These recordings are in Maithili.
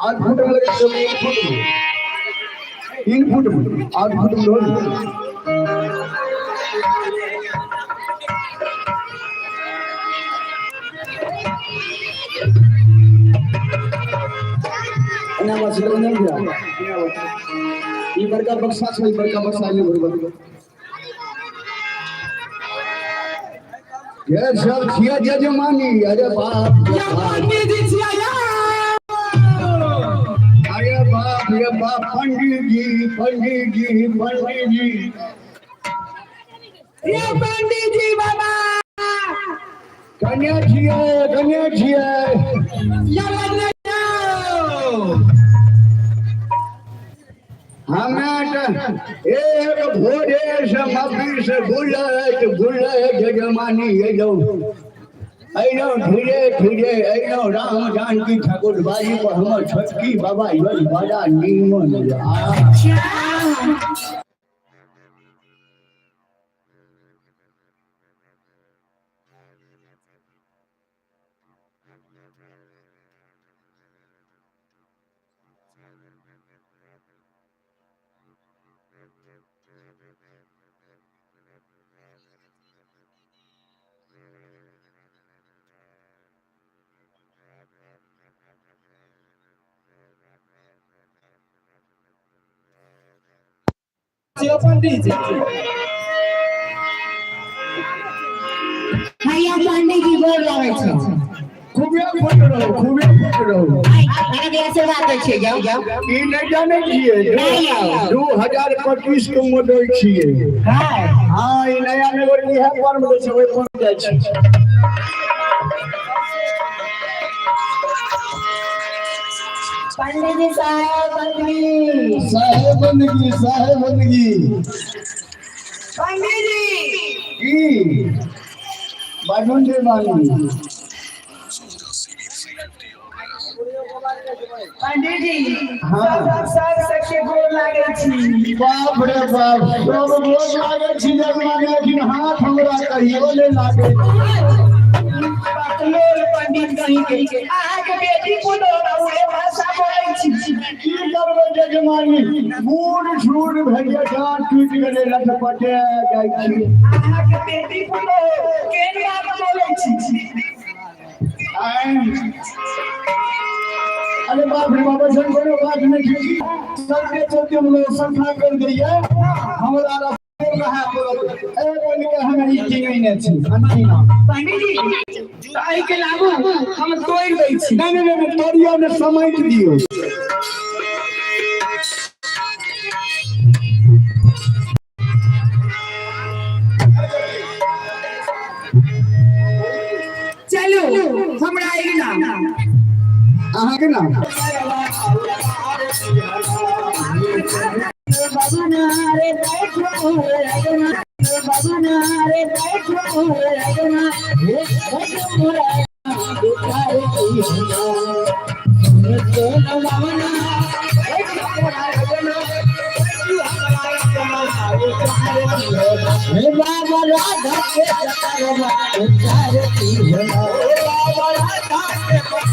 8 फुट में लगे छै, 1 फुट में, 3 फुट में, 8 फुट में ढोल। एना बात छै, एना गया। ई बड़का बक्सा छै, ई बड़का बक्सा एने भरबा। ये सब छिया जजमानी, अरे बाप रे बाप। पंडित जी छिया यौ। अरे बाप रे बाप, पंडित जी, पंडित जी, पंडित जी। यौ पंडित जी बाबा। कन्या छियै, कन्या छियै? यौ लग्न यौ। हमे तऽ एक भोरे से मब्बी से बुलैत बुलैत जजमानी अयलहुँ, अयलहुँ धीरे धीरे अयलहुँ राम जानकी ठाकुर बाड़ी पर। हमर छोटकी बाबा यौ बड़ा नीमन आ छियौ पंडित जी। हैया पंडित जी, गोर लागै छै। खूबे खुश रहू, खूबे खुश रहू। अहाँके आशीर्वाद दै छियै, जाउ जाउ। ई नहि जानै छियै? नहि यौ। 2025 के मॉडल छियै। हाँ, ई नया नगर इएह पर मे छै, ओहि पर जाइ छै। पंडित जी साहेब बंदगी। साहेब बंदगी, साहेब बंदगी। पंडित जी। की बाजून जे बानी? पंडित जी। हाँ। सब सब सबके गोर लागै छी। बाप रे बाप, सब गोर लागै छी जजमानी, लेकिन हाथ हमरा कहियो नहि लागै। बकलोल पंडित कहीं के, अहाँके बेटी पुतोह उहे भाषा बोलै छी। की करबै जजमानी, बूढ़ सूढ़ भैया, जान टूटि गेलै, लटपटे जाइ छी। अहाँके बेटी पुतोह केहन बात बोलै छी? आँय? अरे बाप रे बाप, ऐसन कोनो बात नहीं छै। चलते चलते हम लोग संखा कर दैया, हमरा रहे पड़त। ए बोल के हम ई किंगैने छी अंतिना। पंडित जी, तऽ एहिके लागू हम तोड़ि दै छी। नहीं नहीं नहीं, तोड़ियो ने, समेट दियो। चलू हमरा अङ्गना। अहाँके नाम? रे बैठो बबना रे, बैठो रगना बैठो मोरा बबना, बैठो मोरा रगना, बैठो हमरा बाबा राधा के चकरवा उतारती हो, बाबा राधा के।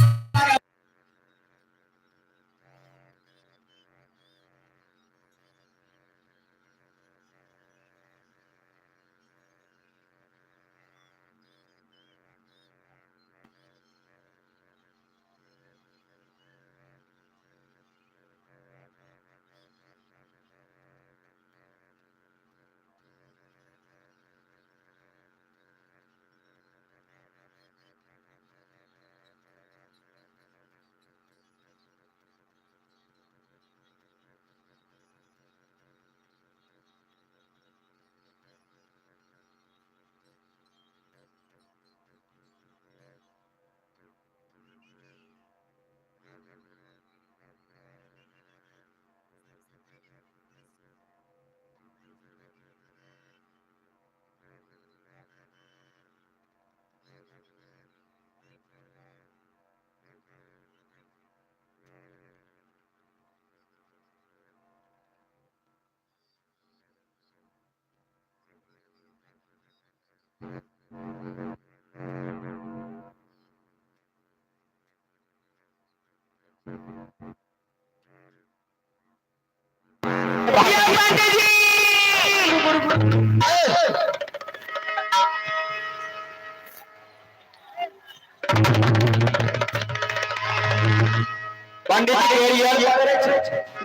पंडित जी पकड़े छै।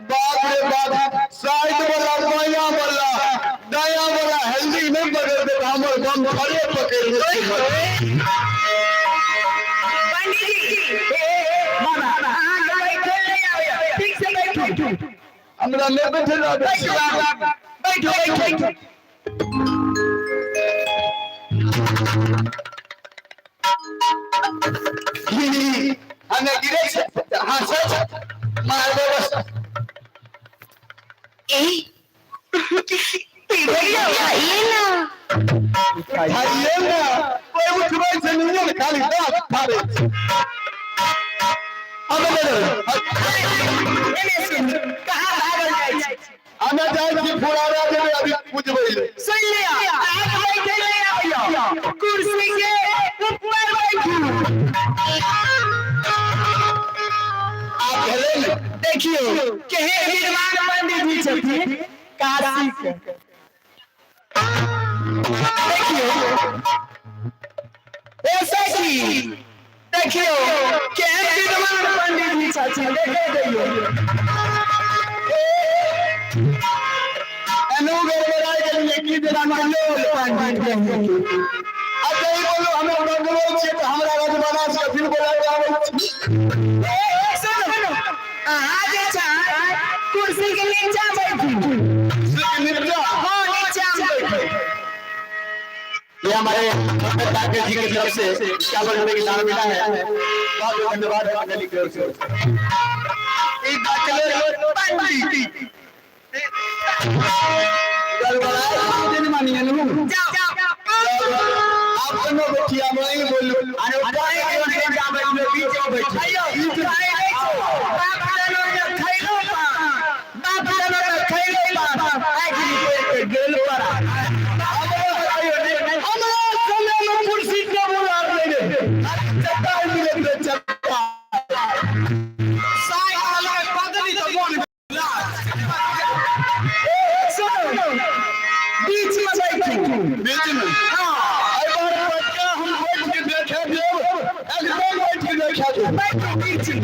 बाप रे बाप, साइड वाला, बायां वाला, दायां वाला हेल्दी नहीं पकड़ दे, हमर बम खड़े पकड़ दे। पंडित जी, ए ए बाबा, अहाँ के बैठे नहीं आबैया, ठीक से बैठू। हमरा नहीं बैठे आबै। बैठू बाबा, बैठू बैठू। हमें गिरे छै, हंसै छै, मारबे बस। खाइए ना, कोई उठबै छै नहीं ने, खाली दांत फाड़ै छै। हमे ले लेबै। एने सुन, कहाँ भागल जाइ छै? हमे जाइ छी फुरारा देबै, अभी बुझबै ले। सुन लिअ, अहाँके बैठे नहीं आबैया, कुर्सी के ऊपर बैठू। आब भेलै ने। देखियौ केहन विद्वान पंडित जी छथिन काशी के। देखियौ ए सखी, देखियौ केहन विद्वान पंडित जी छथिन, देखे दैयौ। एनो गड़बड़ाइ गेलियै की जेना कहियो पंडित के। अच्छा ई बोलू, हमे बंगलो छियै तऽ हमरा रजवाड़ा से फिर बोलाय आबै छी। ए ए सुनू, अहाँ जे छै कुर्सी के नीचा बैठू। नीचा? हाँ, नीचा में बैठू। ये हमारे ठाकुर जी की तरफ से 51 रुपए की दान मिला है, बहुत बहुत धन्यवाद है मंडली की ओर से। ई दाखले पंडित गड़बड़ाए दिन मानिए नु। जाओ। आप दोनों बैठिया, मैं ही बोलू। अरे काहे के नीचा बैठलो, बीच में बैठो। अयो काहे नै छौ, बाप जनम में खैलो पा, बाप जनम में खैलो पा, आखिर के गेल परा। हमरा समय में कुर्सी टेबुल आर नहीं रहे, चट्टाई मिलत रहे, चट्टाई। साइड वाला बदली तो मोन। सुनो, बीच में बैठू। बीच में? हाँ। एहि बार पक्का हम बैठ के देखे देब, एकदम बैठ के देखे देब। बैठू बीच में।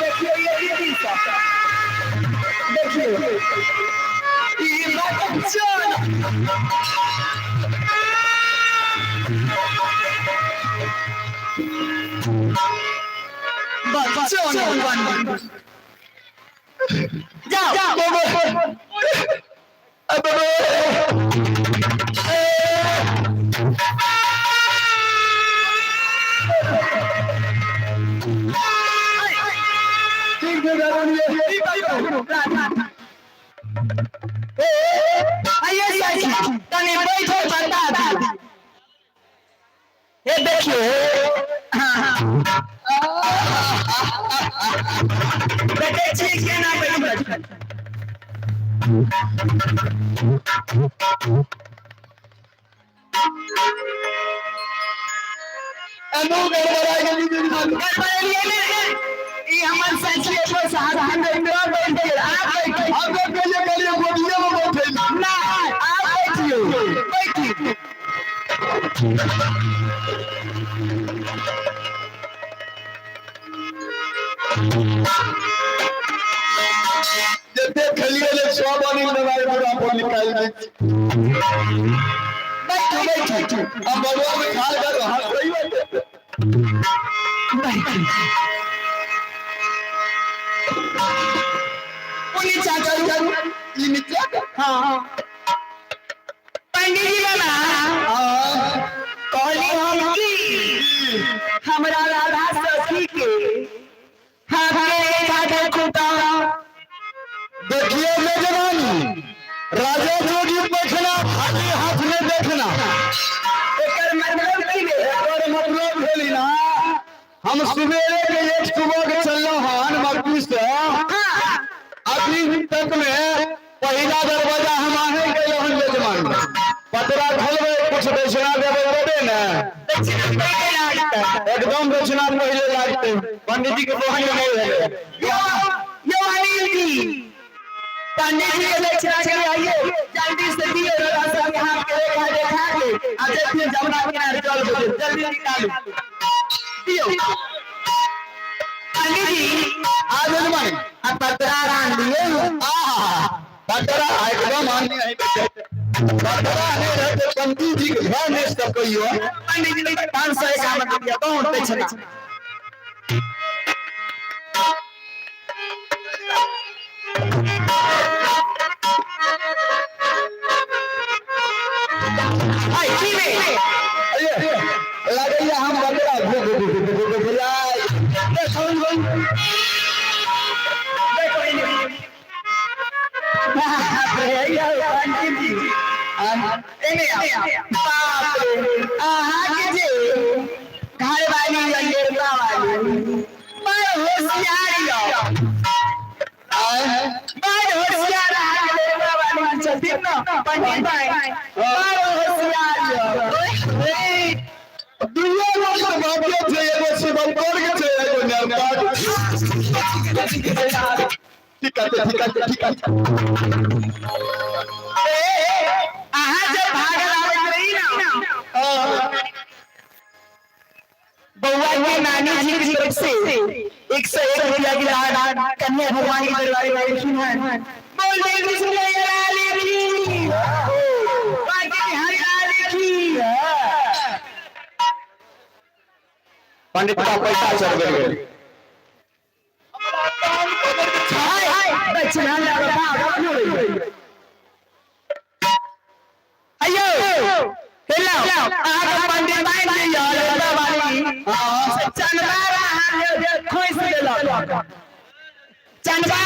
देखियो ये दीदी सब, देखियो ई बच्चन। बच्चन जाओ। अबे ठीक है दादा। आइए सखी, तनी बैठो, बता दी। ये देखियो, हाँ हाँ, देखै छी केना बैठल। एनो गड़बड़ाइ गेली। गड़बड़ेलियै ने? ई हमर सखी एगो साथ में बैठ गेल, आप बैठो। हम तो कहिए कहिए गोदिए में बैठे। ना, आप बैठियो, बैठियो। जते खेलिए ले सब अनिल दवाई पूरा पर निकाल दै। बैठो बैठो। हम बगुआ में खा कर हाथ सही बात। बैठो। ओ नीचा करू। ई नीचा? हाँ। पंडित जी बाबा, कहली हम की हमरा राधा सखी के हाथ के काटल खूटा। देखिए मेजबानी, राजा जोगी देखना, खाली हाथ में देखना। एकर मतलब की भेल? एकर मतलब भेली ना, हम सवेरे के एक सुबह के चललो हन मक्की से, अभी तक में पहिला दरवाजा हम आहे गेलो हन। यजमान, पतरा खोलबै, कुछ दक्षिणा देबै तबे ने। दक्षिणा पहिले लागतै। एकदम दक्षिणा पहिले लागतै, पंडित जी के बहन नहीं भेलै। यो यो अनिल जी, पंडित जी के दक्षिणा के आइए, जल्दी से दिए रउआ सब के हाथ के रेखा देखा के आ जल्दी जमुना किनारे चल बोले, जल्दी निकालू दियो पंडित जी। आज यजमानी आ पतरा रान दिए। आहा, बकरा एकदम आने है, बकरा नहीं रहते पंडित जी के घर नहीं सकइयो। पंडित जी 551 रुपया बहुत दक्षिणा। आई की रे? अरे लगैया हम बकरा भू भू भू भू भू भुलाय। देखो इन्हें। बाप रे, यो पंडित जी। एने आओ। बाप रे, अहाँ के जे घर वाली या लड़का वाली बड़ होशियार यो, बड़ होशियार अहाँ के लड़का वाली छथिन न पंडित भाई, बड़ होशियार यो। दुइये गो के बापे छै, एगो शिवंकर के छै, एगो नरका के। ठीक আছে, ठीक আছে, ठीक আছে। ए, अहाँ जे भागल आबैत रही न, बउआ के नानी जी की तरफ से 101 रुपया की दान कन्या भगवान के दरबार में आएलखिन हन। बोल जय कृष्ण लाल की, बाकी हरि लाल की। पंडित का पैसा चढ़ गेल। हाय हाय, दक्षिणा लगा भाग रही। अयो हेलो, अहाँ पंडित भाई जी यार लड़का वाली चनबा अहाँ खोइस देलक, चनबा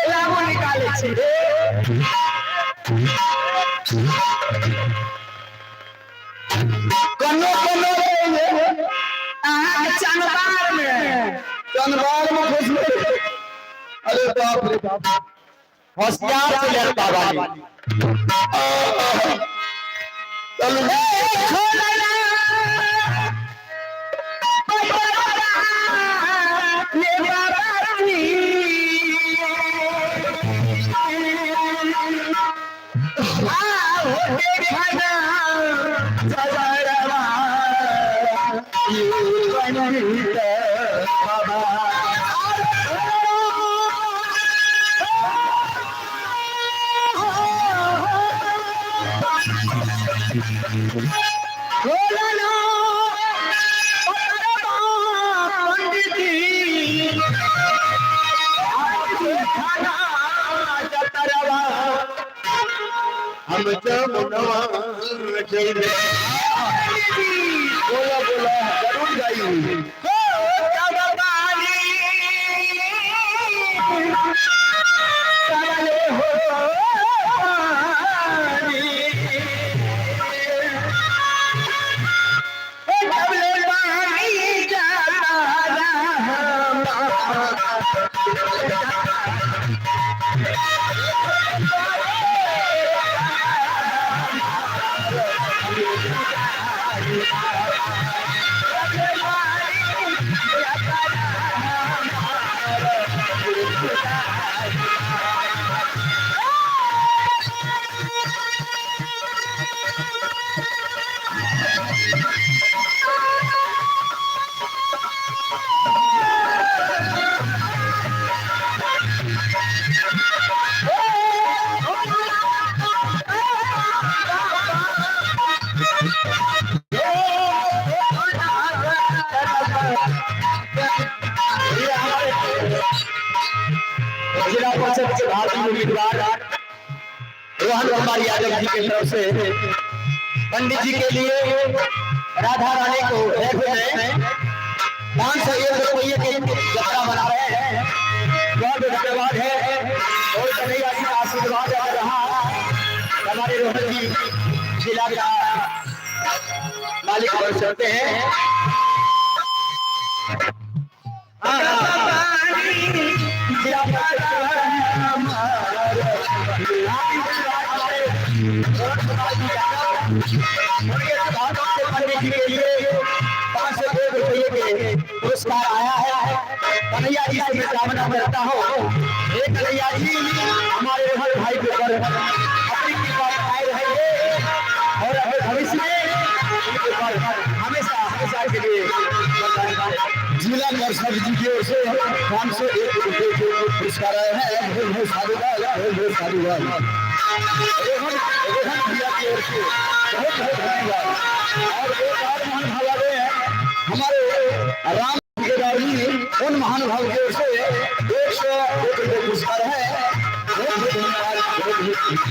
लाबो निकाले छी। कनो कनो रे, अहाँ के चनबार में चनबार में घुस गेल। अरे बाप रे बाप, होशियार छै लड़का वाली। चलू। हम जमुनवा चल। बोला बोला, जरूर गाई। जिला परिषद के भारतीय उम्मीदवार रोहन कुमार यादव जी के तरफ से पंडित जी के लिए राधा रानी को एक में 501 रुपये के जत्रा बना रहे हैं। बहुत धन्यवाद है और कन्हैया जी का आशीर्वाद रहा। हमारे रोहन जी जिला का मालिक बन सकते हैं। हाँ, जिला उनके पंडित जी के लिए पुरस्कार आया है। कन्हैया जी से मैं कामना करता हूँ, हे कन्हैया जी, हमारे रोहन भाई के ऊपर अपनी कृपा बनाए रहेंगे और अपने भविष्य में उनके ऊपर हमेशा हमेशा के लिए। जिला परिषद जी की ओर से 501 रुपए के पुरस्कार आए हैं। बहुत बहुत साधुवाद, बहुत बहुत साधुवाद। रोहन रोहन भैया की ओर से बहुत बहुत धन्यवाद। और एक और महानुभाव आ गए हैं, हमारे राम ठेकेदार जी, उन महानुभाव की ओर से 101 रुपये पुरस्कार है। बहुत बहुत धन्यवाद, बहुत बहुत धन्यवाद।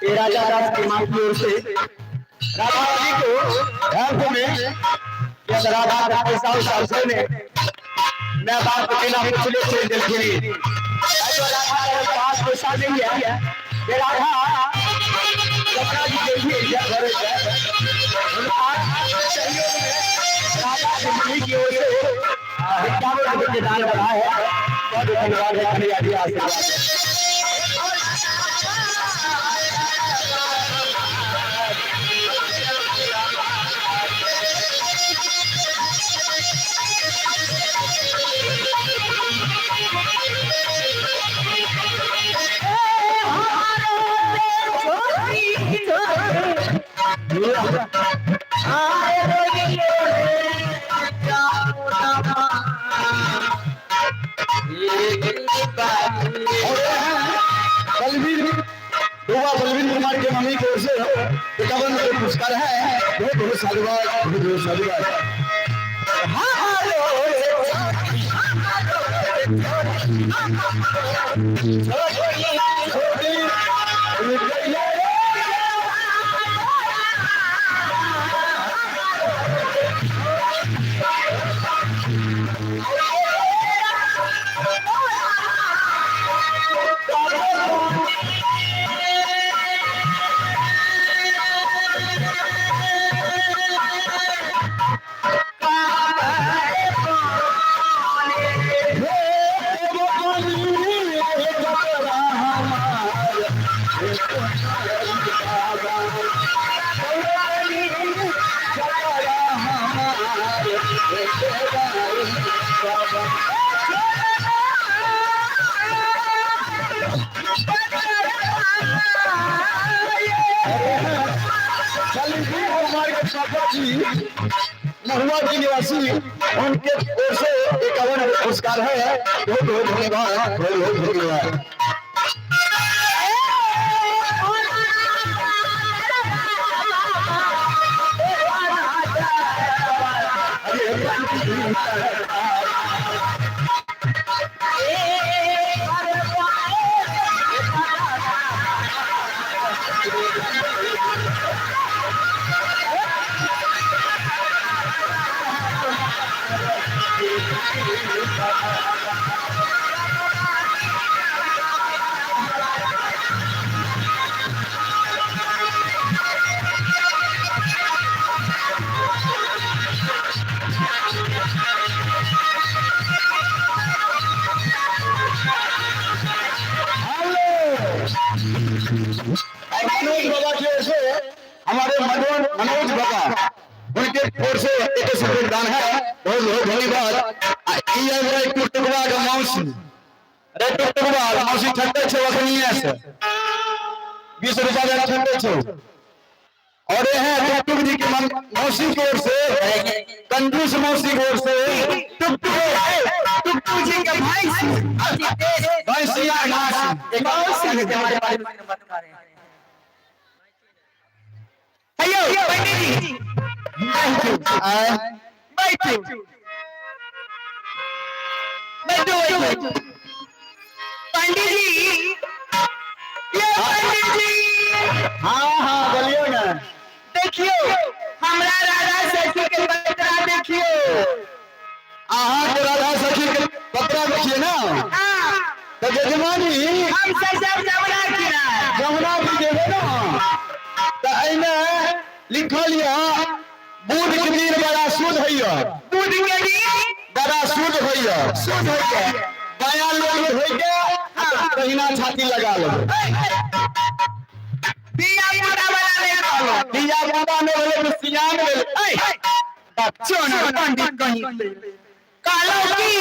ये राजा दास की मां की ओर से राधा रानी को घर में यस राधा का पैसा उस ने मैं बाप के बिना पिछले से दिलगिरी राधा के पास पैसा नहीं है। ये राधा यमुना जी देखिए जब घर उनका सहयोग में राधा जी की ओर से 51 रुपए के दान बढ़ा है। बहुत धन्यवाद है, कन्हैया जी आशीर्वाद। और ये हैं बलवीर दुबा बलवीर कुमार के मम्मी की ओर से 51 रुपये पुरस्कार है। बहुत बहुत साधुवाद, बहुत बहुत साधुवाद। बलवीर कुमार के पापा जी महुआ के निवासी, उनके ओर से 51 पुरस्कार है। बहुत बहुत धन्यवाद, बहुत बहुत धन्यवाद। मनोज बाबा की ओर से हमारे मनोज बाबा, उनके ओर से एक सफेद दान है। बहुत बहुत धन्यवाद। ई आबि रहै टुकटुकबा के मौसी, रे टुकटुकबा मौसी ठट्टे छौ अखनिये से 20 रुपया दे ठट्टे छौ। और ये है टुकटुक जी के मौसी की ओर से, कंजूस मौसी की ओर से टुकटुक टुकटुक जी के भाई भैंसिया घास मौसी हमारे बारे में। हेलो पंडित जी, आए बैठो बैठो बैठो पंडित जी, ये पंडित जी। हाँ हाँ बोलियो ना। देखियो हमरा राधा सखी के पत्रा देखियो। अहाँ के राधा सखी के पत्रा देखिए ना। हाँ। तो जजमानी हम सब सब जमुना किनार जमुना भी जेबै ना, तऽ एहिमे लिखल यऽ बुध के दिन बड़ा शुद्ध होइया। बुध के दिन बड़ा शुद्ध होइया। शुद्ध होइया। बाया लोग होई के दहिना छाती लगा लेबै। बिया बुढ़ा वाला नहीं कहलो। बिया बुढ़ा नहि भेलै तऽ सियान भेलै। चोनर पंडित कहीं कहलो कि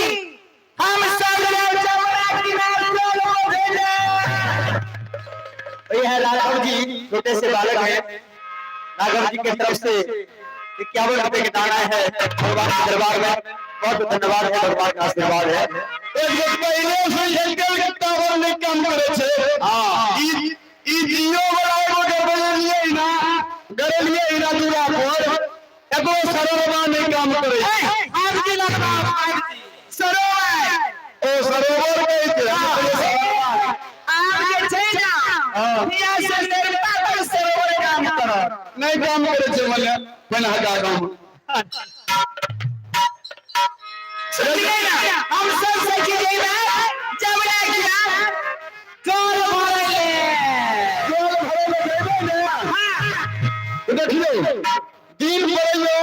हम सब लोग जमुना किनार चलो भेले। ये है राघव जी, छोटे से बालक है। राघव जी के तरफ से 51 रुपए के दाना है भगवान के दरबार में। बहुत धन्यवाद है, भगवान का आशीर्वाद है। एक दिन पहले से एयरटेल के टावर नहीं काम करे छे। हां, ई ई जियो वाला एगो गड़बड़ेलिए ना, गड़ेलिए ना दूरा पर एगो सरोवर नहीं काम करे। आज की लगवा सरोवर। ओ सरोवर कहै छै। आब जे छै ना हिया से देवता पर सरोवर काम करत। नहीं काम करे छे मने पनहका गांव। सुनलिए ना, हम सब सखी जइबे जमुना किनार जल भरै ले। जल भरै ले जइबे ने। हां। तो देखियो दिन पड़ैयो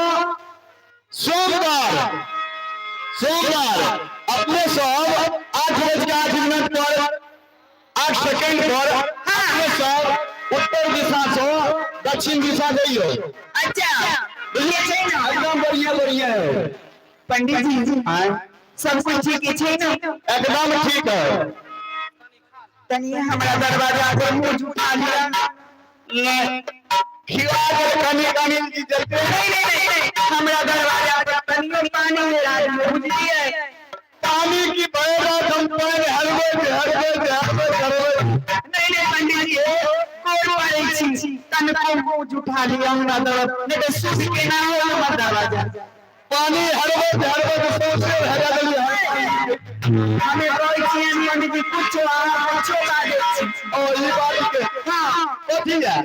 सोमवार। सोमवार अपने सब 8:08 पर 8 सेकेंड पर अपने सब उत्तर दिशा से दक्षिण दिशा जइयो। अच्छा ये छै ना एकदम बढ़िया बढ़िया है पंडित जी। सब कुछ ठीक छै ना? एकदम ठीक है। तनी हमरा दरवाजा पर मुंह झुका लिया। नहीं खिला दे कनी कनी जी जलते। नहीं नहीं नहीं, हमरा दरवाजा पर तनियो पानी नहीं राखियो, बुझलिए? पानी की भैरा हम पानी हरबे हरबे हरबे हरबे। नहीं नहीं पंडित जी, गोड़ पारै छी, तनको मुंह झुठा लिया हमरा तरफ, नहीं तो सुस के ना हो हमर दरवाजा। पानी हरबे हरबे तो सौंसे हरा देलिए। हमे कहै छियै पंडित जी कुछो अहाँ कुछो बाजै छी। ओ ई बात के हां। कथी है?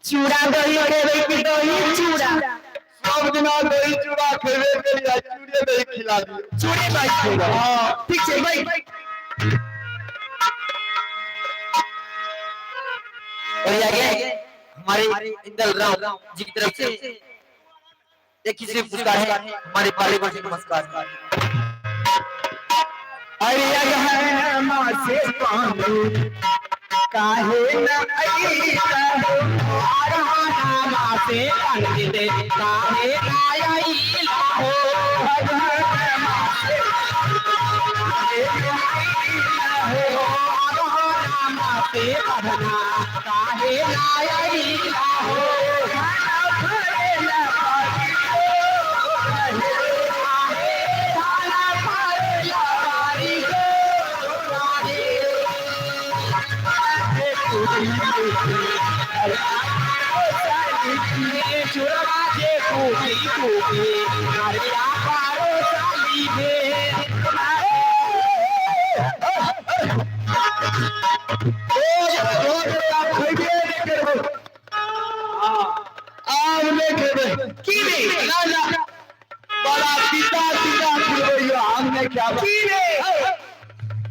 चूड़ा दही खेबै कि दही चूड़ा? सब दिना दही चूड़ा खेबे करिया, चूड़े दही खिला दियो। चूड़े दही खेबै। हां ठीक छै भाई। और ये आगे हमारे इंदल राव जी की तरफ से एक ही सिर्फ पुरस्कार है हमारे पाले को नमस्कार। अरे अगहन से पानी काहे न अइला हो, अरहना से पंडित काहे न अइला हो, अगहन से अइला हो, अरहना से पढ़ना काहे न अइला हो,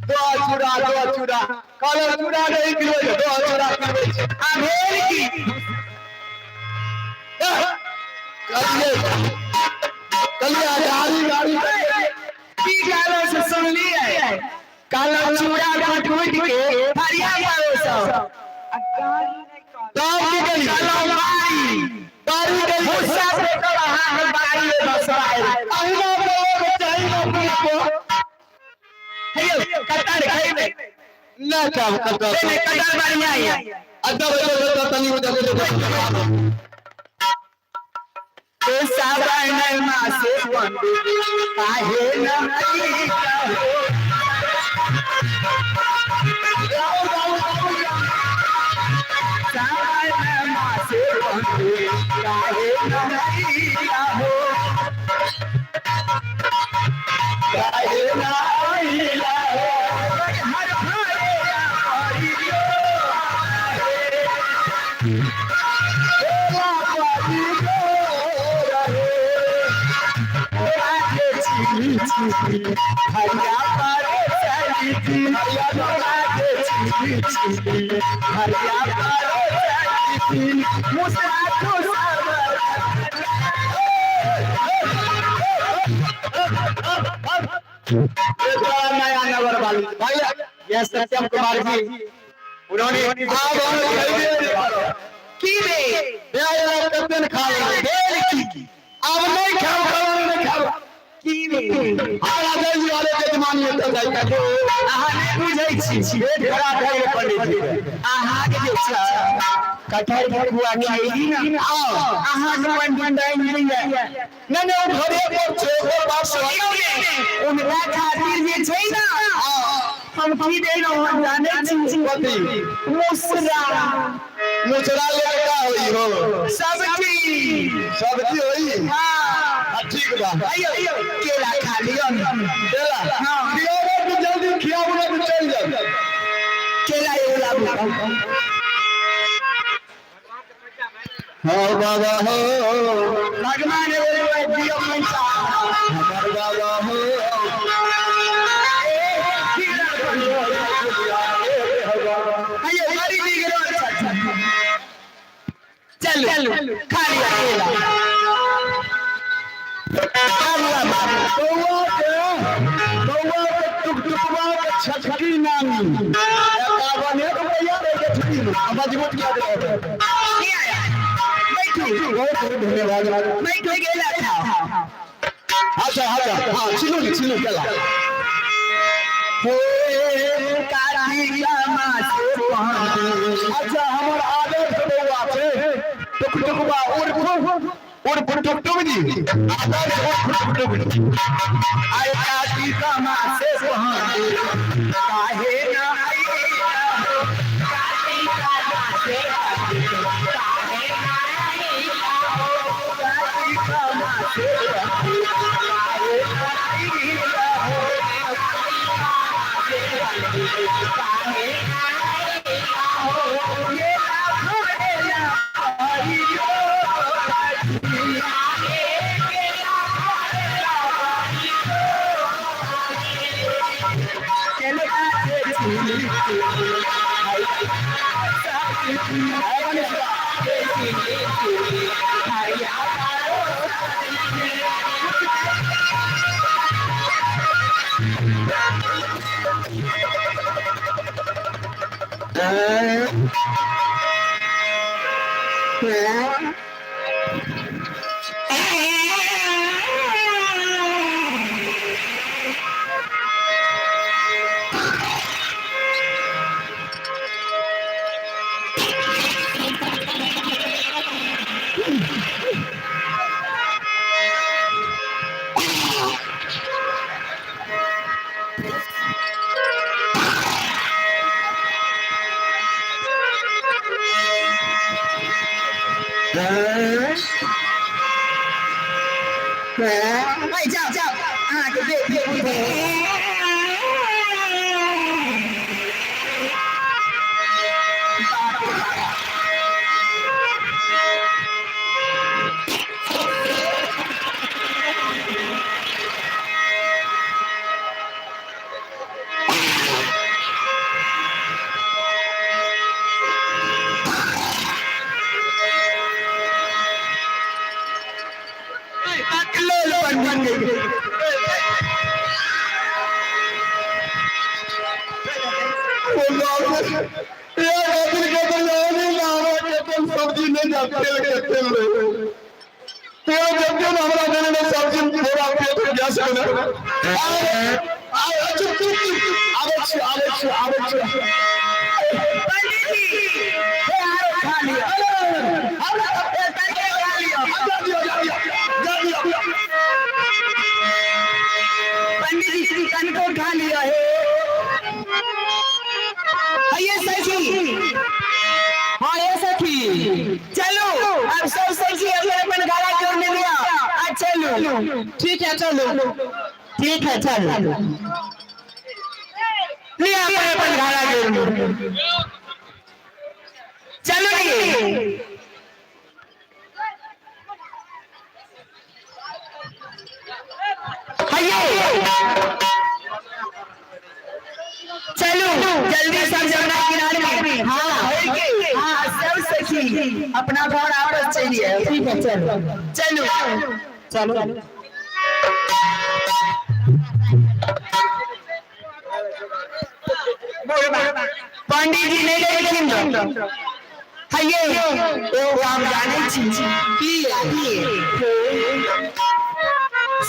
दो चूड़ा काला चूड़ा नहीं खिलबै, दो चूड़ा खिलबै छै। आ भेल की? चलिए चलिए गाड़ी गाड़ी की कहलो से सुनलिए? काला चूड़ा कुट कुट के हरिया मारो सब। तब की करी? काला बारी बारी करी। गुस्सा से कल अहाँ हम बारी में बसवाए। अहिना बोलो चाही ना पुलिस को। हेयो कतर खैबे ना काम कतर। नहीं कतर बढ़िया है। अच्छा बच्चा तनी बजा दे। ए सावन मासे पंडित काहे न अइला हो, सावन मासे पंडित काहे न अइला हो, काहे न अइला हो, हर भरे हरियो हरिया पारे चली हरिया पारे चली हरिया पारे चली मुसा खुशा। एक नया नगर वाली भैया, यह सत्यम कुमार जी, उन्होंने आब हम खैबे नहि करब। की रे? बेल कतेन खा लेबै, बेल की आब नहि खाब, खाना नहि खाब। की रे? हमरा जल्दी वाले जजमानी एतऽ जाइ कथी। अहाँ नहि बुझै छी। पेट खराब भए गेलै पंडित जी के। अहाँके जे छै कटहर ठकुआ खैली ना, अहाँके पंडित टाइम दिया। नहि नहि, ओ घरे पर छै, ओकर बाप से। उनका खातिर जे छै ना, हम की देलहुँ हम जानै छी? कथी? मुसरा। मुसरा ले का होई हो? सब्जी। सब्जी होई? हाँ। हाँ, ठीक बा। आइयो, केला खा लियौ। केला? हाँ। खियाबो तो जल्दी खियाबो ना तो चल जाओ। केला एगो लाबू। हाँ बाबा हो। भगवान एगो दियौ पैसा। हमार बाबा हो। आइयो, बड़ी बिगड़ो। अच्छा, चलू, खा लिया केला, खा लिया बाबू। बउआ के टुकटुकवा के छटकी नानी 51 रुपया दे के छुट्टी में मजबूत किया दे। नहीं आया, बैठू। बहुत बहुत धन्यवाद। बैठू, केला खाओ। अच्छा अच्छा, हाँ, छिलू छिलू केला। हे कार्तिक मास। अच्छा, हमर आदर्श बउआ छै टुकटुकवा उर्फ उर्फ टुकटुक जी, आदर्श उर्फ टुकटुक जी। आय कार्तिक मास काहे ना आइला हो, कार्तिक मास काहे ना आइला हो, कार्तिक मास काहे ना आइला हो, काहे ना आइला हो, ये लाखों हरियो जाओ जाओ, अहाँके देख देख। लो लो पंडित। के तो जानी ना, हमरा के तो सब्जी नहीं जा, तेल के तेल रहे, तेल जब जब हमरा देने में सब्जी पूरा पेट गैस में। आ चुप चुप चुप, आबै छी, आबै छी, आबै छी। पंडित जी, हे आरो खा लिअ। ए, तनिके खा लिअ। जा दियो, जा दियो, जा दियो। पंडित जी, कनको खा लिअ। हे आइए सखी। हाँ ये सखी। चलो, अब सब सखी अपन अपन घरा जोड़ने लिया, आ चलो। ठीक है, चलो, ठीक है, चलो लिया अपन अपन घरा जोड़। चलो ये। आइए। चलो जल्दी, सब जमुना किनारे में। हाँ। हाँ, सब सखी अपना घर आपस चलिए। ठीक है, चलो। चलो। चलो। पंडित जी नहीं लेकिन हये एगो काम जानै छी की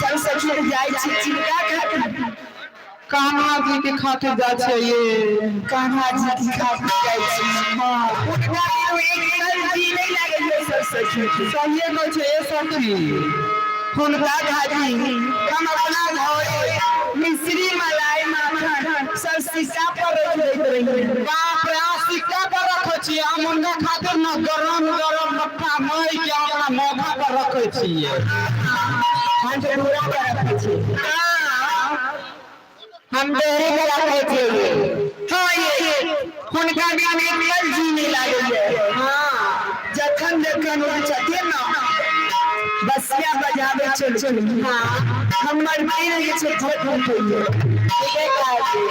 सब सखी के जाइ छी चिनका खातिर? कान्हा जी के खातिर जाइ छियै ये। कान्हा जी के खातिर जाइ छी। हाँ। हुनका बिनु एक पल जी नहीं लागै छै सब सखी के। सहिए कहै छै ए सखी। हुनका खातिर हम अपना घरे मिश्री मलाई माखन सब शीशा पर रख दैत रहियै। बाप रे, अहाँ सिक्का पर रखै छियै, हम हुनका खातिर न गरम गरम मट्ठा महि के अपना मौका पर रखै छियै। हम तो पूरा पर रखै छियै। हम दोहरे पर रखै छियै। हाँ ये हुनका बिना एक पल जी नहीं लागैये। हाँ जखन जखन ओ छथिन न बसिया बजाबै चलू। हाँ हमर दिल जे छै धक उठैये।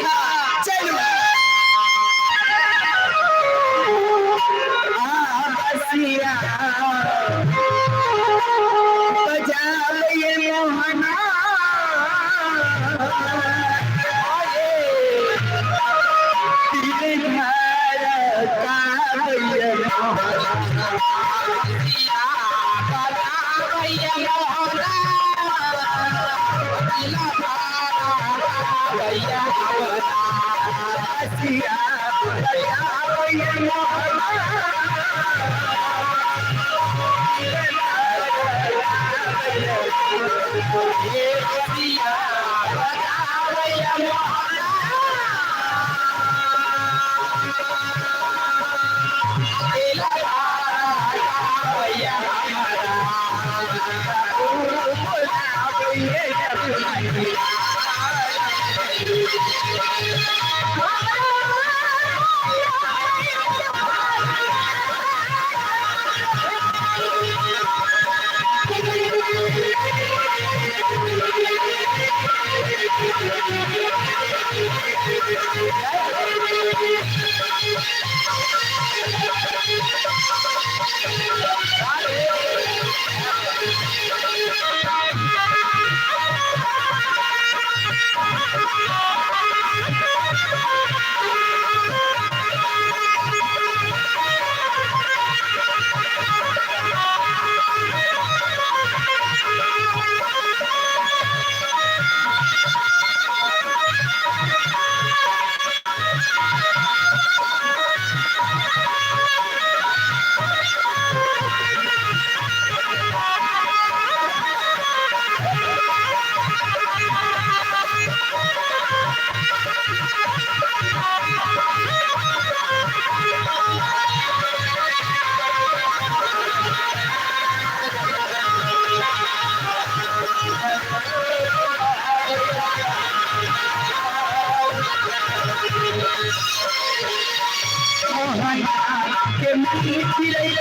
हाँ चलू। आ बसिया बजाबै मोहना दिल धड़काबै मोहना। बसिया बजाबै मोहना। के मीठी बोली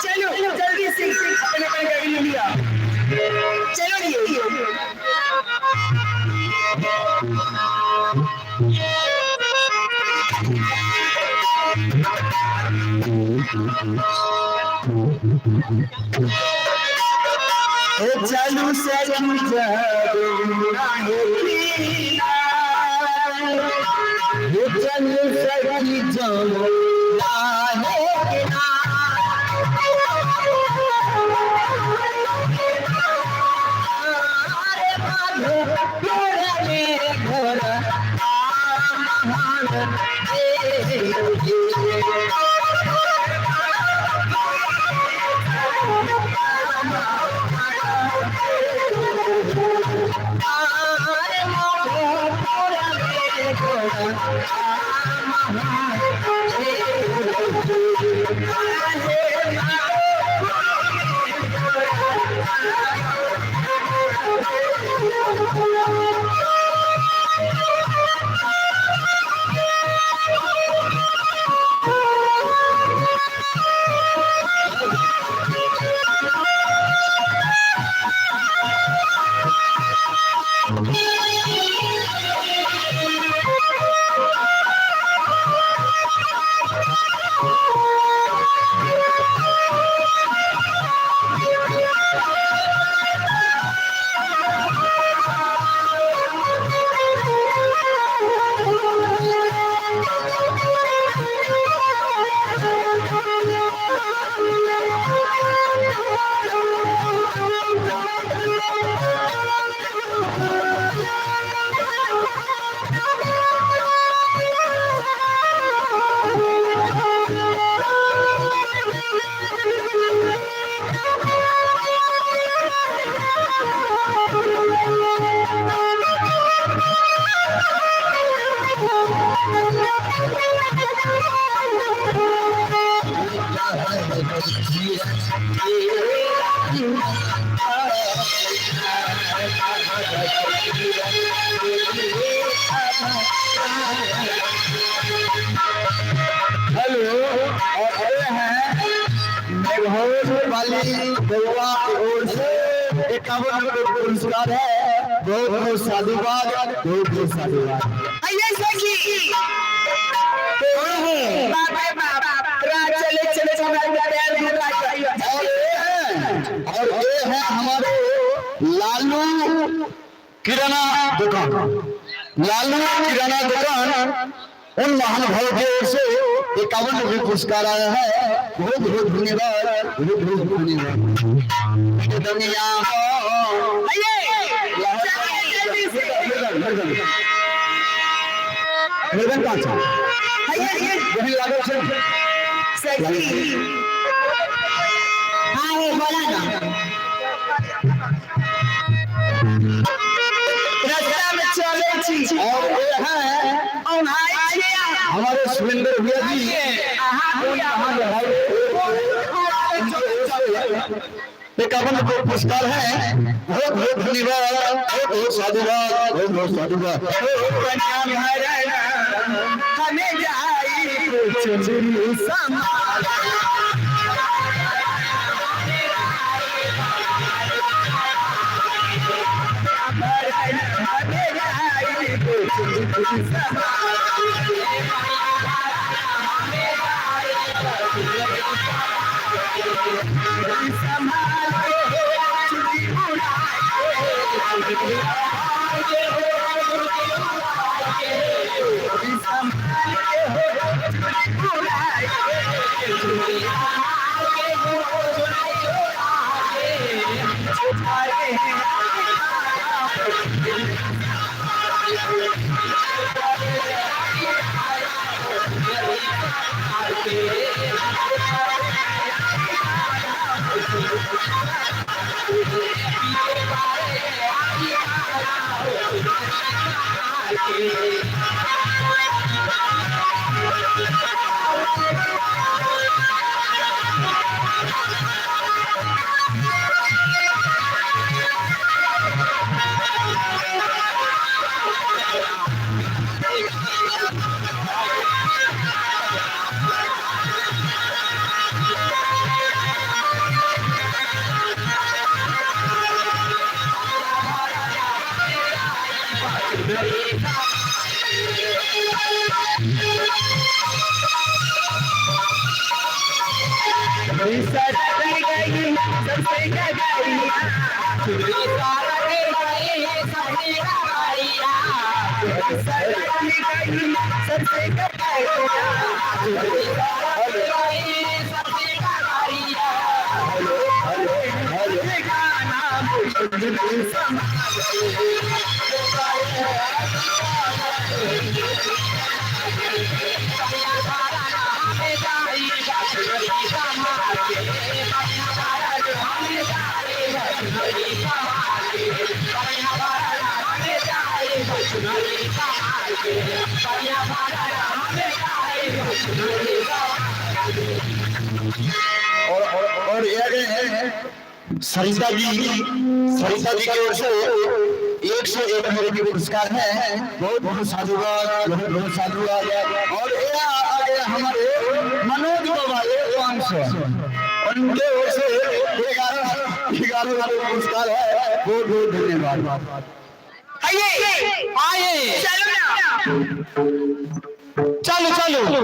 चलो जल्दी से अपने अपने गाड़ी ले लिया। चलो ये चलू सखी चलू सखी हेलो। और ये हैं मेघौर वाली गोवा की ओर से 51 रुपये पुरस्कार है। बहुत बहुत साधुवाद, बहुत बहुत साधुवाद। आइए सखी बाप रे बाप, रात चले चले हमारे पैर में और ये है हमारे लालू किराना दुकान, लालू किराना दुकान, उन महानुभाव की ओर से 51 रुपये पुरस्कार आया है। बहुत बहुत धन्यवाद, बहुत बहुत धन्यवाद। दुनिया मृदंग कहाँ छै? वही लागल छै। सखी हाँ हे बोला ना। रास्ता में चले छी और ये हैं हमारे सुरेंद्र भैया जी, उन महानुभाव 51 रुपये पुरस्कार है। बहुत बहुत धन्यवाद, बहुत बहुत साधुवाद, बहुत बहुत साधुवाद। हमें जाई कुछ समाना। और ये सरिता जी, सरिता जी की ओर से 101 रुपये के पुरस्कार है। बहुत बहुत साधुवाद, बहुत बहुत साधुवाद। और ये आ गया हमारे मनोज बाबा 500, उनके ओर से 11 रुपये पुरस्कार है। बहुत बहुत धन्यवाद। आइए आइए चलो ना, चलो चलो।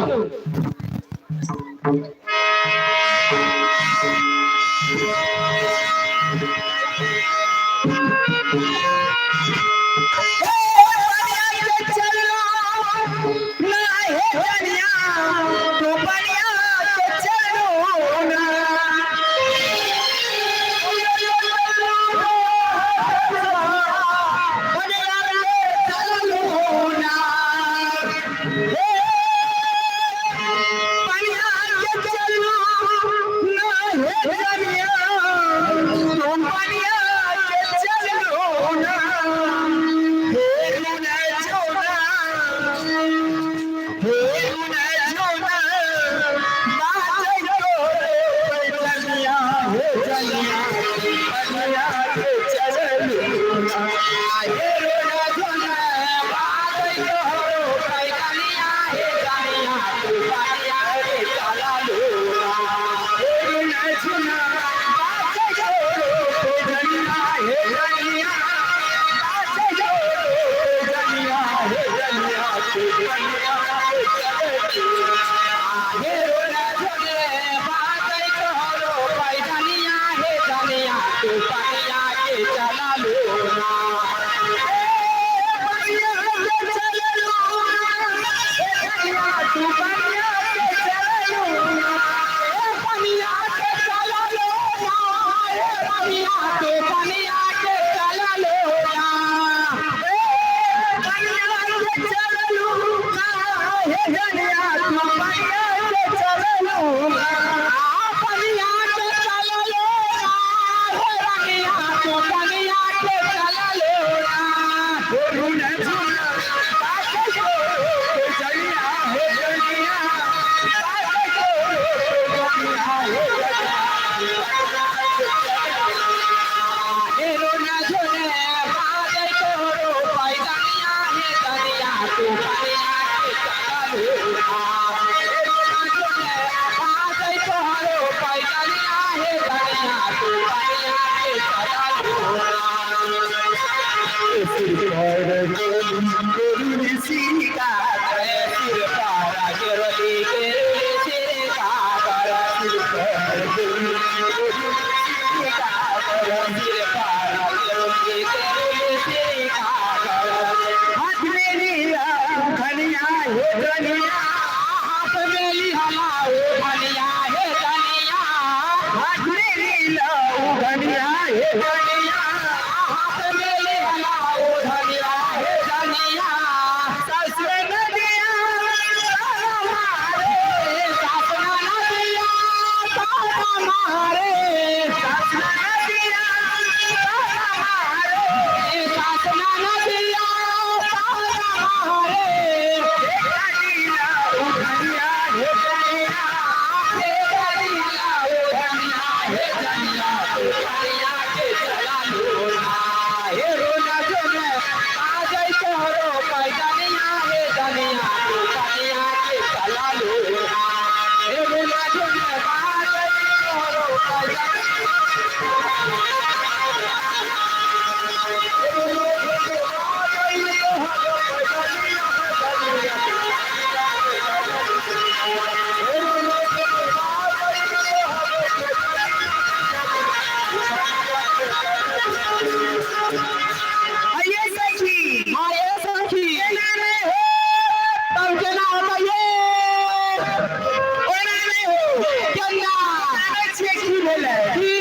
आइए सखी, आइए सखी, केना नहीं हो तब केना होता ये, ओना नहीं हो केना जानै छियै की भेलै की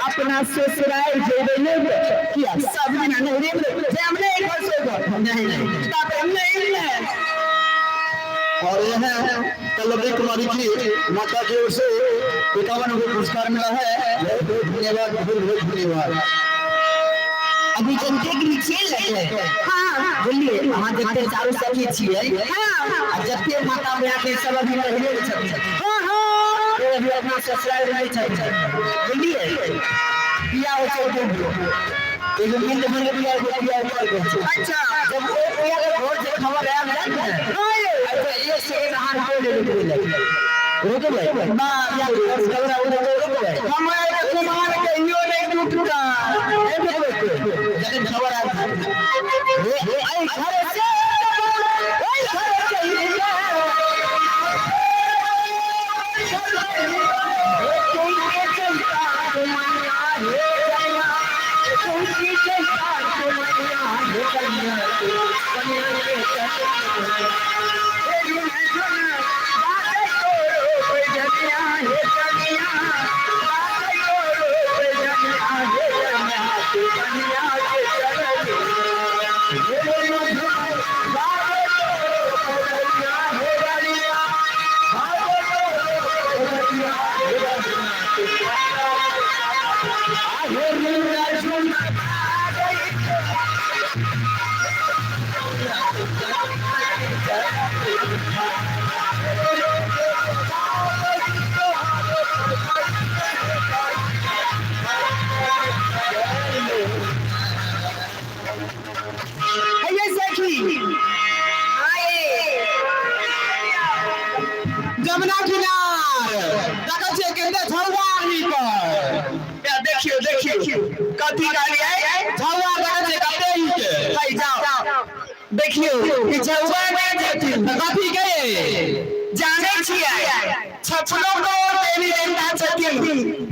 अपना ससुराल जेबै नहि किया सब दिन नहीं रे जे हम नहीं घर से घर नहीं नहीं तब हम नहीं नहीं। और यह है पल्लवी कुमारी जी माता की ओर से 51 रुपये पुरस्कार मिला है। बहुत बहुत धन्यवाद, बहुत बहुत धन्यवाद। अभी जनते के नीचे लगे। हाँ बोलिए, अहाँ जते चारू सखी छियै। हाँ, आ जते माता बहिन के सब अभी पहिले छथिन। हाँ हाँ, ओ अभी अपना ससुराल रहै छथिन। बोलिए, बियाह होइ छै दू एगो मिल मिल बियाह, एगो बियाह कर गेल छै। अच्छा, जब ओ बियाह के घर से खबर आयल ने, हाँ ये अच्छा एक सेकंड अहाँ रोके ले रुकबै ना या खबर आउ रुकबै हम एक कुमार कहियो नहीं टूटता। जखन खबर आयल हे आई घर से ओइ घर चली जा, आइए सखी, आइए जमुना किनार देखै छियै केते झौआ ही पर। देखियो देखियो कथी कहलियै झौआ देखै छियै कते ही के। हाय जाओ देखियो ई झौआ नहि छथिन कथी के जानै छियै छपनो को देवी देवता छथिन,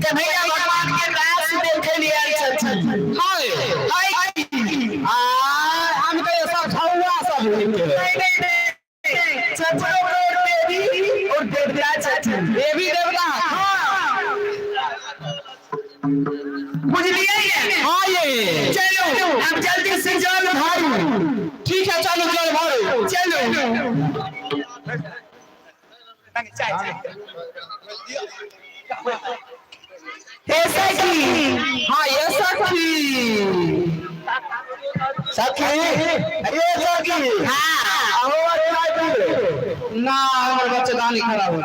कन्हैया भगवान के रास देखे लिए आयल छथिन। हाय। में। चलो अब जल्दी से जल भरू। ठीक है, चलो जल भरो। चलो हे सखी। हाँ ये सखी, सखी, ये सखी। हाँ। अहो चाय पी। ना, हमर बच्चेदानी खराब हो।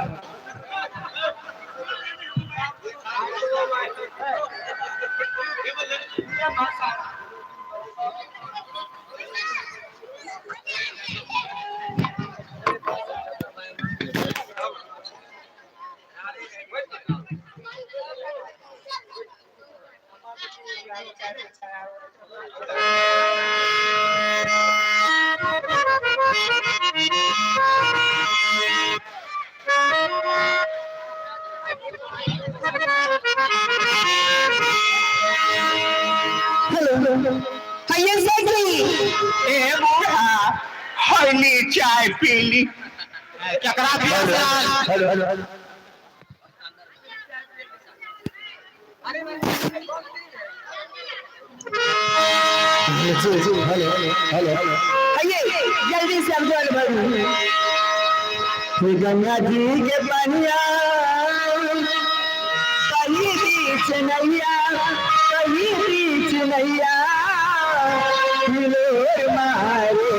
हेलो, हाँ ये सखी। ए बूढ़ा, हली चाय पीली। केकरा दिया से आज? Hello hello hello. जी जी, हेलो हेलो हेलो। हाँ ये जल्दी से अब जल भरू। गंगा जी के पनिया कहीं बीच नैया, कहीं बीच नैया हिलोर मारे।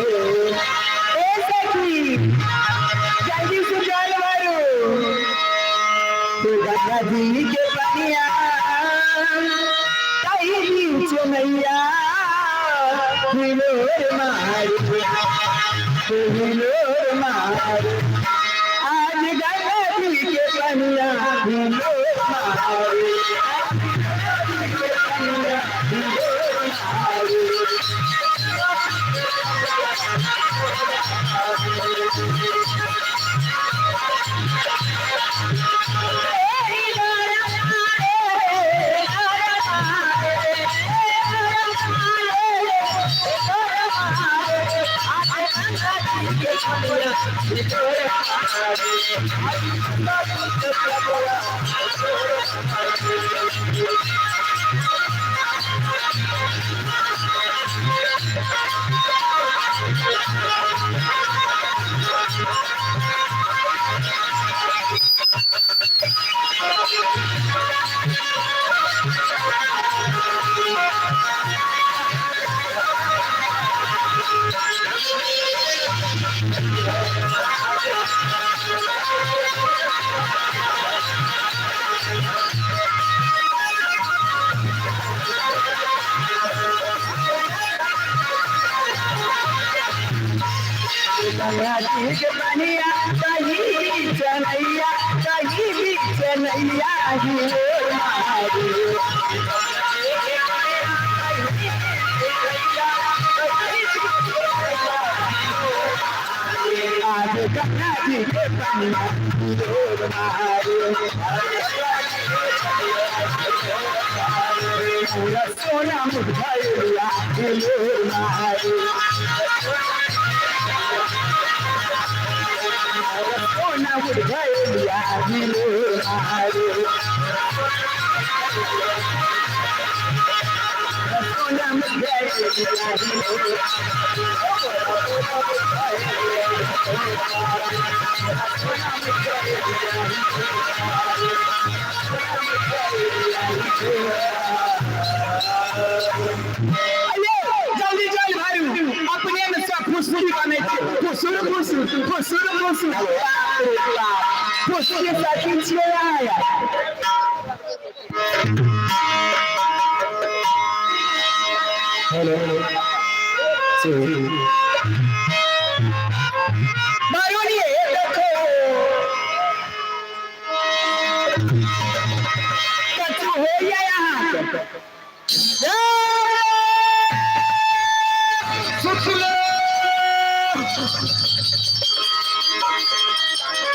ए सखी, जल्दी से जल भरू। गंगा जी के पनिया कहीं बीच नैया हिलोर मारे, हिलोर मारे। आज गंगा जी के पनिया हिलोर मारे, आज गंगा जी के पनिया हिलोर मारे। गंगा जी के पनिया कहीं बीच नैया, कहीं बीच नैया हिलोर मारे। आज गंगा जी के पनिया हिलोर मारे। पूरा सोना मुझ हिलोर मारे। सोना मुझ हिलोर मारे। सोना मुझ जल्दी जल भरू। अपने में सब खुशबू बने छै, खुसुर खुसुर खुसुर खुसुर। बाप रे बाप, खुशी सखी छियै आया। Hello hello. जी। मारुनी देखो, कछु होइया यहाँ के।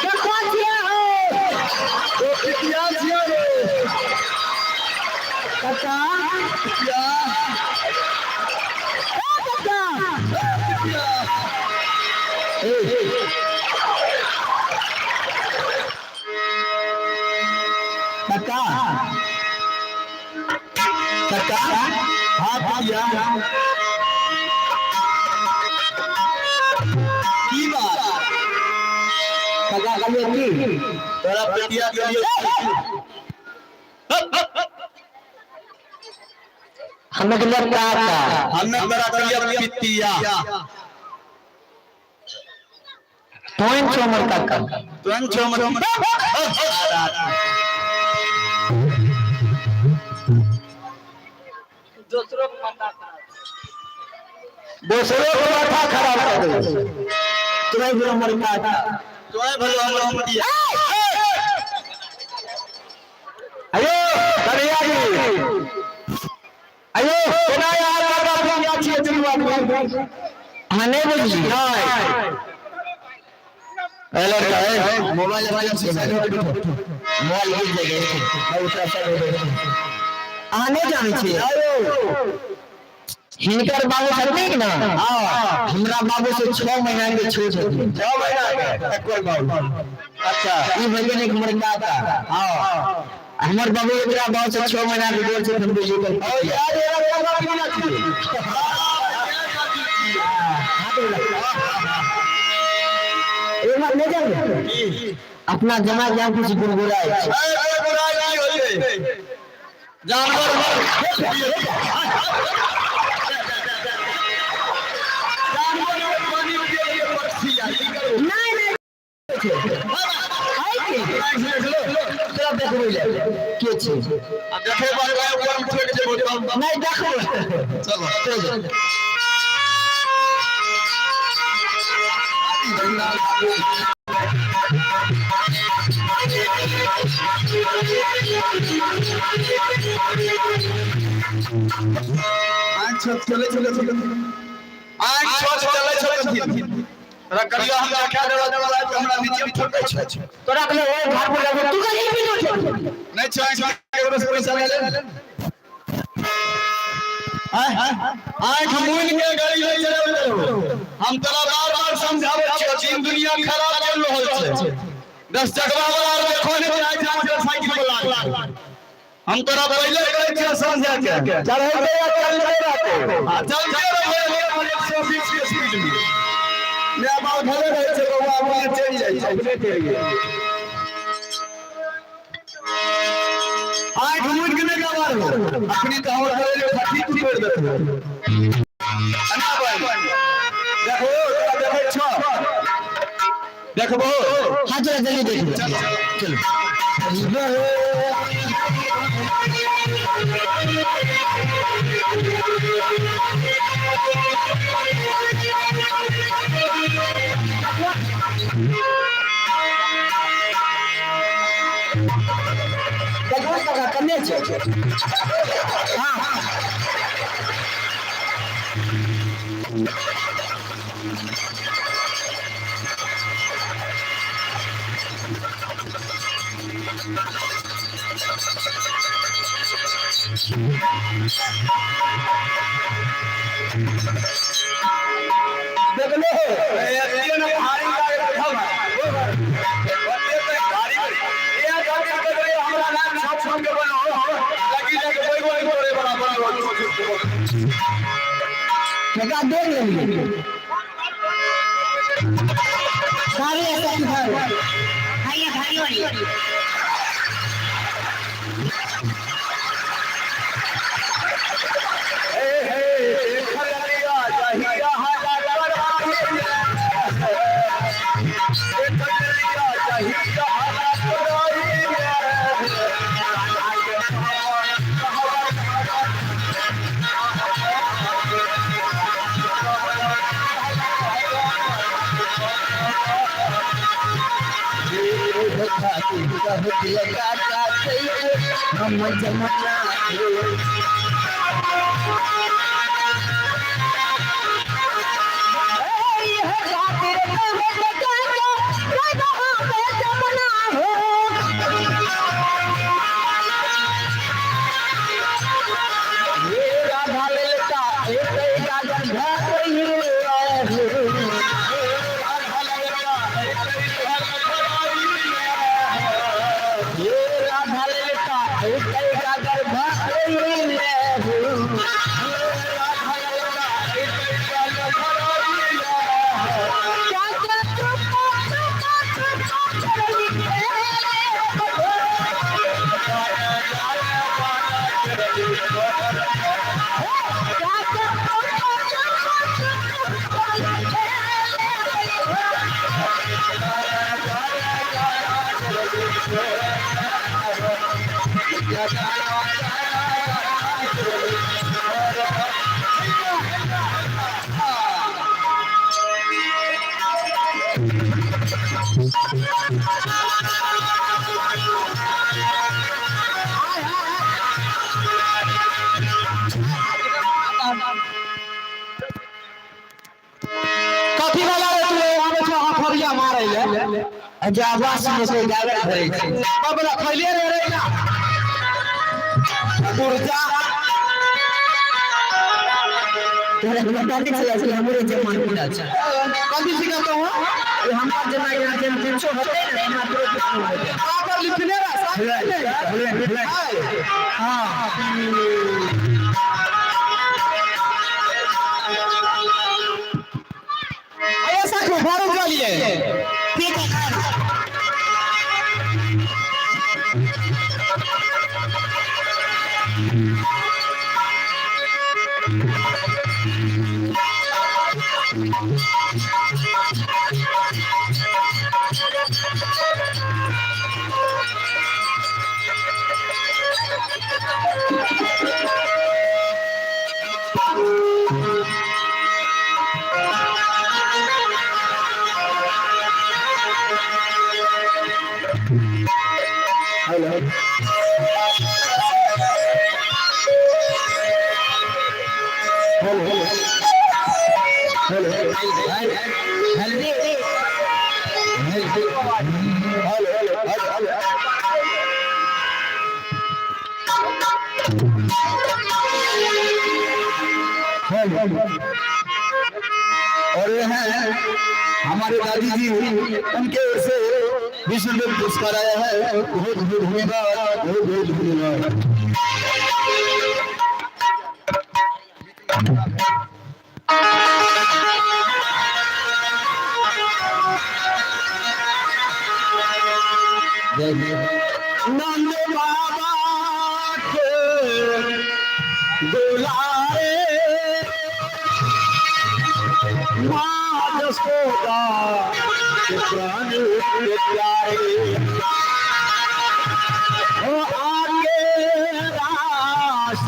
देखो छियै हो। पितिया छियै रे। काका, पितिया। ए काका। पितिया। ए काका, काका। हाँ। पितिया की बात काका कहलिए की तोरा पितिया के लिए हमें के लिए काका हमें तोरा के लिए पितिया तोइन छो हमर काका तुरंत छो हमर दोसरो के माथा खराब कर दे तोरा भी हमर काका तोय भलो हमर पितिया अयो कन्हैया जी अयो केना यार काका पितिया छियै दुनू आदमी अहाँ नहीं बुझली नहीं ए लड़का ए मोबाइल मोबाइल से साइड हो बैठो मोबाइल गिर जाएगा उतरा साइड हो बैठो अहाँ नहीं जानै छियै हिनकर बाबू छथिन ने हां हमरा बाबू से 6 महीना के छोट छथिन 6 महीना के कोई बाबू अच्छा ई भऽ गेलै हमर काका हां हमर बाबू एकरा बाबू से 6 महीना के गोल छथिन बुझि गेल और यार एरा काका पितिया छियै एक बार नहीं जानै अपना जमा जान कुछ गुड़गुड़ाइ छै ए ए बुराई की होई जानवर जानवर पानी पिए लिए पक्षी आ की करू नहीं नहीं तोरा देखबै ले के छै आ देखे बार बार ऊपर में ठोक जेबो तब नहीं देखबै चलो चल आँख छोट चले चले चले आँख छोट चले चले कथी रकड़िया हम देखा देवा देवा तो हमरा नीचे में ठोकै छै तोरा कहले ओए घर पर लगो तू कहीं भी नहीं उठे नहीं छै आँख केकरो से पैसा ले ले आँख मुन के गाड़ी ले चले हम तोरा बार बार समझाबै छियो दिन दुनिया खराब चल रहल छै 10 टकवा वाला देखो ने चाहे छै मोटरसाइकिल वाला हम तोरा पहिले कहै छियो समझा के चढ़ैते या चलते रहते आ चलते रहिए 120 के स्पीड में मेरा बाप भले रहै छै बौआ अपने चलि जाइ छै अपने चलि गेल आँख मुन के नहि गवार हो अखनी तऽ हमर घरे जे फटी छोड़ि देतौ अना बन देखो तोरा देखै छौ देखबो हाँ चलो जल्दी देख लो चल देखो काका कन्ने छै हाँ देखलो एते ने भारी लागे देखो ना ओते ते भारी ए गाड़ी के बड़े हमरा नाम छप छप के बनो लगी लगे कोई कोई करे बराबर काका देख लेलिए सारे ऐसा की भाई भाई भाई वाली हम जमाना कथी वाला रे तू आबै छौ हफरिया मारै ले? जे आवाज सुनै छै गावे धरै छै। बाबला खैले रे रे ना पुर्जा। तोरा पता नहीं चला छै हमरे जमान पूरा छै। कथी सिखलकौ हँ? ई हमर जमाना के जब कुछो होते ने, हमरा पूरा कुछ नहीं होते। कहाँ पर लिखने रहा साहब? हां। ऐसा क्यों फारू चलिए? ठीक है। और ये हैं हमारे दादी जी, उनके ओर से 20 रुपये पुरस्कार आया है। बहुत बहुत धन्यवाद, बहुत बहुत धन्यवाद। नंद बाबा के दुलारे, माँ जसोदा के प्राण के प्यारे, ओ आके रास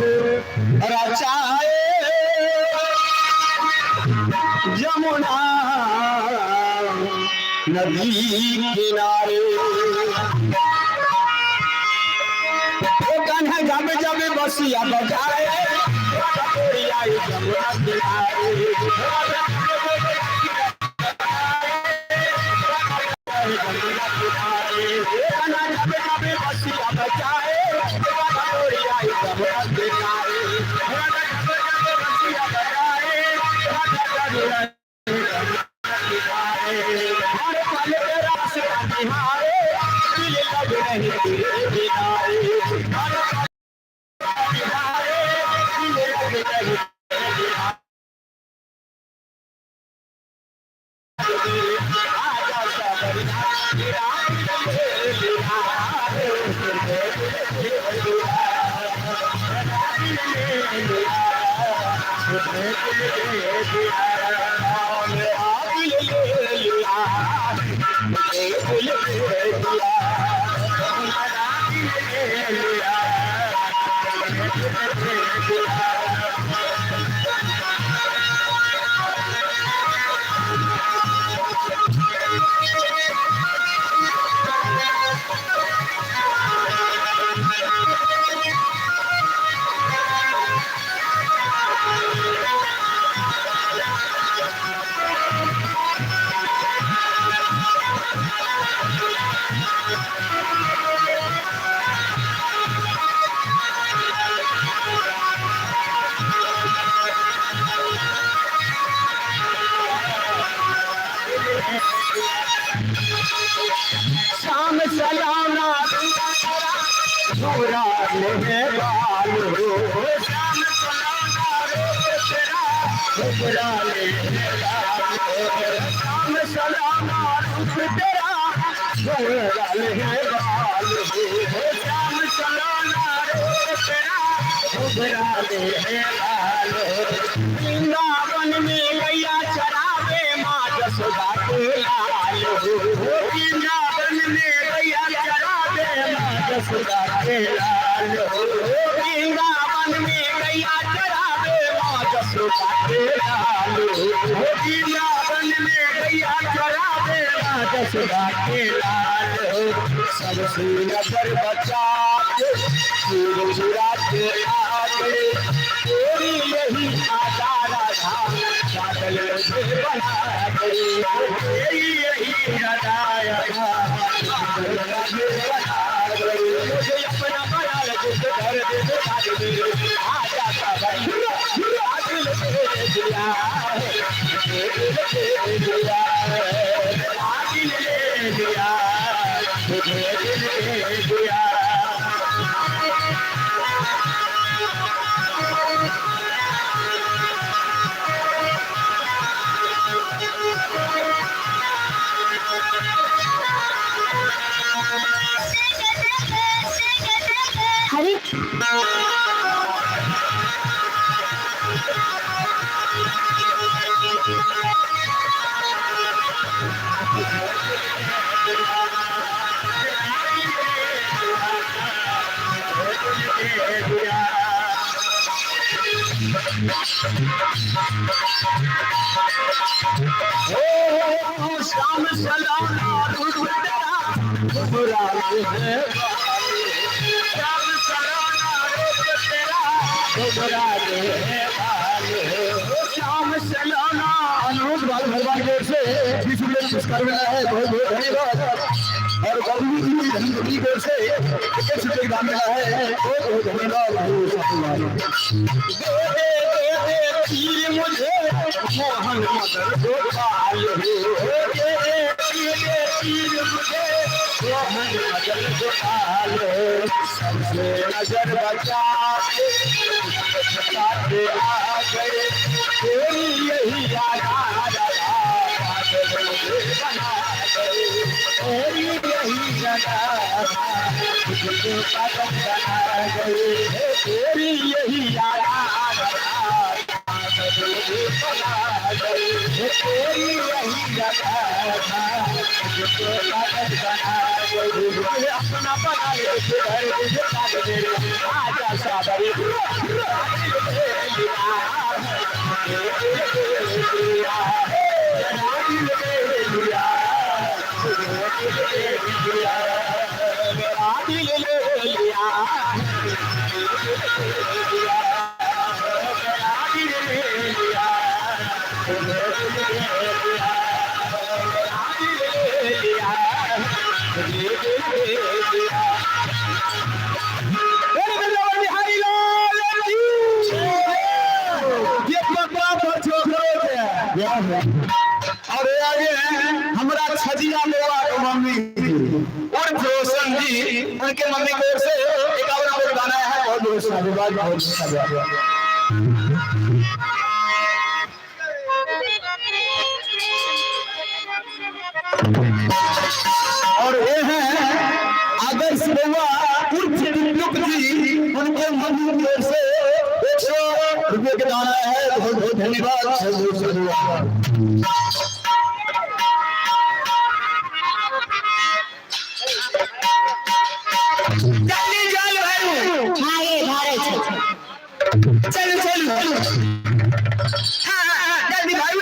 रचाए जमुना नदी किनारे। ओ कान्हा जब जब बसिया बजाए, आई जमुना किनारे। कान्हा जब जब बसिया बजाए, आई जमुना किनारे। जब जब बसिया बजाए, हर पल रास निहारे, दिल लग नहीं तेरे किनारे। हर पल निहारे, दिल लग नहीं तेरे किनारे। आजा सावरिया, तेरा दिल ले श्याम सलाना झोरा ले बाल हो, श्याम सलाना तेरा झोरा ले बाल हो, श्याम सलाना रूप तेरा झोरा ले बाल हो, श्याम सलाना रूप तेरा झोरा ले बाल हो। वृंदावन में गैया चरावे माँ जसोदा के लाल हो, वृंदावन में गैया चरावे माँ जसोदा के लाल हो। वृंदावन में गैया चरावे माँ जसोदा के लाल हो। वृंदावन में गैया चरावे माँ जसोदा के लाल हो। सबसे नजर बचा के चूर के आ गए, तेरी यही आदा राधा पागल मुझे बना गई, तेरी यही राधा पागल मुझे बना गई। मुझे अपना बना ले घर दे दे आजा साबरी दिल दे दिया, दिल दे दिया, दिल ले दिया, मुझे दिल दे दिया। हरे ओ श्याम सलाना रूप तेरा घुमराले है, श्याम सलाना रूप तेरा घुमराले है वाले। श्याम सलाना अनुरोध बाल भगवान की ओर से 20 रुपये पुरस्कार मिला है, बहुत बहुत धन्यवाद। और बाबू जी की ओर से 21 रुपये दान मिला है, बहुत बहुत धन्यवाद। दे दे दे तीर मुझे मोहन मदन गोपाल हो, दे दे तीर मुझे मोहन मदन गोपाल हो। सबसे नजर बचा के आ गए, तेरी यही राधा पागल मुझे बना गए, तेरी यही राधा मुझे पागल बना गए, तेरी यही राधा पागल मुझे बना गए, तेरी यही राधा मुझे पागल बना गए। मुझे अपना बना ले घर तुझे पागल आजा साबरी और आगे हमारा छजिया लोहा के मम्मी उर्फ रोशन जी, उनके मम्मी की ओर से 51 रुपये दान आया है, बहुत बहुत धन्यवाद, बहुत धन्यवाद। और ये हैं आदर्श बउआ उर्फ दिलुक जी, उनके मम्मी की ओर से 100 रुपये के दान आया है, बहुत बहुत धन्यवाद, बहुत धन्यवाद। जल्दी चलो हाँ ये भारे चलो चलो, हाँ हाँ जल्दी भाई।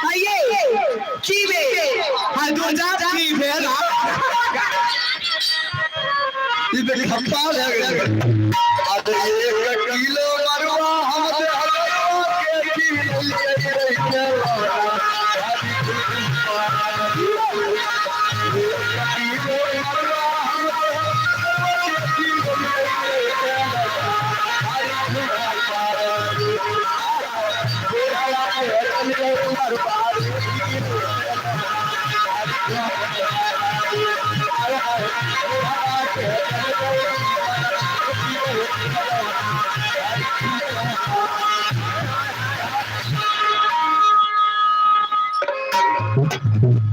आइए की बे हाँ दो जा की भेल ई देख खप्पा भए गेल। आ तो 1 किलो मरुआ हम ते हलवा के की लइके।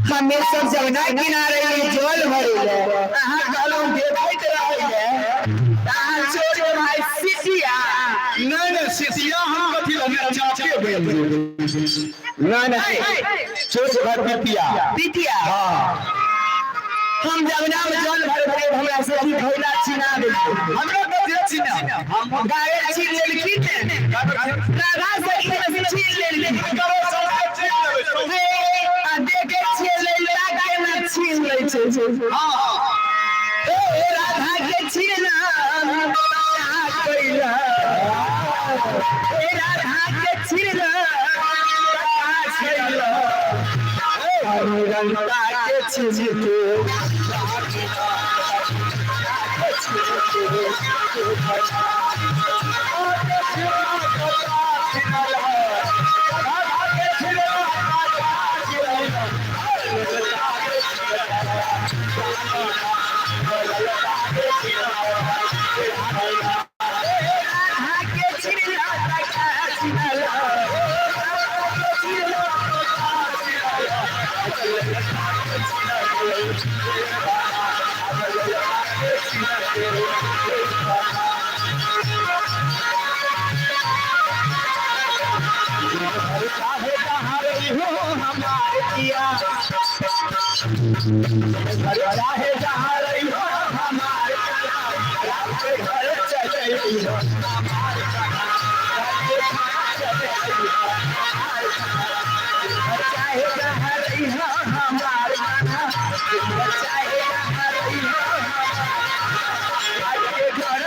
हमें सब जमुना किनारे ये जल भरे अहाँ कहलहुँ देखैत रहै अहाँ छोड़ भाई सिसिया। नहीं नहीं, सिसिया हम कथी लगे चाचे भेल। नहीं नहीं, छोट भाई पितिया। पितिया। हाँ। हम जमुना में जल भरे भरे हमरा से अभी भैला छीना गेल। हमरा कथी छीना? हम गाय छीन लेलखिन, राधा सखी से छीन लेलखिन। करो सब छीन लेबै। आ देखे छियै लैला के ना छीन लै छै। हाँ हाँ। ए राधा के छीना कैला, ए राधा के छीना कैला, रंगता के छीन के। राधा के छीना चाहे जहाँ रही हो हमारे घर चले, चाहे जहाँ रही हो हमारे, चाहे जहाँ रही हो हमारे घर।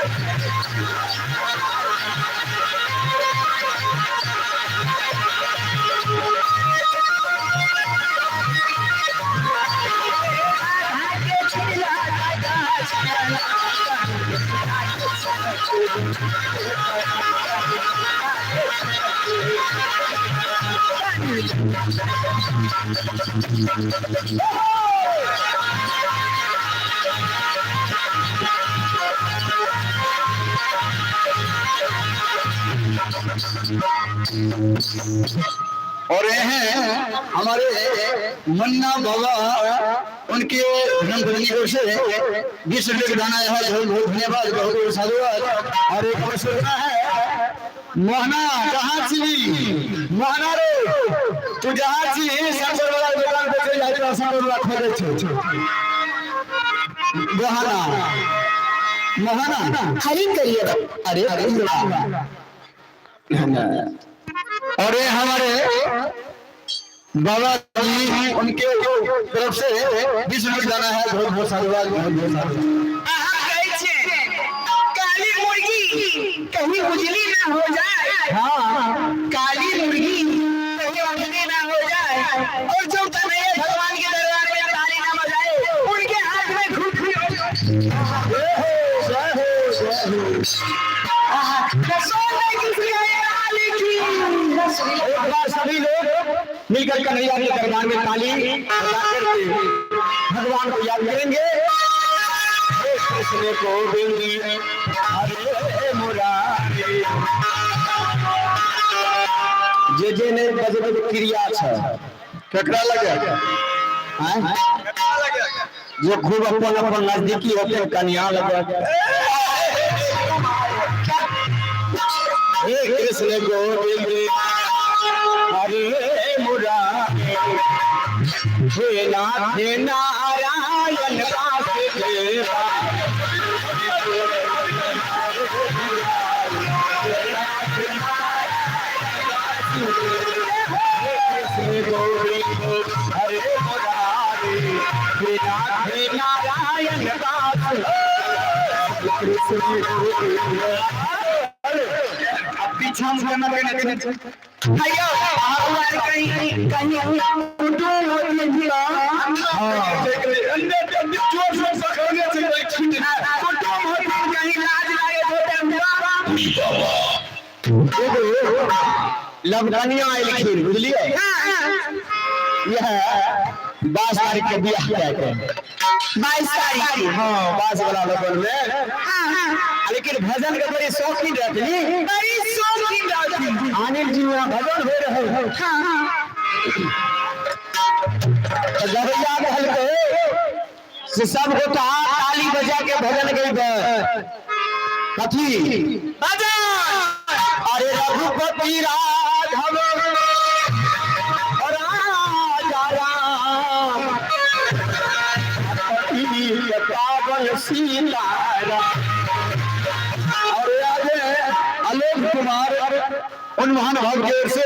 और ये हैं हमारे मुन्ना बाबा, उनके धर्मपत्नी की ओर से 20 रुपये का दान आया है। बहुत बहुत धन्यवाद, बहुत बहुत साधुवाद। और एक और सुनना है, मोहना कहाँ छी? मोहना रे तू जहाँ छी, शंकर वाला दुकान पे चल जाए तो शंकर वाला खोजे छो। मोहना मोहना हरी करिए। अरे और ये हमारे बाबा जी, उनके तरफ से 20 रुपये दाना है। बहुत बहुत साधुवाद, बहुत बहुत साधुवाद। अहाँ कहै छियै काली मुर्गी कहीं उजली ना हो जाए। हाँ। काली मुर्गी कहीं उजली ना हो जाए, और जो कन्हैया भगवान के दरबार में ताली ना बजाए उनके हाथ में खुशी हो जाए। जय हो, जय हो, जय हो। एक बार सभी लोग मिलकर कन्हैया के दरबार में ताली बजा करके भगवान को याद करेंगे। हे कृष्ण गोविंद हरे मुरारी। जे जे ने बजबे के क्रिया छै केकरा लगे? आँय? जे खूब अपन अपन नजदीकी होते कन्या लगे। हे कृष्ण गोविंद हरे मुरारी, हे नाथ नारायण वासुदेवा। कृष्ण गोविंद हरे मुरारी, हे नाथ नारायण वासुदेवा। कृष्ण गोविंद। अब पीछा हम करना पड़ेगा। भैया भगवान कहीं कहीं कुटुंब होती है, कुटुंब होती कहीं लाज लागे होते। एगो नवकनिया एलखिन बुझलियै। यह 22 तारीख के बियाह कए के 22 तारीख के। हाँ, 22 वाला लगन में। लेकिन भजन के बड़ी शौकीन रहतनी, बड़ी शौकीन रहतनी। अनिल जी वहाँ भजन हो रहे। तो गवैया कहलकै से सब गोटा ताली बजा के भजन गैबै। कथी भजन? अरे रघुपति राघव राजा राम पावन सीता राम। और आगे आलोक कुमार उन महानुभाव की ओर से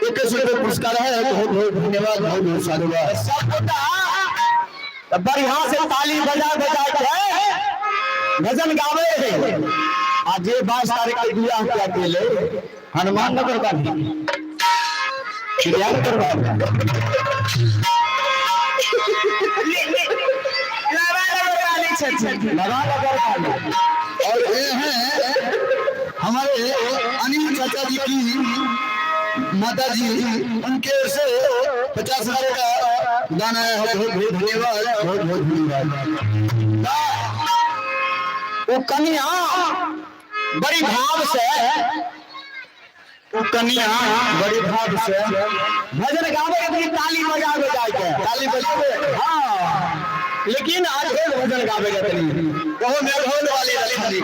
21 रुपये पुरस्कार है। बहुत बहुत धन्यवाद, बहुत बहुत साधुवाद। सब गोटा बढ़िया से ताली बजा बजा के भजन गावे है। आज ये 22 तारीख के बियाह के अकेले हनुमान नगर बानी चिड़ियानगर बानी लगा लगा वाले छथिन। लगा लगा वाले। और ये हैं हमारे अनिल चाचा जी की माता जी, उनके ओर से 50 रुपए का दान आया है। बहुत बहुत धन्यवाद, बहुत बहुत धन्यवाद। वो कन्या बड़ी भाव से, वो कन्या बड़ी भाव से भजन गावे के ताली बजा बजा के, ताली बजावे। हाँ, लेकिन आज फिर भजन गावे के तनी वो मेघौल वाली रखनी।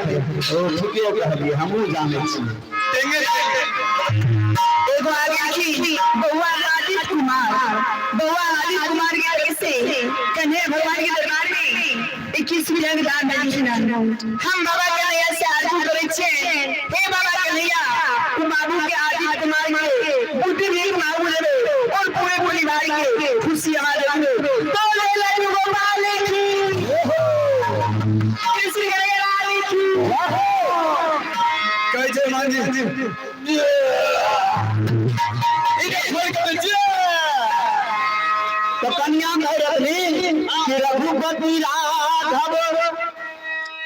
ओ ठीके कहलिए, हमहूँ जाने छी। टेंगे टेंगे। एगो आगे की बउआ राजीव कुमार, बउआ राजीव कुमार के तरफ से कन्हैया भगवान के दरबार में 21 रुपया के दान देलखिन। हम बाबा कन्हैया से आरजू करै छियै, हे बाबा कन्हैया, तू बाबू के आदित्य कुमार के बुद्धि भी मांगू देबे और पूरे परिवार के खुशी हमारे देबे। तो ले लड्डू गोपाल की, कृष्ण कन्हैया लाल की। कहै छै मांझी तो कन्या कह रहनी कि रघुपति राघव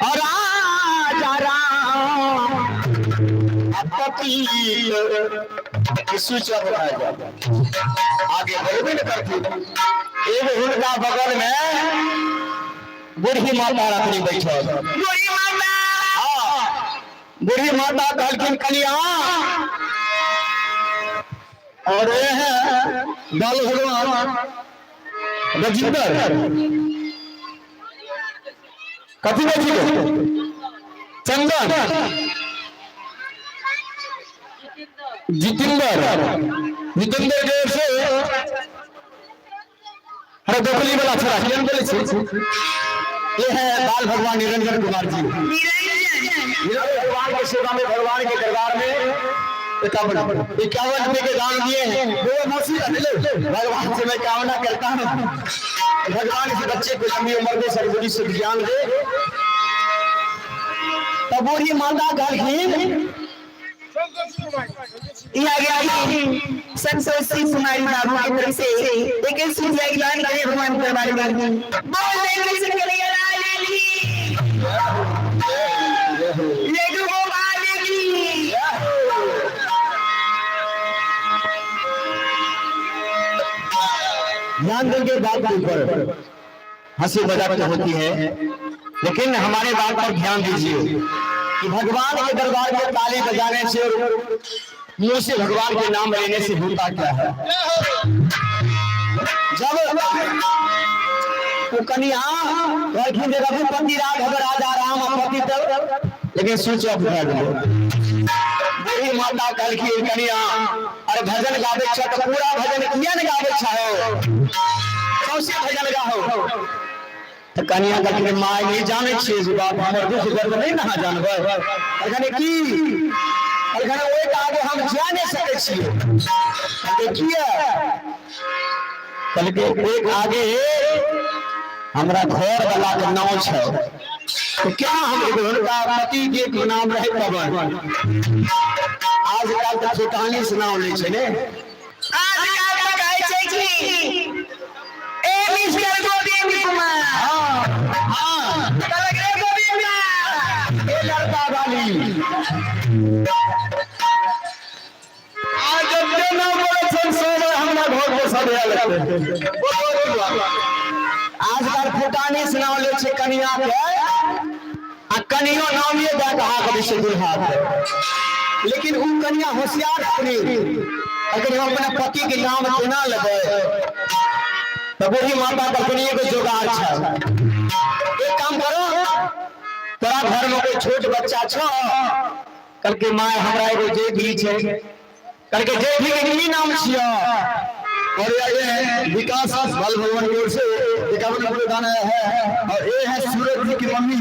और राजा राम पति सूचक आगे बढ़बे न करती। एगो हुनका बगल में बूढ़ी माता रखनी बैठल। बूढ़ी माता। हाँ, बूढ़ी माता कहलखिन कन्या, और ये है बाल भगवान राजिंदर कथी बैठी चंदन जितेंद्र, जितेंद्र के ओर से अरे दोकली वाला छोरा केहन बोले छी। ये है बाल भगवान निरंजन कुमार जी। निरंजन निरंजन भगवान के सेवा में भगवान के दरबार में 51 रुपए के दान दिए हैं। वो मौसी भगवान से मैं कामना करता हूँ भगवान इस बच्चे को लंबी उम्र दे, सदबुद्धि सुज्ञान दे। तब बूढ़ी माता कहलखिन यहाँ गया संतोषी कुमारी बाबू की तरफ से 21 रुपया के दान करे भगवान के दरबार में। बोल दे कृष्ण कन्हैया लाल की, लड्डू गोपाल की। ध्यान देंगे बात के ऊपर, हंसी मजाक तो होती है लेकिन हमारे बात पर ध्यान दीजिए कि भगवान के दरबार में ताली बजाने से और मुंह से भगवान के नाम लेने से होता क्या है। जब वो कन्या कहलखिन जे रघुपति राघव राजा राम पति तब, लेकिन स्विच ऑफ भए गेलै। बूढ़ी माता कहलखिन कन्या, अरे भजन गाबै छ तऽ पूरा भजन किया ने गाबै छ, सौंसे भजन गाहो। तऽ कन्या कहलखिन माय नहीं जानै छियै जे बाप हमर दुख दर्द नहीं ने अहाँ जानबै। कहलखिन की? कहलखिन ओहिके आगे हम जा नहि सकै छियै। कहलकै किया? कहलकै ओहिके आगे हमरा घर वाला के नाम छै, तो क्या हम हुनका पति के नाम रहे पवन। आजकल तऽ छोटानी से नाम लै छै ने। आजकल तऽ कहै छै कि ए मिस्टर गोविंद कुमार। हाँ, कहलक रे गोविंदा। ए लड़का वाली। आज प्रसाद आयल बोलो। आजकल फुटानी से नाम ले छै कनिया के, आ कनियो नाम ये दए के हाक दै छै दुल्हा के। लेकिन उ कनिया होशियार छथिन, अगर हम अपना पति के नाम केना लेबै? तऽ बूढ़ी माता कहलखिन एगो जोगाड़ छै, एक काम करो, तोरा घर में कोई छोट बच्चा छौ? कहलकै माय हमरा एगो जेठी छै। कहलकै जेठी के की नाम छियौ? और ये है विकास बाल भगवान की ओर से 51 रुपये दान आया है और ये है सूरज जी की मम्मी,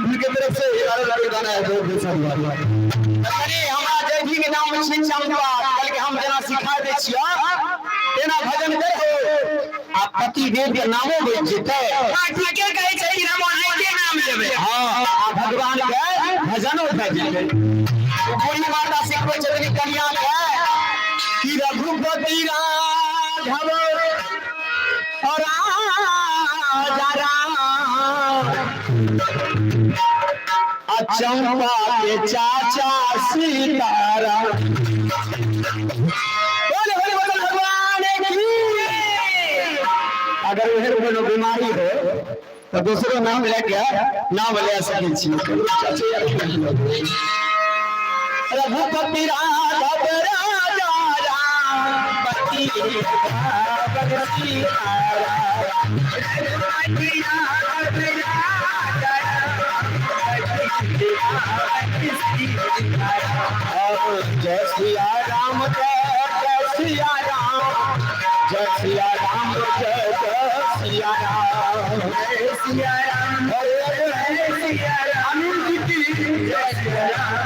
उनके तरफ से 11 रुपये दान आया है। बहुत बहुत साधुवाद। अरे हमरा जेठी के नाम छै चंपा। कहलकै हम जेना सिखा दै छियौ तेना भजन करहो आ पति देव के नामो बचि जेतै। हाँ, ठीके कहै छै कि हम ओनाहिते नाम लेबै। हाँ, आ भगवान के भजनो भए जेतै। ओ बूढ़ी माता सिखबै छथिन कनिया के कि रघुपति राघव राजा राम आ चंपा के चाचा सीताराम। बोले बोले बोले भगवान की। अगर एहन कोनो बीमारी हो तऽ दोसरो नाम लेके नाम ले सकै छी। रघुपति राघव राजा राम पति राघव सीताराम। रघुपति राघव राजा राम, जय सिया राम, जय जय सिया राम, जय सिया राम, जय जय सिया राम, जय सिया राम, जय सिया राम। अनिल जी की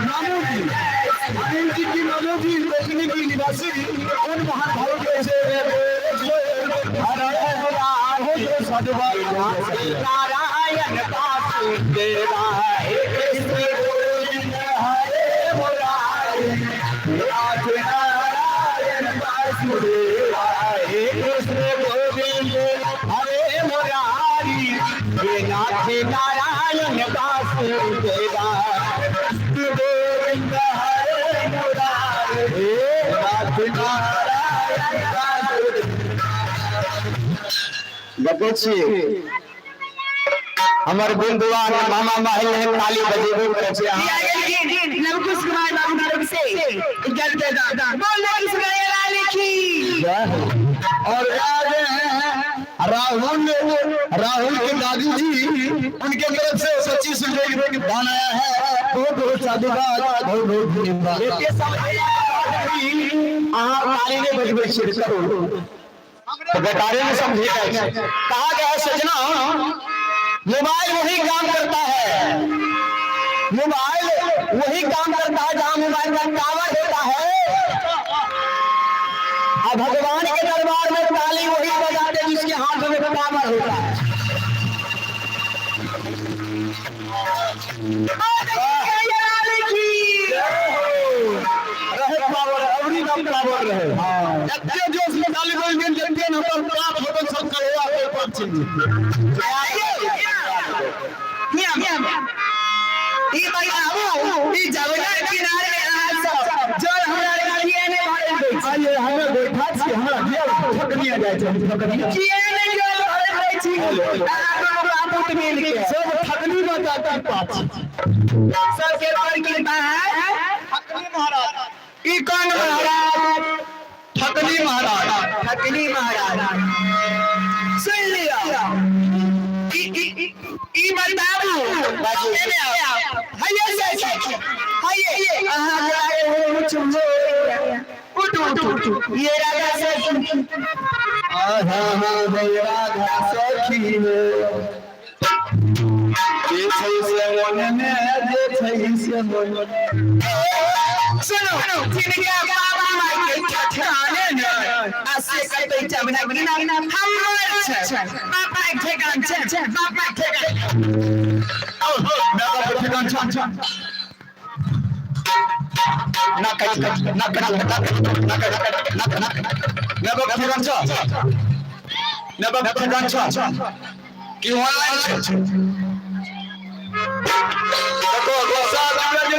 मामू जी, अनिल जी की मामू जी रोशनी की निवासी उन महान भाव के से साधुवाद। नारायण वासुदेवा, हे कृष्ण गोविंद हरे मुरारी, नाथ नारायण वासुदेवा, हे कृष्ण गोविंद हरे मुरारी, हे नाथ नारायण वासुदेवा, कृष्ण गोविंद हरे मुरारी, हे नाथ नारायण वासुदेवा। देखै छियै हमर बिंदुआ मामा माहिल एहन ताली बजेबो करै छै अहाँ। लवकुश कुमार बाबू की तरफ से 11 रुपए दान। बोल कृष्ण लाल की। और आज राहुल, राहुल के दादी जी, उनके तरफ से 25 रुपए के दान आया है। बहुत बहुत साधुवाद, बहुत बहुत धन्यवाद। एते समय अहाँ ताली नहि बजबै छियै करू तो बेकारे में समझे जाइ छै। कहा गया है सजना, मोबाइल वही काम करता है, मोबाइल वही काम करता है जहां मोबाइल का टावर होता है और भगवान के दरबार में ताली वही बजाते जिसके हाथ में टावर होता है। लाल की। रहे पावर, अवरी का पावर रहे। जत्ते जोश में ताली बजबे, जत्ते हमर पाप होतन सब करेगा कोई पाप छीन। ई बताबू, ई जमुना किनारे अहाँ सब जल हमरा किए नहि भरल दै छी? आइए हमें बैठा छी, हमरा किया ठकनिया जाइ छै, हम ठकनिया। किए नहि जल भरल दै छी अहाँ दुनू बापूत मिल के? सब ठकनी बजाती पाछ। सबके पर कृपा है। ठकनी महाराज। ई कौन महाराज? ठकनी महाराज। ठकनी महाराज, सुन लियो, ई ई ई ई बताबू, एने आउ, हैये से हैये, अहाँ जाए हो चुमो, उठू उठू उठू, ये राधा सखी। आहा हा राधा सखी हो, जे छै से मन में, जे छै से मन में। सुनो, जिनका बाबा माई के ठिकाने ने आ से कतै जमुना किनारे हमर छै, बाबा के ठेकान छै, बाबा के ठेकान। बाबा के ठेकान छ ना कट ना कट ना कट ना कट ना कट ना बाबा ठेकान छ ना बाबा ठेकान छ कि ऑनलाइन छै? देखो प्रसाद हमरा जे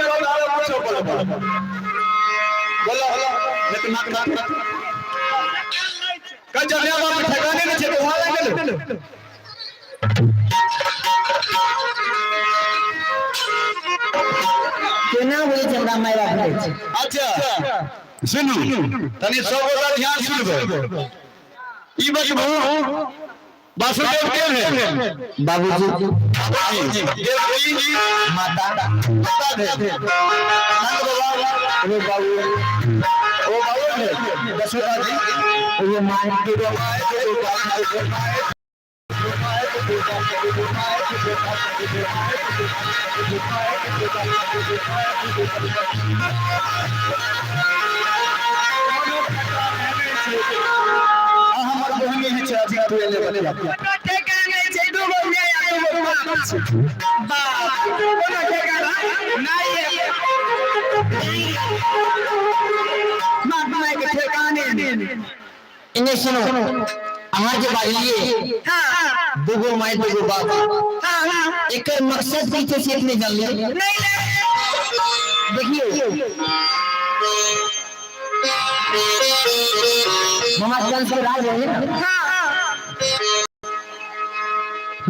पूछो, बोलो बोलो बोलो, बोलो, नाक नाक। कह जब बाप ठेकाने नहीं छै तो वहां लग गेलो। केना बुझै छै हमरा माय बाप नहि छै। अच्छा सुनू तनी सब गोटा ध्यान सुनबै। ई बतबू वासुदेव के भेल? बाबूजी। बाबूजी देवकी जी माता। माता भेल। नंद बाबा ओ बाबू। ओ बाबू भेल यशोदा जी ओ my. हमर बहिनी है चाची तू एले बतिया। कोनो ठेकाना नहि छै, दूगो my आ दूगो बाप छै। बाप कोनो ठेकाना नहि है। बाप my के ठेकाने नहि। इन्हें सुनो, अहाँ जे बाजलिए हाँ। दूगो माय दूगो बाप, हाँ हाँ एकर मकसद की छै से नहि जानलिए। नहीं नहीं। देखियो मामा कंस के राज रहे ना। हाँ।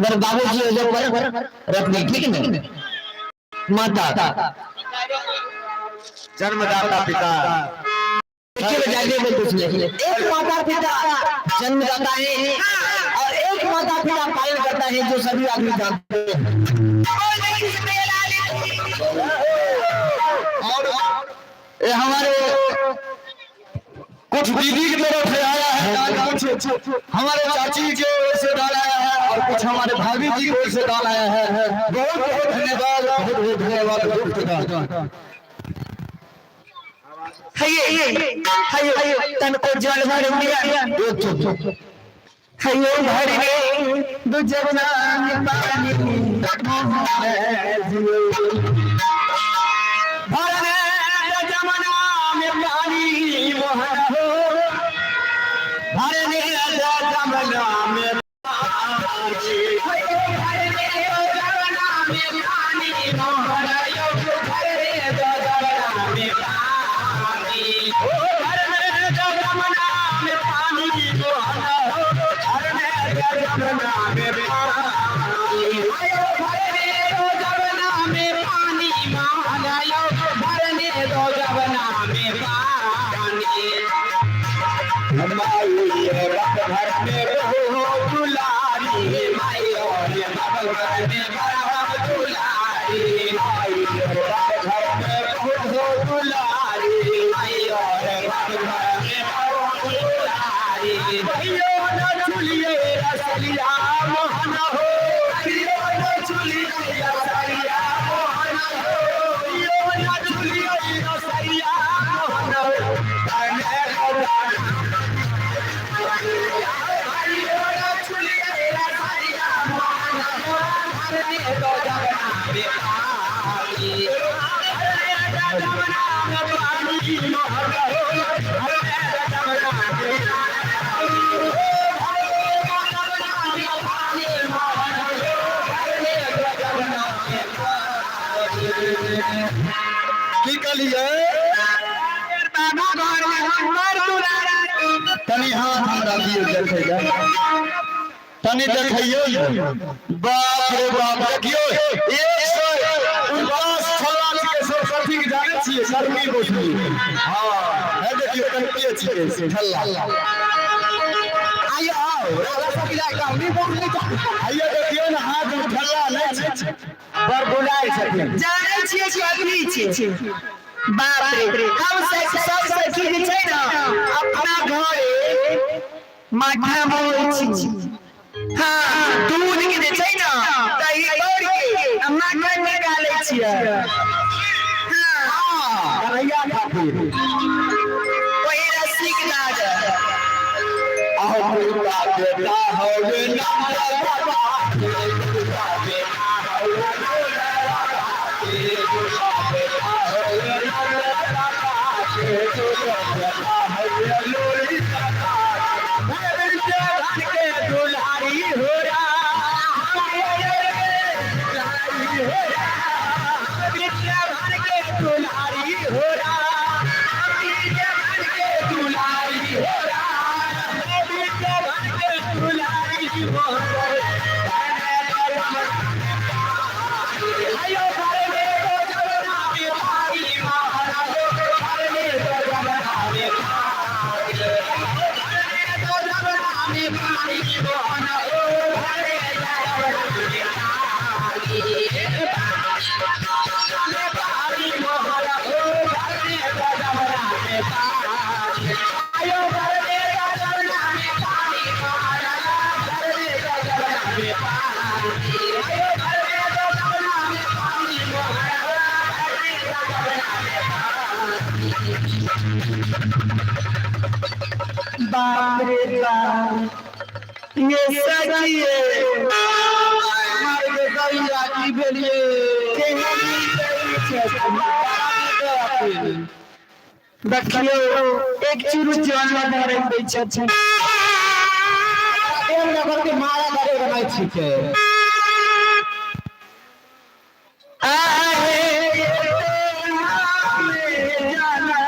मेरे बाबूजी हो पर रखनी ठीक है माता जन्मदाता पिता। देखिए जाइए बोलते सुनिए। एक माता पिता जन्मदाता है और एक माता पिता पालन करता है, जो सभी आदमी जानते हैं। और ये हमारे कुछ दीदी की तरफ से आया है दान, कुछ हमारे चाची की ओर से दान आया है और कुछ हमारे भाभी जी की ओर से दान आया है। बहुत बहुत धन्यवाद, बहुत बहुत धन्यवाद। गुप्त दान। हइये हइये तनको जल भर मिया। हइयो भर रे दु जमुना पानी भरने जमुना में पानी मोहन हो भरने जमुना में पानी हइयो भरने जमुना में पानी मोहन यो भरने जमुना में पानी ओ भरने जमुना में पानी मोहन हो भरने जमुना में पानी हइयो भरने जमुना में पानी मोहन यो भरने जमुना में पानी माई बाप घर में रहो दुलारी माई और बाप घर में बड़ा दुलारी माई बाप घर में रहो दुलारी माई और बाप घर में रहो दुलारी भैयो न चुलिए रसलिया मोहन हो भैयो न चुलिए रसलिया मोहन हो भैयो न चुलिए रसलिया मोहन हो की कहलिए? बाबा घर में हमर दुलारा। तनी हाथ हमरा दियौ देखै लए, तनी देखैयौ। बाप रे बाप, देखियौ 149 छल्ला छिकै सब। कथी के जानै छियै? सर्मी बोसली। हाँ है, देखियौ कनके छिकै से ठल्ला। आइयो आओ राधा सब जाय हमनी बोल नहीं। आइयो देखियौ ने, हाथ में ठल्ला नहि छै, बड़ बुलाय छथिन। जानै छियै कि अग्नि छियै। बाप रे, हम सब सब सखी जे छै ने अपना घरे माठा मोल छी। हाँ, दूध के जे छै ने दही तोड़ के आ माखन निकालै छियै। हाँ। कन्हैया खातिर। वही रस्सी के दाग। आहो कुत्ता बेटा होवे ना बाबा, कुत्ता बेटा होवे ना बाबा, बेटा होवे ना बाबा, बेटा होवे लोरी बाबा, धान के दुलारी हो रा, दुलारी हो रा, धान के दुलारी हो रा, धान के दुलारी हो रा। बाप रे बाप, ये सखिए मार के दैया की भेलिए। देखियो, एक चूरू जल धरे दै छै। एक नंबर के मारा करे बनाई छिके। आहे जाना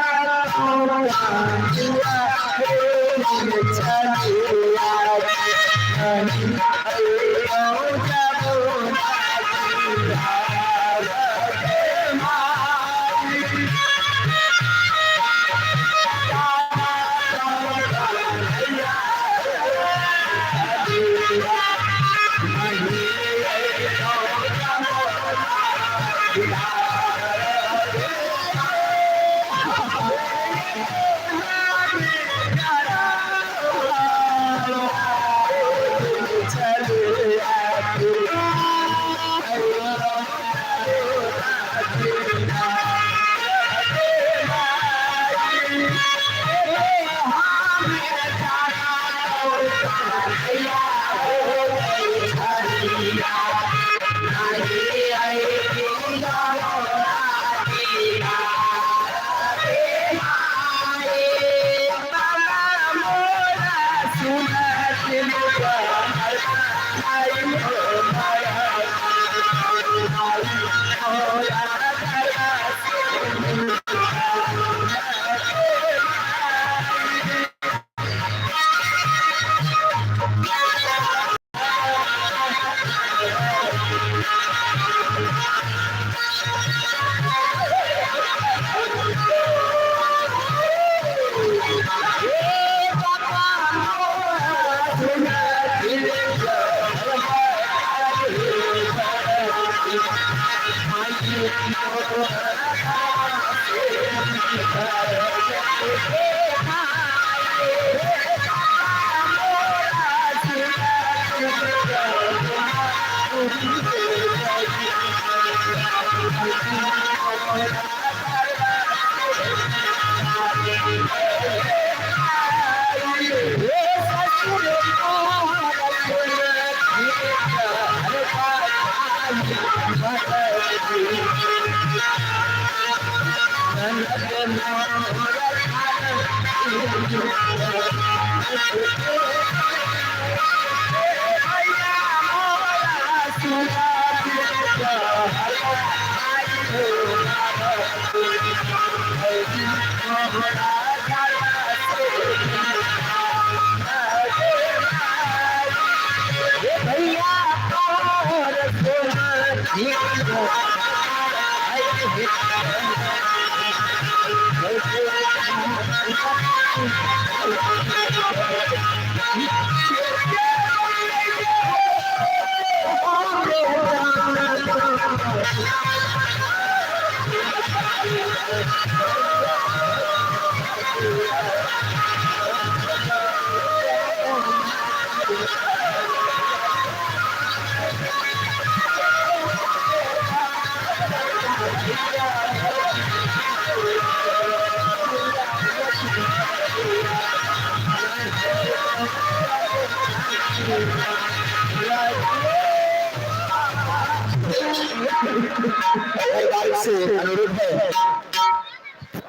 दरबार से अनुरोध है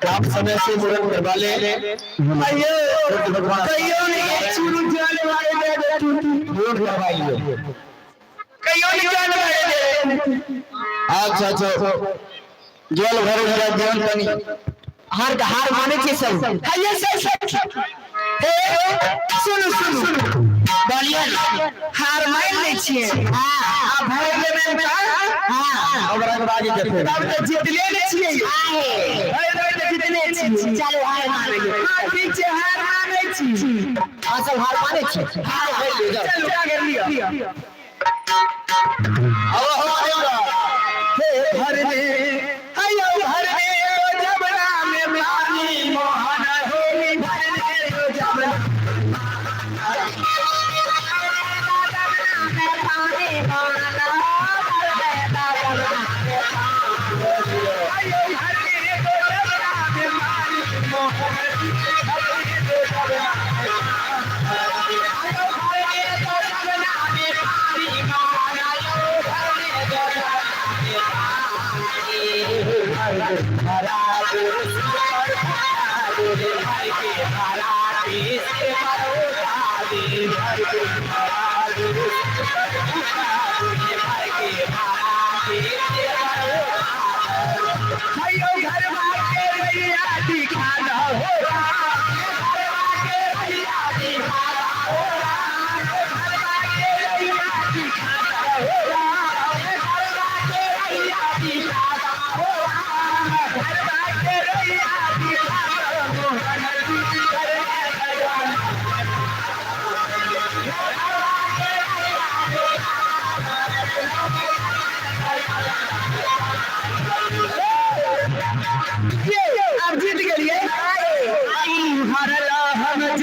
कि आप समय से मुहूर्त करवा लें। भगवान कहियो नहीं एक चूरू जल मारे दे दे। मुहूर्त करवाइए। कहियो नहीं जल मारे दे। अच्छा, जल भरो जरा जीवन तनी। हार हार माने छी सब। हाये सब सब। हे, सुनो सुनो। बोलिए हार मान लै छियै। आ भरि लेबै तऽ अब रंगबाजी जेतै। तब तऽ जीतले ने छियै। भरि लेबै तऽ जीतले छियै। चलू हार मानै। हाँ, ठीक छै, हार मानै छी। अहाँ सब हार मानै छी? चलू कागज लिअ। अब हो देवरा। हे भरने हयो भरने ओ जबना में पानी मोहन होली भरने ओ जबना। हयो भरने ओ जबना में पानी मोहन भरने ओ जबना। हयो भरने ओ जबना में पानी मोहन हयो भरने ओ जबना में हयो घरवा के रैया दिखा दहो घरवा के रैया दिखा दहो घरवा के रैया दिखा दहो घरवा के रैया दिखा दहो घरवा के रैया दिखा दहो अब जीत गेलियै। हरला हम और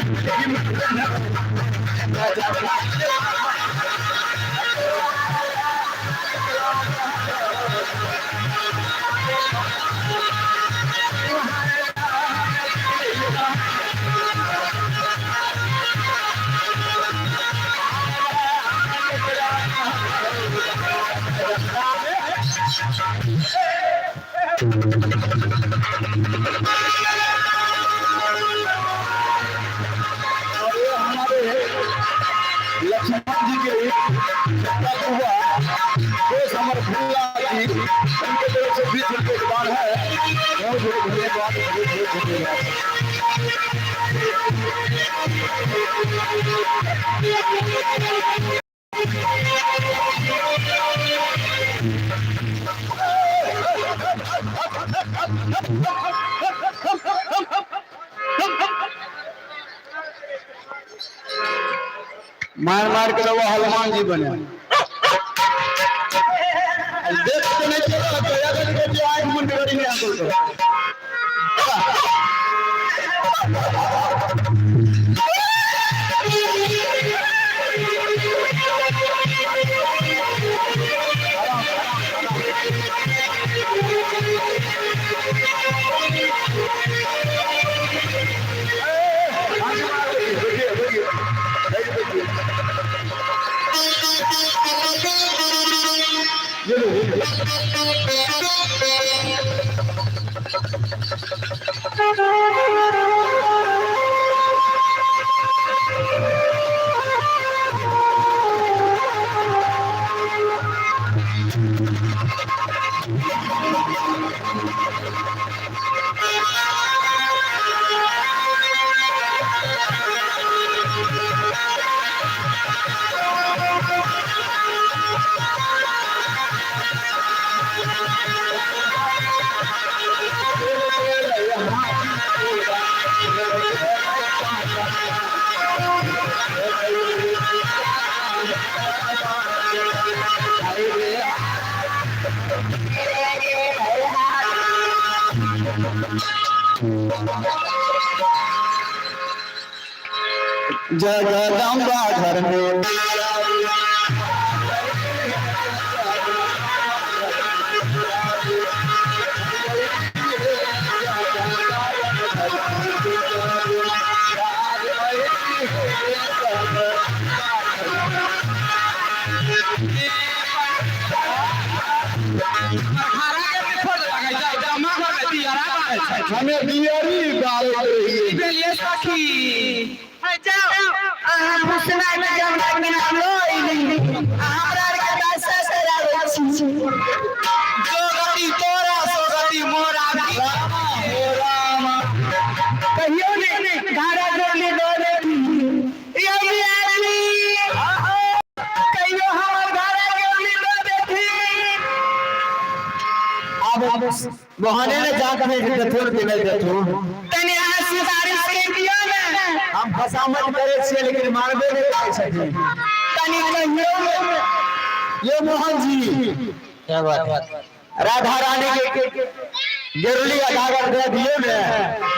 ये हमारे लक्ष्मण जी के छोटा हुआ देश हमारे भुल्ला जी, उनके तरफ से 20 रुपये का दान है। बहुत बहुत धन्यवाद, बहुत बहुत धन्यवाद। मार मार के रवा हनुमान जी बने। देख के नहीं चला तो याद है कि आँख मुंड गाड़ी में आंखों को। देखिए देखिए देखिए, ये लो, ये लो। जगदम्बा घर में हमें बियरी बारे रही। जाओ अहाँ फुसना में जब में नाम लो हमरा आर के पैसा से आबै छी। जो गति तोरा सो गति मोरा। कहियो ने धारा जोड़ली दो। ये बियाजी मोहने ने जात में देथुन कि नहि देथुन। तनी अहाँ सिफारिश कर दियौ ने। हम फसामत करै छियै लेकिन मानबे नहि करै छथिन। तनी कहियौ ने। ये मोहन जी, क्या बात? राधा रानी के गेरुली आधार दे दियो ने।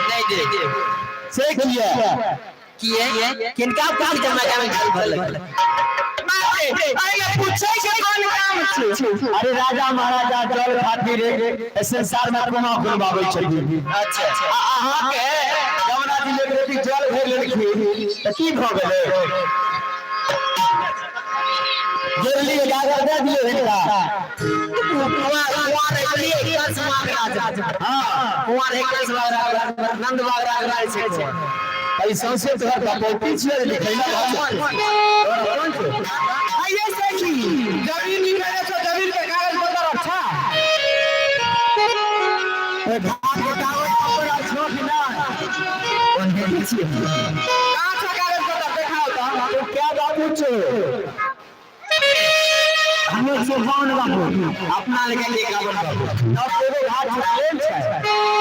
नहीं दे। से किया? किए किनका पूछ जमा के घर भरल? अरे पूछै के कोन काम छै? अरे राजा महाराजा जल खातिर ए संसार में कुआं खुलवाबै छथिन। अच्छा। आ अहाँ के यमुना जी एक रेती जल भरि लेलखिन तऽ की भऽ गेलै? गेरुली गागर दे दियो हिनका। कुआं कुआं रहलिए कंस महाराज। हाँ। कुआं रहे कंस महाराज, नंद महाराज राज छै। ई सौंसे तोहर कपौती छियै जे लिखैला कोन छै? आइए सखी, जमीन निकाले तो जमीन के कागज पत्र अच्छा। ए घाट के कागज पत्र छो कि नहि? कहाँ छै कागज पत्र देखाओ तो। तो क्या बाबू छो? हमें सुभान बाबू अपना लेके 51 बाबू। अब एगो घाट छुटल छै।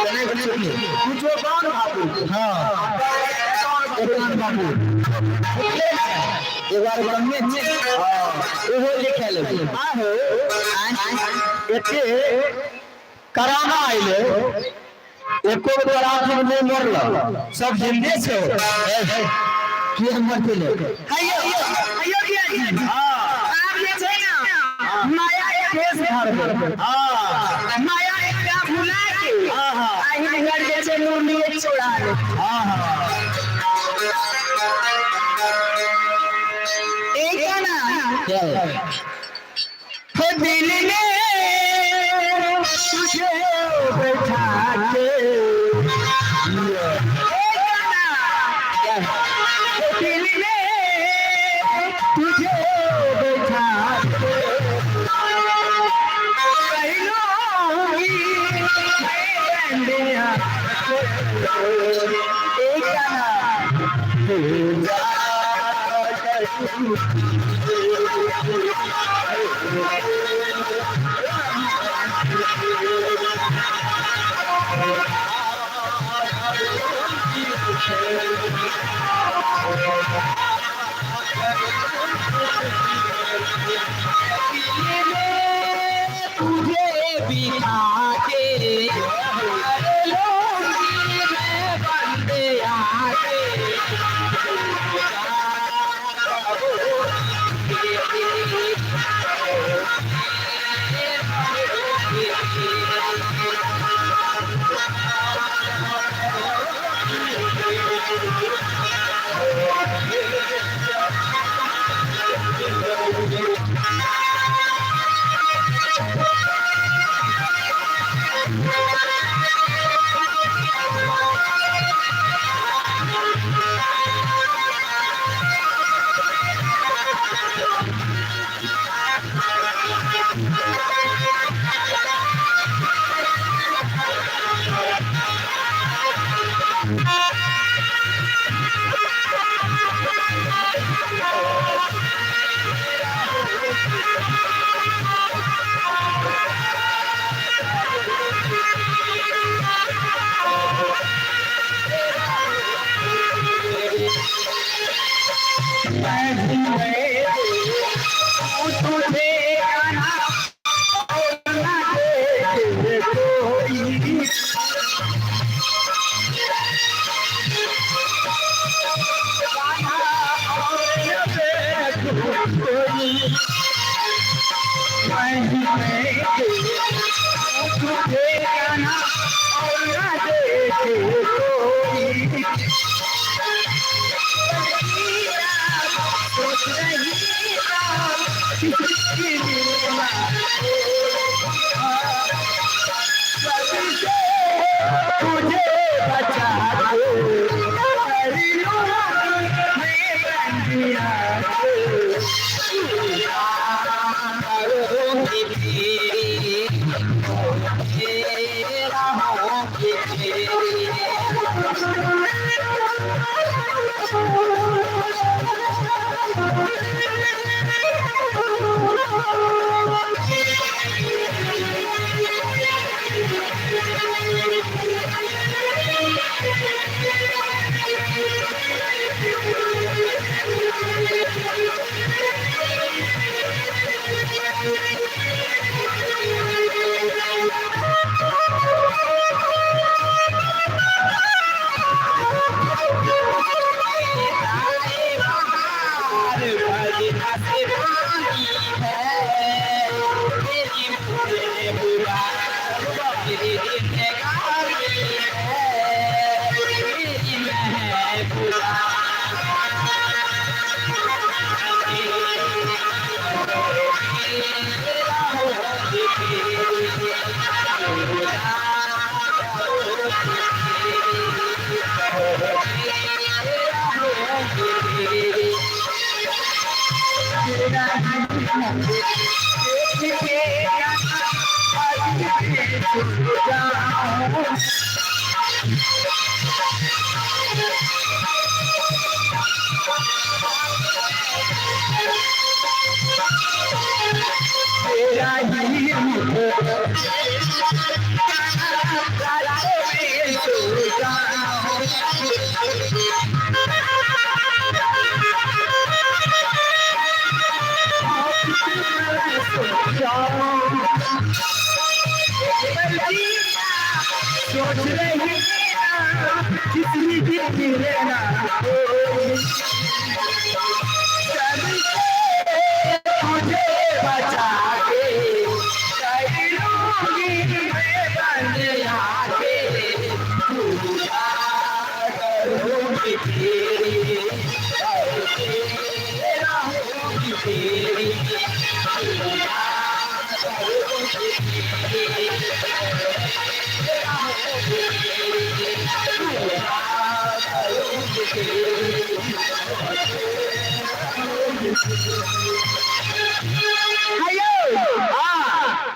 तने छुटले। कुछो बान बाबू। हां, 51 बाबू एक बार कमे छै। ओहो लिखे लेबै। आहो, एते कराना आइले, एको गो आदमी नहि मरल, सब जिंदे छै। की मरते ले? हइयो हइयो किया जी, आब जे छै ने माया एक भेष धर, माया एक भुला के आहि घर जे छै मुरली एक चोरा ले। एक ना क्या है? हो दिल में तुझे बैठा के एक ना क्या है? हो दिल में तुझे बैठा के कहलोगी मैं एक गाना। तुझे बिठा के लोगी मैं बंदे आके।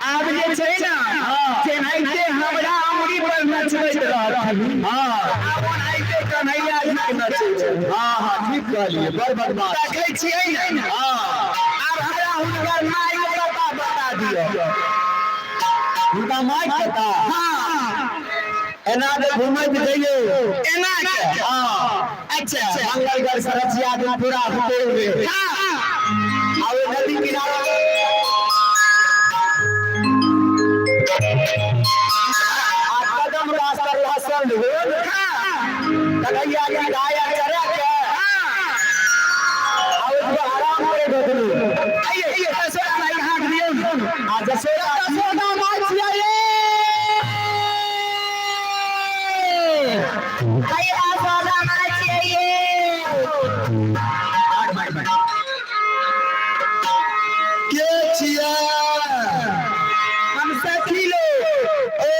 आब जे छै ने तेनाहिते हमरा अमरी पर नचबैत रहत। आब ओनाहिते कन्हैया जी के नचै छै। हाँ हाँ, ठीक कहलिए, बड़ बदमाश। देखै छियै ने? आब हमरा हुनकर माय के पता बता दिअ। हुनका माइक पता? हाँ। एना जे घुमैत जइयो। एना के? हाँ। अच्छा। मंगलगढ़ सरसिया पूरा होते हुए आ ओहि नदी किनारा आ कदम रास्ता लहसन रोड, कन्हैया के गाया चरा के आ ओहि पर आराम करे देखलू। आइए यशोदा माई हाथ दियौ। आ जसोदा यशोदा माई छियै ये। यशोदा माई छियै ये। के छियै? हम सखी लोग। ए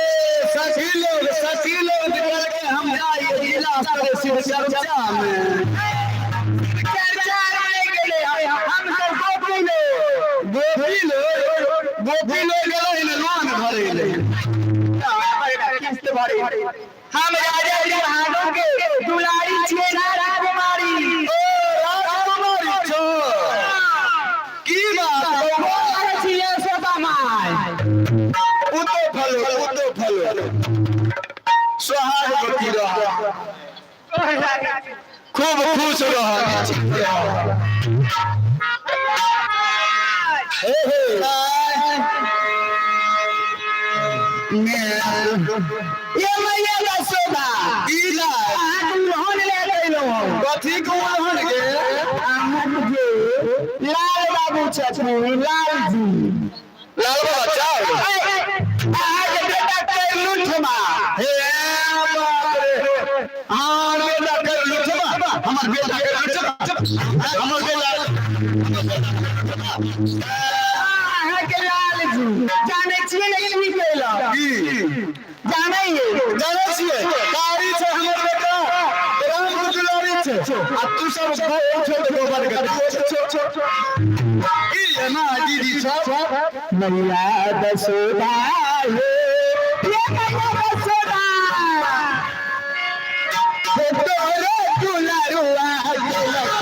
सखी लोग, सखी लोग निकल के हम जाइए जिला स्तर शिव चर्चा में। चर्चा में गेलै हम सब गोपी लोग। गोपी लोग, गोपी लोग गेलै ने लोन भरै ले। किस्त भरे। हम राजा जी भागो के दुलारी छियै ना राजकुमारी। ओ राजकुमारी छो, की बात बौआ? छियै यशोदा माई। उतो फलो, उतो फलो, सोहागवती रह, खूब खुश रह। हे हे, ये मैया यशोदा। की लाय? अहाँके उल्हन ले गेलहुँ हम। कथी के उल्हन गे? अहाँके जे लाल बाबू छथिन, लाल जी। लाल बाबा चाल। अहाँके बेटा कर लूठमा। हे बाप रे, हाँ, बेटा कर लुठबा, हमर बेटा कर लुठबा, हमर बेटा। अहाँके लाल जी जानै छियै ने की केलक? की? जानै जानै छियै, कारी छै हमर बेटा, राम के दुलारी छै आ तू सब छोट गोबर के छोट छोट की एना दीदी सब। मैया दसोदा हे, ये मैया दसोदा, तोरे दुलारुआ गेलक।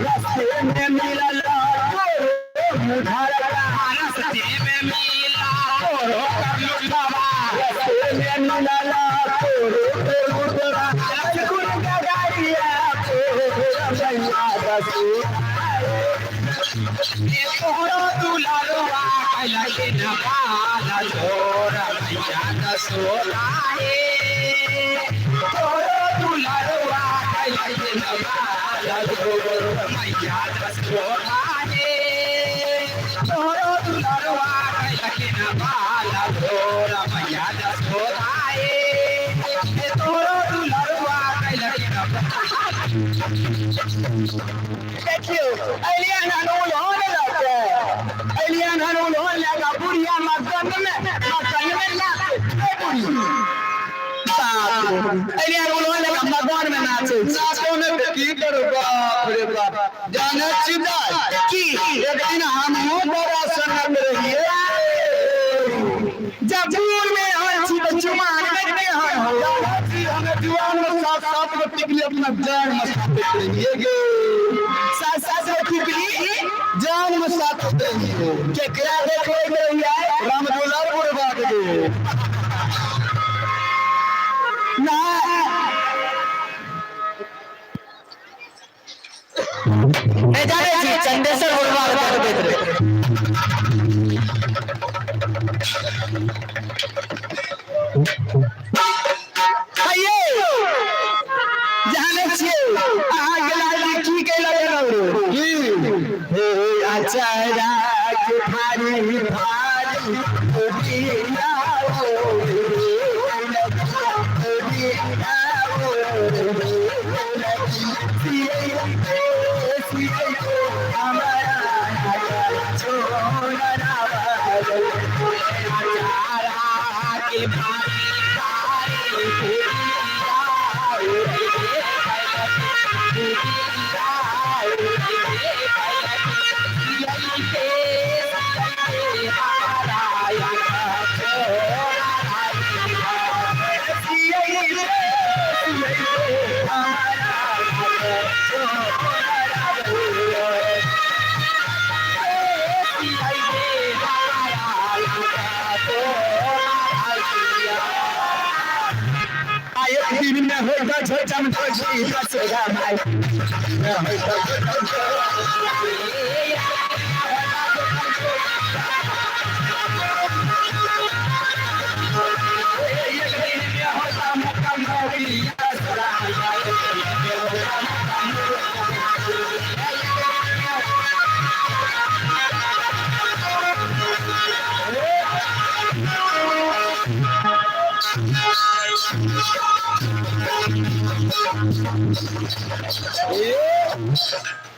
रस्ते में मिलल रस्ते में मिलल दसोदा हे तोरो दुलरवा कैलक न बाल मैया दसोदा हे तोरो दुलरवा कैलक न बाल मैया दसोदा हे तोरो दुलरवा कैलक न। देखियो एलियन हनूल होने लगते, एलियन हनूल होने लगा बुढ़िया मगन में मगन में नाचे। ए बुढ़ी बाप, एलियन हनूल होने लगा मगन में नाचे। नाचो ने की करू बाप रे बाप, जाने छी दाय की एक दिन हमहूँ बड़ा सनक रहिए। जब बूढ़ में हन छी तो चुमान में के हन हो। जाने छी हमें जुआन में सात सात गो टिकली अपना जान में साथ रहिए गे। सात सात गो टिकली जान में साथ रहिए। केकरा देखबै रहिए? राम दुलार बुढ़वा के गे। ना नहीं जाने छी चंदेश्वर बुढ़वा के देखैत रहे। हइये जाने छियै अहाँ के लाली की कैलक रौ की हे अचारा के भारी भारी दिया ओ दिया ओ अचारा के भारी भारी एक दिन में होता छै चमका छी दसोदा माय।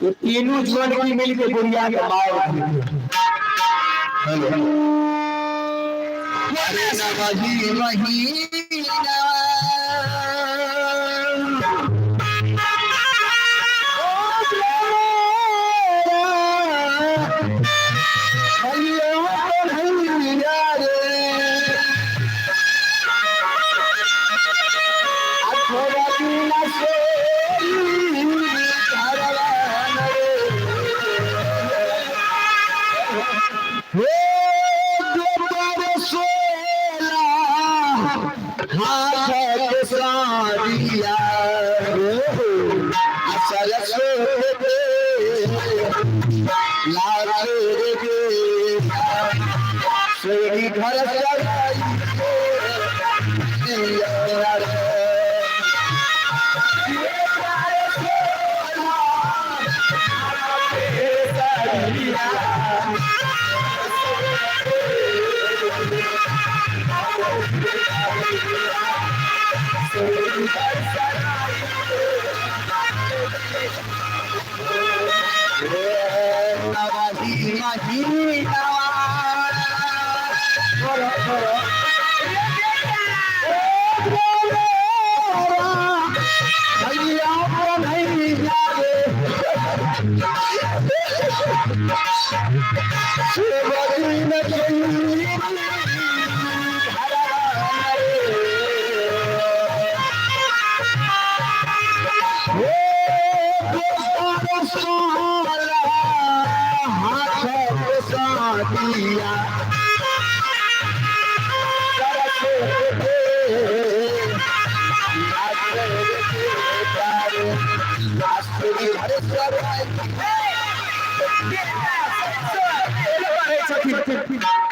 ये तीनों जुआन की मिल के बुढ़िया के मार। हेलो अरे नवही महीना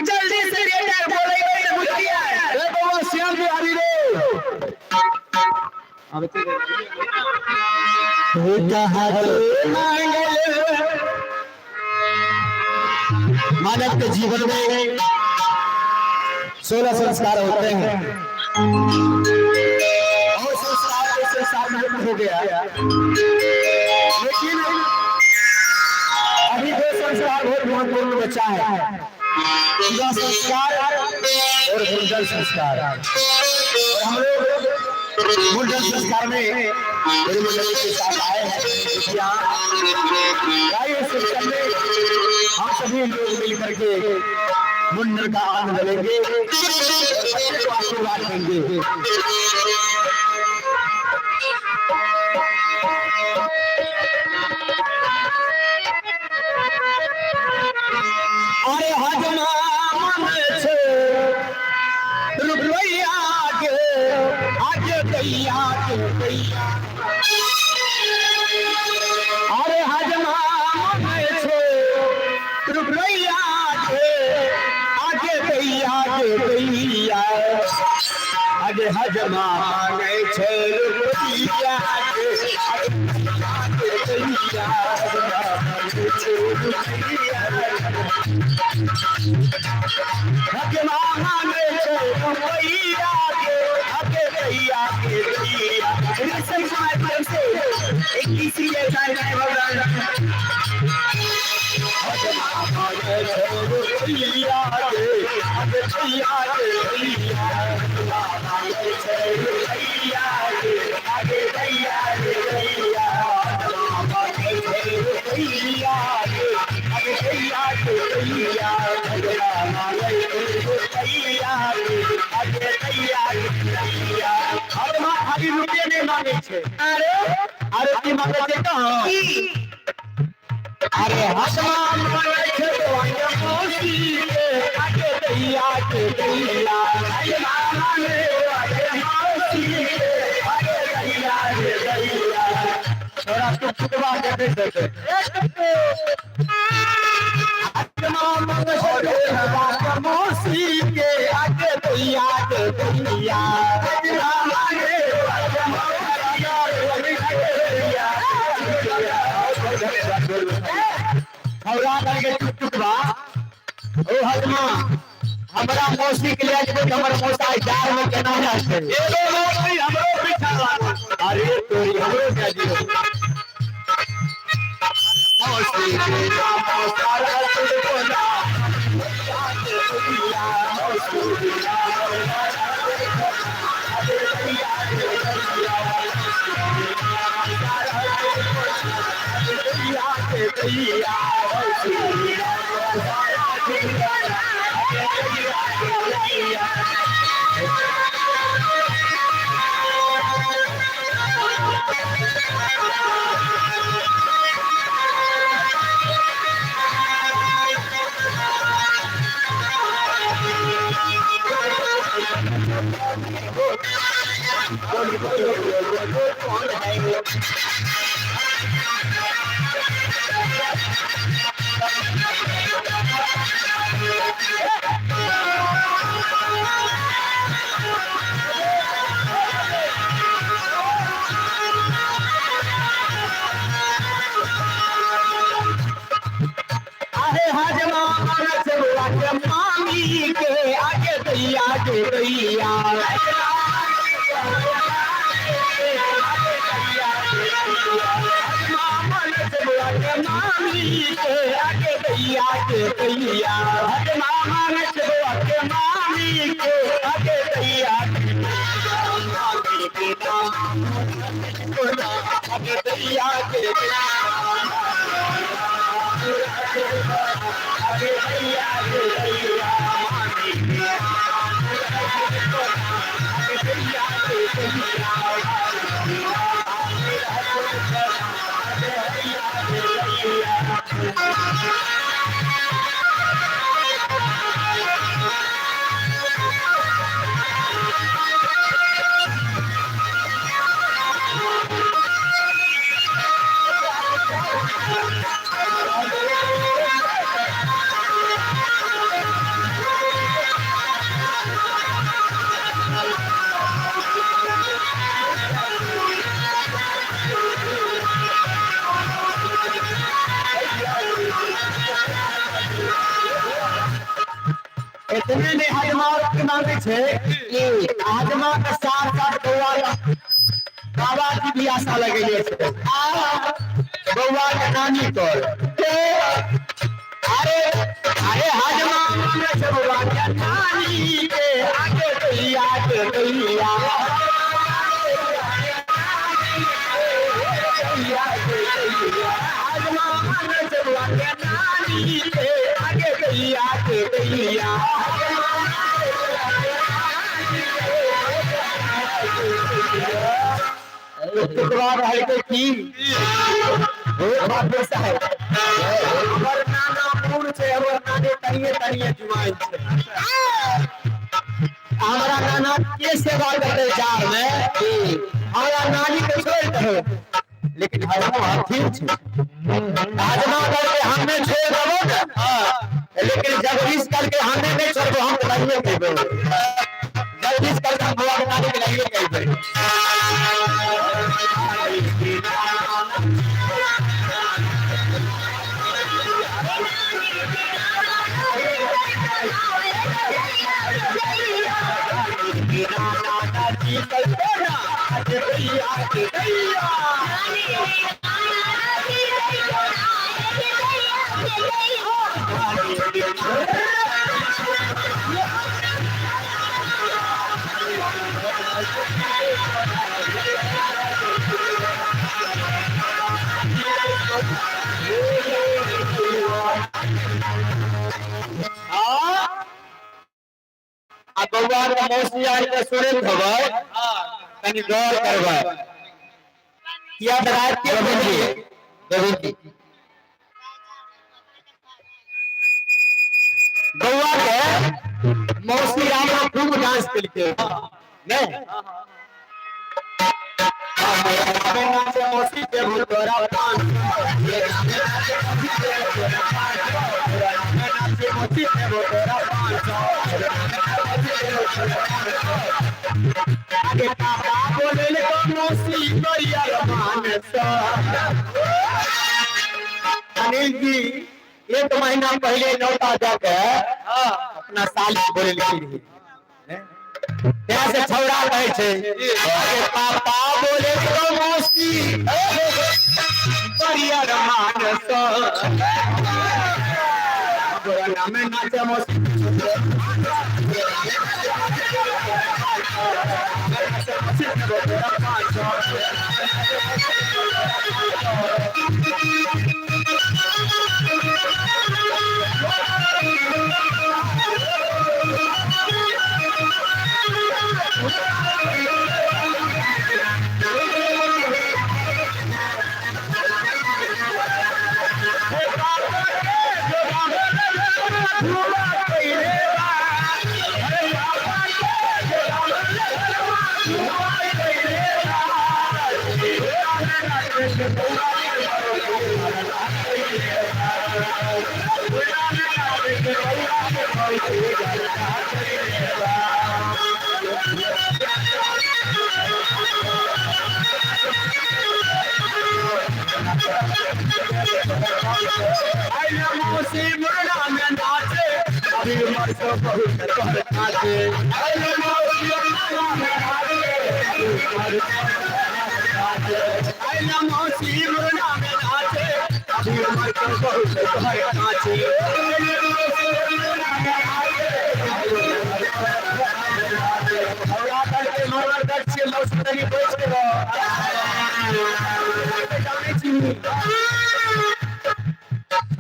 जल्दी से बेटा बोलेबै तऽ बुझिया। मानव के जीवन में 16 संस्कार होते हैं और संस्कार के संसार में हो गया, लेकिन अभी दो संस्कार बहुत महत्वपूर्ण बचा है, विवाह संस्कार और मुंडन संस्कार। और हम लोग मुंडन संस्कार में मेरे मंडली के साथ आए हैं। यहाँ सिस्टम में हम सभी लोग मिल करके मुंडन का आनंद लेंगे और बच्चे को आशीर्वाद देंगे। अरे हजमा मन छे रुपैया के आगे दैया के दैया। अरे हजमा मन छे रुपैया के आगे दैया के दैया। आगे हजमा मांगे छे रुपैया के आगे दैया। हजमा मांगे छे रुपैया के आगे दैया के दैया। माध्यम से 21 भगवान हजमा मांगे छे रुपैया के आगे दैया के दैया। मांगे छे रुपैया के आगे दैया के दैया। मांगे छे रुपैया के आगे दैया के दैया। मांगे छे रुपैया के आगे दैया के दैया। अरे मां खाली रुपये नहीं मांगे छे। अरे अरे की मांगे छे कहां? अरे हजमा मांगे छे मौसी के आगे दैया के दैया। हजमा मांगे मौसी के आगे दैया के दैया। थोड़ा टुकड़ा के दे दे। हजमा मांगे मौसी के आगे दैया के दैया। हजमा मांगे ओ हजमा हमरा मौसी के लिए हमर मौसा जार में केना रहते। एगो मौसी हमरो पीछा लागल। अरे तोरी हमरो क्या जी मौसी के मौसा रहते कोना मौसी अरे हजमा के मामी के आगे दैया के दैया। मामी के आगे दैया के दैया। हजमा के मामी के आगे दैया आगे दैया के आगे दैया के दैया। आगे दैया के दैया। एतने नहि हजमा के मांगे छै कि हजमा के साथ साथ बौआ बाबा की भी आशा लगेले छै। बौआ के नानी पर अरे अरे हजमा मांगे छै बौआ के नानी के आगे दैया के दैया हजमा मांगे छै बौआ के नानी के आगे दैया के दैया। टुकड़ा रहलकै की ओ बाप रे साहेब, हमर नाना बूढ़ छै, हमर नानी तनिये तनिये जुआन छै। हमरा नाना के सेवा करते जाड़ में, हमरा नानी के छोड़ दे, लेकिन हजमा हथिन छै। हजमा करके हमने छोड़ देबो ने, लेकिन जगदीश करके हमने नहीं छोड़बो, हम तो लगिए कहबो। जगदीश करके हम बौआ के नानी के लगिए कहबे। आ बौआ के मौसी आर के सुनैत होबै, कनि गौर करबै किया तऽ राति के गोविंद जी, गोविंद जी, बौआ के मौसी आर खूब डांस केलकै नहि मौसी के तोरा मौसी के तोरा आगे पापा बोले तो मौसी अनिल जी एक महीना पहले नौता जाके अपना साली बोले लिखी रही से छौड़ा कहै छै पापा बोले तो मौसी बढ़िया मानस में नाचे मौसी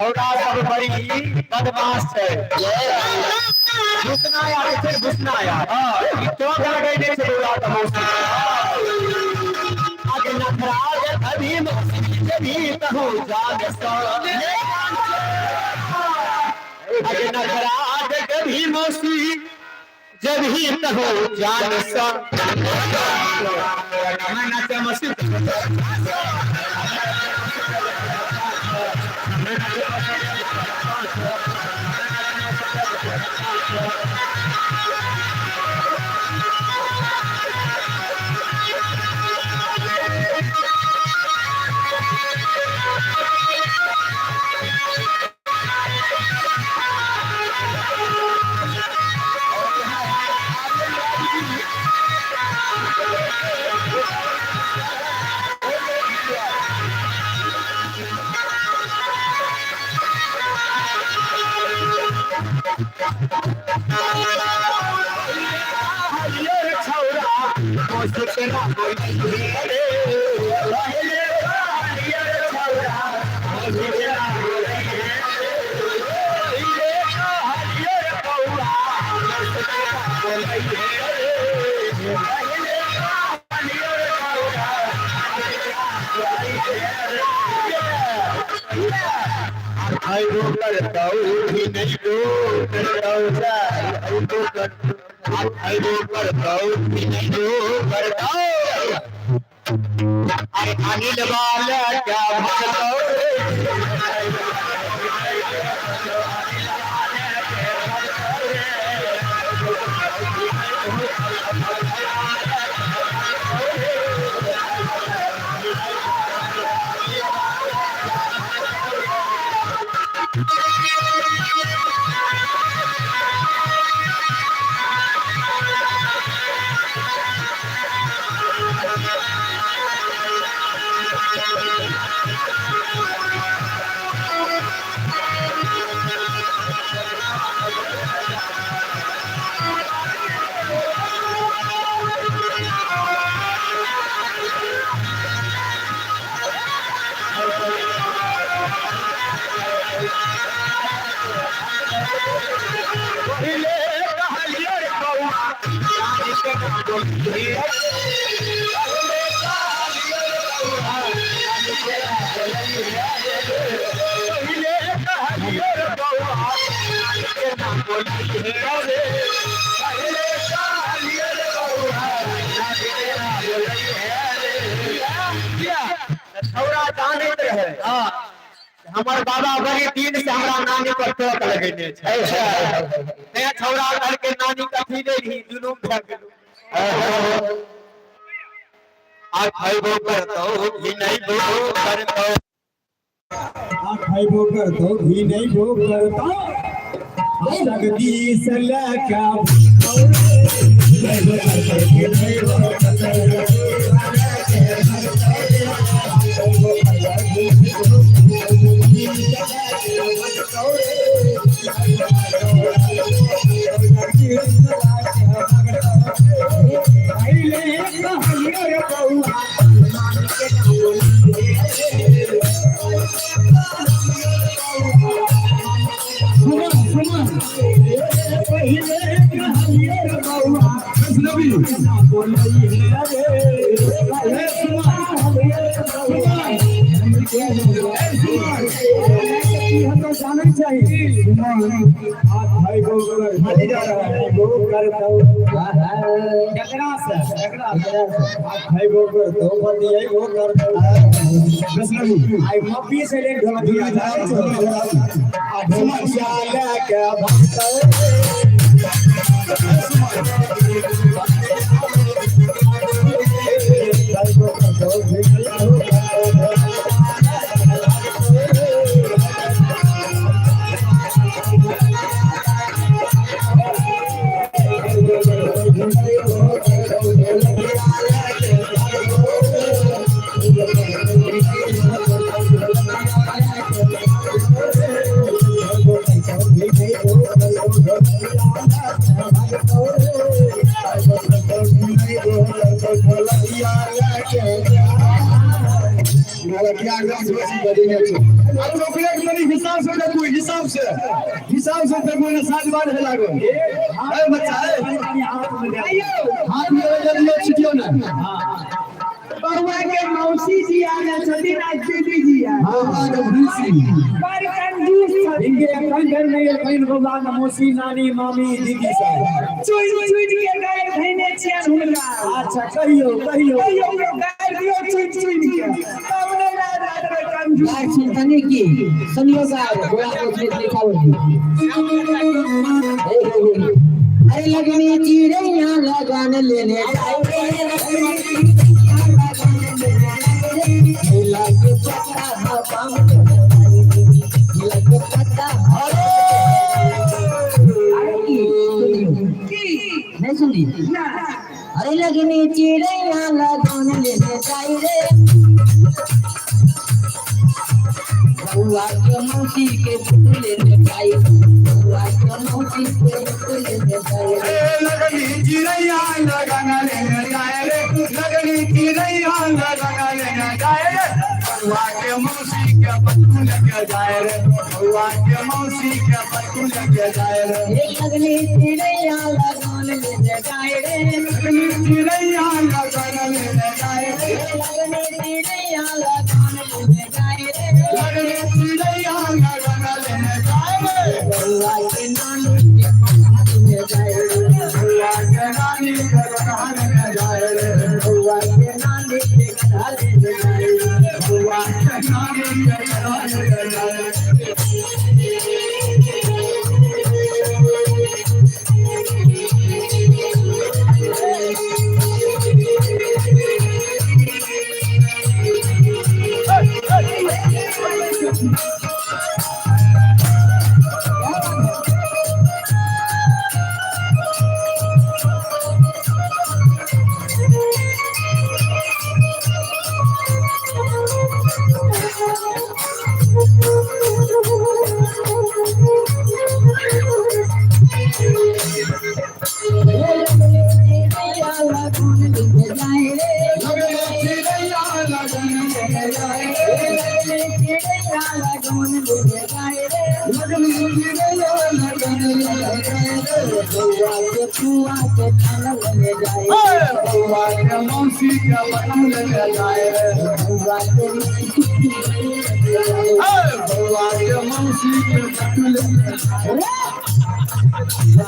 छौड़ा सब बड़ी बदमाश छै। घुसना यार छै, घुसना यार ई चौक लगैने छै बौआ के मौसी। आगे नखरा कभी मौसी कभी कहूँ जाग आगे नखरा कभी मौसी जब ही कहूँ जान सा मौसी। छौड़ा जानैत रहे हमर बाबा बड़ी दिन से हमरा नानी पर टोक लगेने छै। तें छौड़ा कहलकै नानी कथी नहि रही जुलूम भए गेलौ। आ खैबो करतौ घी नहीं बो करतौ। आ खैबो करतौ घी नहीं भो करतौ। जगदीश लैके खैबो करतौ घी नहीं भो करतौ। हिसाब से देखू ने सात बार है लागल। ए बच्चा ए हाथ में जल्दी छिटियो ना। बउआ के मौसी जी आ गेल छथिन आ दीदी जी आ। हां मौसी बड़ कंजूस छथिन। इनके एखन धरि नहि एखन बौआ के मौसी नानी मामी दीदी सब चुनि चुनि के गारि धैने छियनि हुनका। अच्छा कहियो कहियो कहियो गारि दियौ चुनि चुनि के तब नहि लाज लागतै कंजूस। सुनतनी की सुनियो साहब गोला को लिखा अरे लगनी चिड़ैया लगन लेने नहीं सुनली। अरे लगनी चिड़ैया लगन लेने जाई रे। बउआ के मौसी के पुत लेने जाई, बउआ के मौसी के पुत लेने जाई रे। लगनी चिड़ैया लगन लेने जाए रे, लगनी चिड़ैया लगन लेने जाए रे, बउआ के मौसी के बटू लेके जाए रे, बउआ के मौसी के बटू लेके जाए रे। लगनी चिड़ैया लगन लेने जाए रे, लगनी चिड़ैया लगन लेने जाए रे, लगनी चिड़ैया लगन लेने जाए रे, लगनी चिड़ैया लगन लेने जाए रे, बउआ के नानी के बगहा लेने जाए रे, बउआ के नानी के बगहा लेने जाए रे, बउआ के नानी के गधा लेने जाए रे, बउआ के नानी के गधा लेने जाए रे। लगनी चिड़ैया लगन लेने जाए रे, लगनी चिड़ैया लगन लेने जाए रे, लगनी चिड़ैया लगन लेने जाए रे, लगनी चिड़ैया लगन लेने जाए रे, बउआ के फुआ के खाना लेने जाए रे, बउआ के मौसी के बटू लेने जाए रे, बउआ के बउआ के मौसी के बटू लेने जाए रे।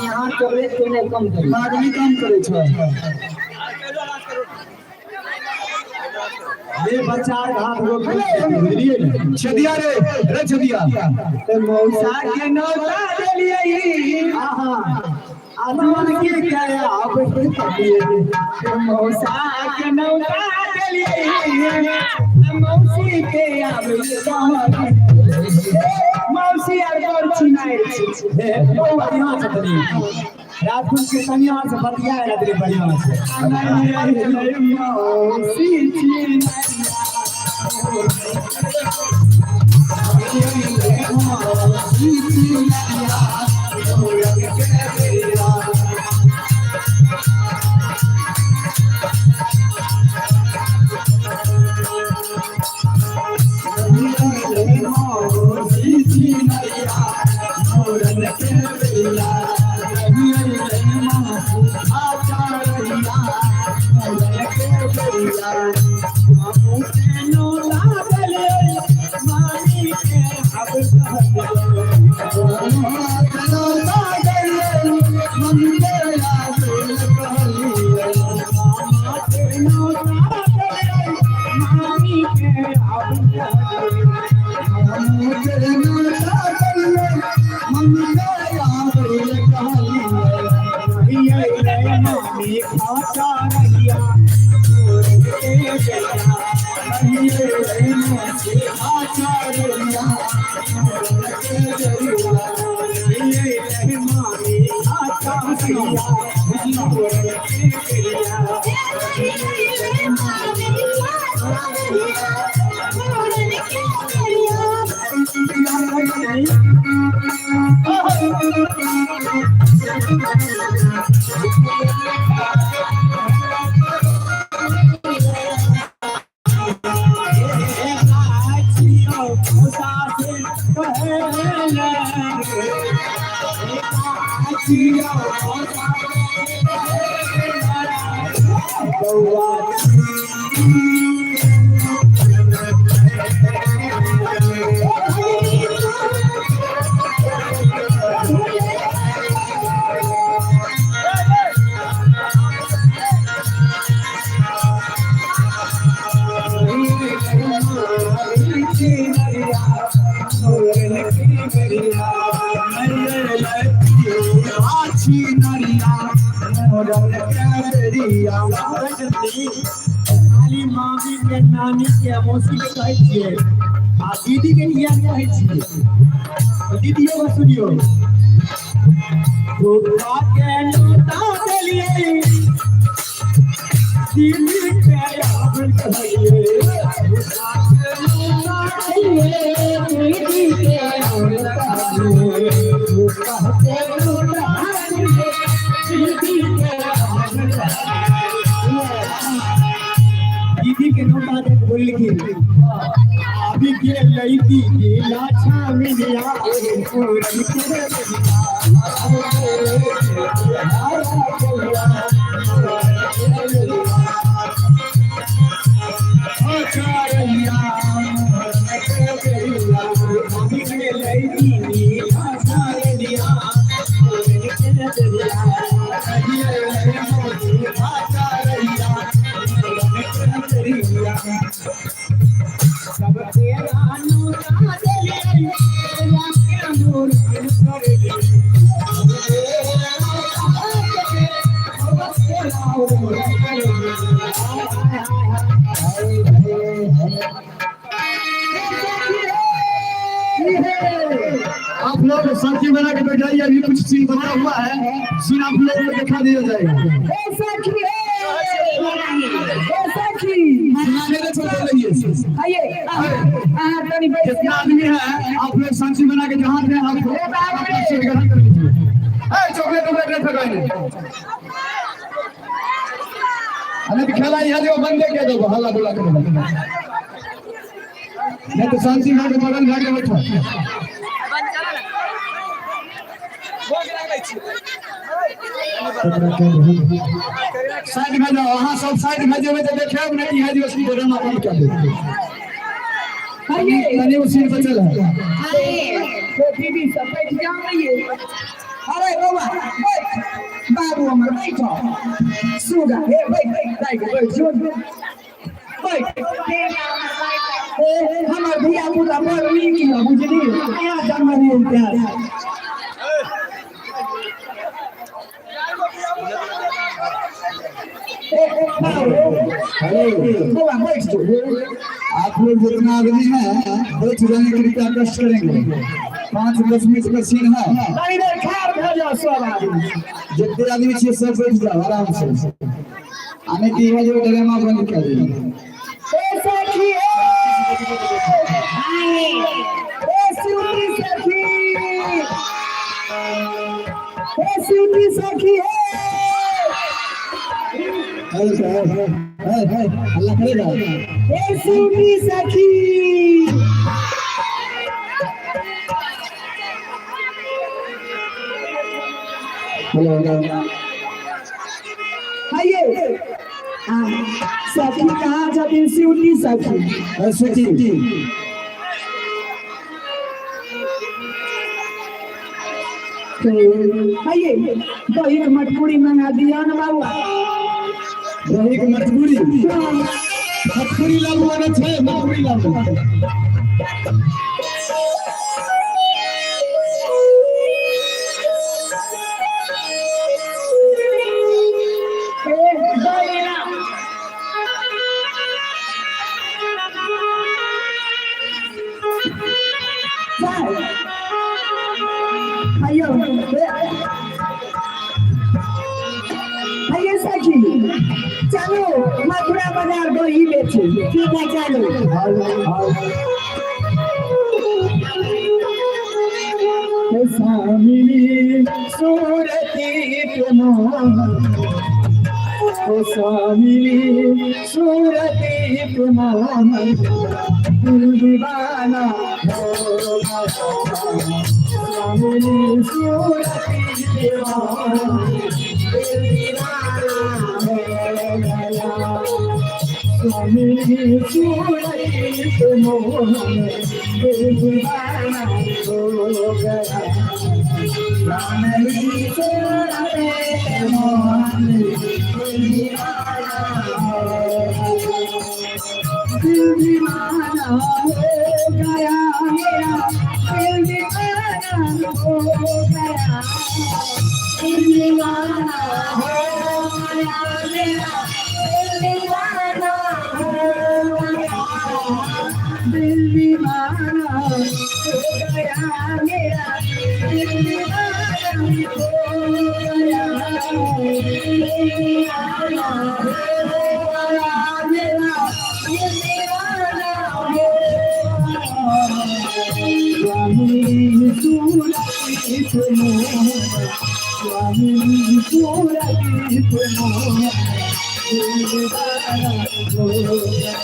यहाँ चॉकलेट के नहीं कम करी। लागनी काम करे छै। ये बच्चा हाथ रोक बुझलिए ने? छेदिया रे रे छेदिया। ते मौसा के नौता देलियै, आहा आसमान के गया अब ते मौसा के नौता देलियै, मौसी के आब मौसी आर बड़ छिनाइ छै। बौआ यहाँ से तनी रात के कनिया से बतिया रात रे बढ़िया से मौसी खाली मामी के नानी के मौसी के कहै छियै आ दीदी के किया कहै छियै? दीदियो के सुनियो। फूफा के नोता देलियै। दीदी के आबन कहलिए भूसा के नोता देलिए दीदी के आबन कहलिए भूसा के नोता देलिए दीदी के आबन कहलिए। दीदी के नोता देख बोललखिन आबि गेलै दीदी लाछा मिलिया पूरन के सब तेरा नोता देलियै तेरा के मोरन करलियै सब तेरा नोता देलियै तेरा मोरन करलियै। आप लोग शांति बना के बैठ जाइए, अभी कुछ सीन बना हुआ है, सीन आप लोगों को दिखा दिया जाएगा। ए सखी ए सखी मेरे को बोलिए। आइए अहाँ तनी बैठ जितना आदमी है आप लोग शांति बना के जहाँ थे आप अपना सीट ग्रहण कर लीजिए। ए, चॉकलेट वॉकलेट नहीं फेंकाएंगे। अरे तो खेला यहाँ जो बंद कर दो, हल्ला गुल्ला करो, नहीं तो शांति बना के बगल जाके बैठो। साइड में जाओ, अहाँ सब साइड में जेबै तऽ देखायब नहि कि है जे उसकी ड्रामा बंद कर दे। आइए तनी वो सीन बचल है। अरे तो दीदी सब बैठ जाओ ना ये। अरे बाबा बैठ, बाबू हमर बैठो सुगा हे बैठ बैठ बैठ जो बैठ। ए हमर धिया पुता बड़ नीक यऽ बुझली, यहाँ जन्मदिन प्यार। हेलो बैठ जो। आप लोग जितना आदमी है बैठ जाने के लिए कष्ट करेंगे। 5-10 मिनट का सीन है। तनी देर खार भऽ जाओ सब आदमी। जितने आदमी छियै सब बैठ जाओ आराम से। आने की है जो ड्रामा बंद कर दिया। ए सखी ए ए सुनी सखी ए सुनी सखी ए अल्लाह करेगा। ए सुनी सखी हेलो आइए सखी कहाँ छथिन सुनी सखी? सखी आइए दही के मटकुरी मंगा दिया ना बाबू। दही के मटकुरी, मटकुरी लाबू आने छै, मटकुरी लाबू। ए दही ला। जाए आइयो आइए सखी चलो मथुरा बाजार दही बेचे। ठीक है चलो। स्वामी सूरती मोहन, ओ स्वामी सूरती मोहन, दिल दीवाना हो गया। स्वामी सूरती मोहन, दिल दीवाना हो गया। स्वामी सूरती मोहन, दिल दीवाना हो गया। स्वामी सूरती मोहन, दिल दीवाना हो गया। दिल दीवाना हो गया मेरा, दिल दीवाना हो गया। दिल दीवाना हो गया मेरा, दिल दीवाना हो गया। दिल दीवाना हो गया मेरा, दिल दीवाना हो गया। दिल दीवाना हो दिल दीवाना हो स्वामी सूरत मोहन, स्वामी सूरत मोहन, दिल दीवाना हो गया।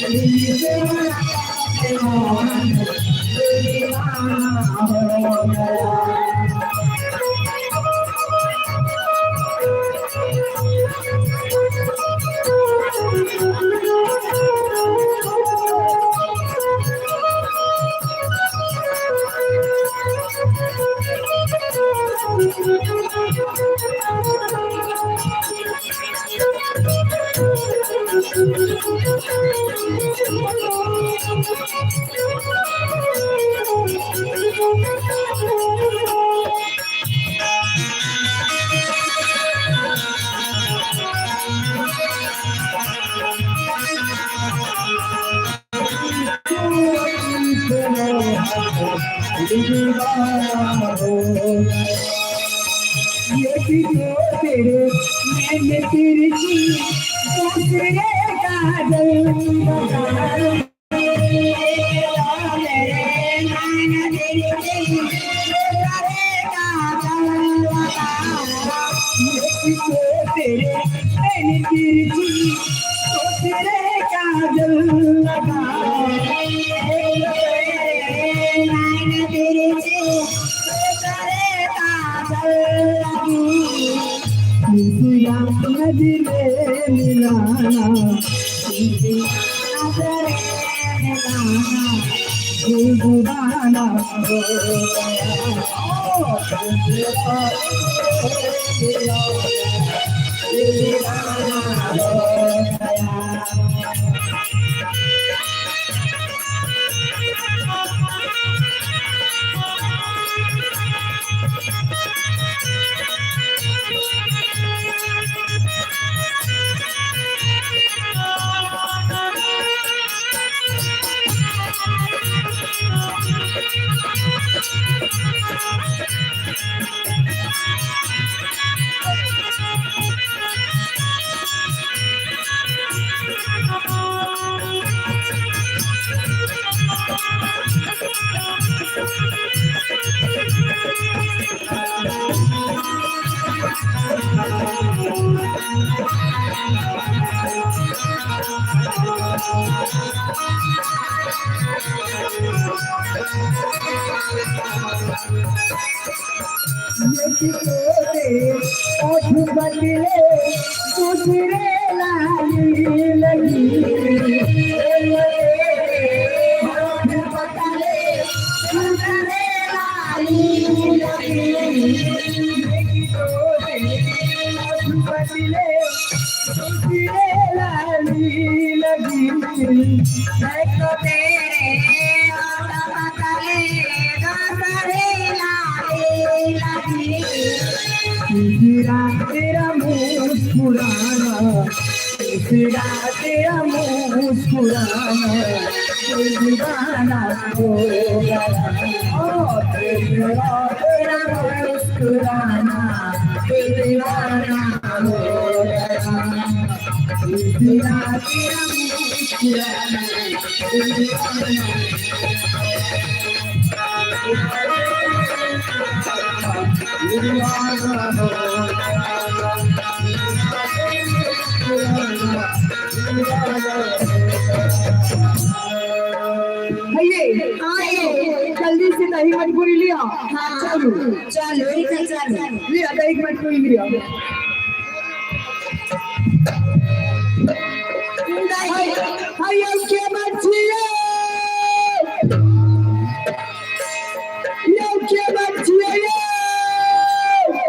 दिल दीवाना मोहन, दिल दीवाना हो गया। तेरे मैंने तिरछी दूसरे काजल तेरे मैंने तिरछी दूसरे काजल लगा तीसरा नजरे मिलाना, तीसरा नजरे मिलाना, दिल दीवाना हो गया। ओ, तीसरा दिल दीवाना हो गया। ओठ बदले दूसरे लाली लगी, ओठ बदले दूसरे लाली लगी, ओठ बदले दूसरे लाली लगी। मैं तो तेरे ओठ बदले दूसरे लाली लगी। तीसरा तेरा मुस्कुराना, तीसरा तेरा मुस्कुराना, दिल दीवाना हो गया। ओ तीसरा तेरा मुस्कुराना, दिल दीवाना हो गया। तीसरा तेरा मुस्कुराना, दिल दीवाना। जल्दी से दही मटकुरी लिया। हाँ चलो चलो चलो लिया दही मटकुरी लिया। के बच्चिए यौ के बच्चिए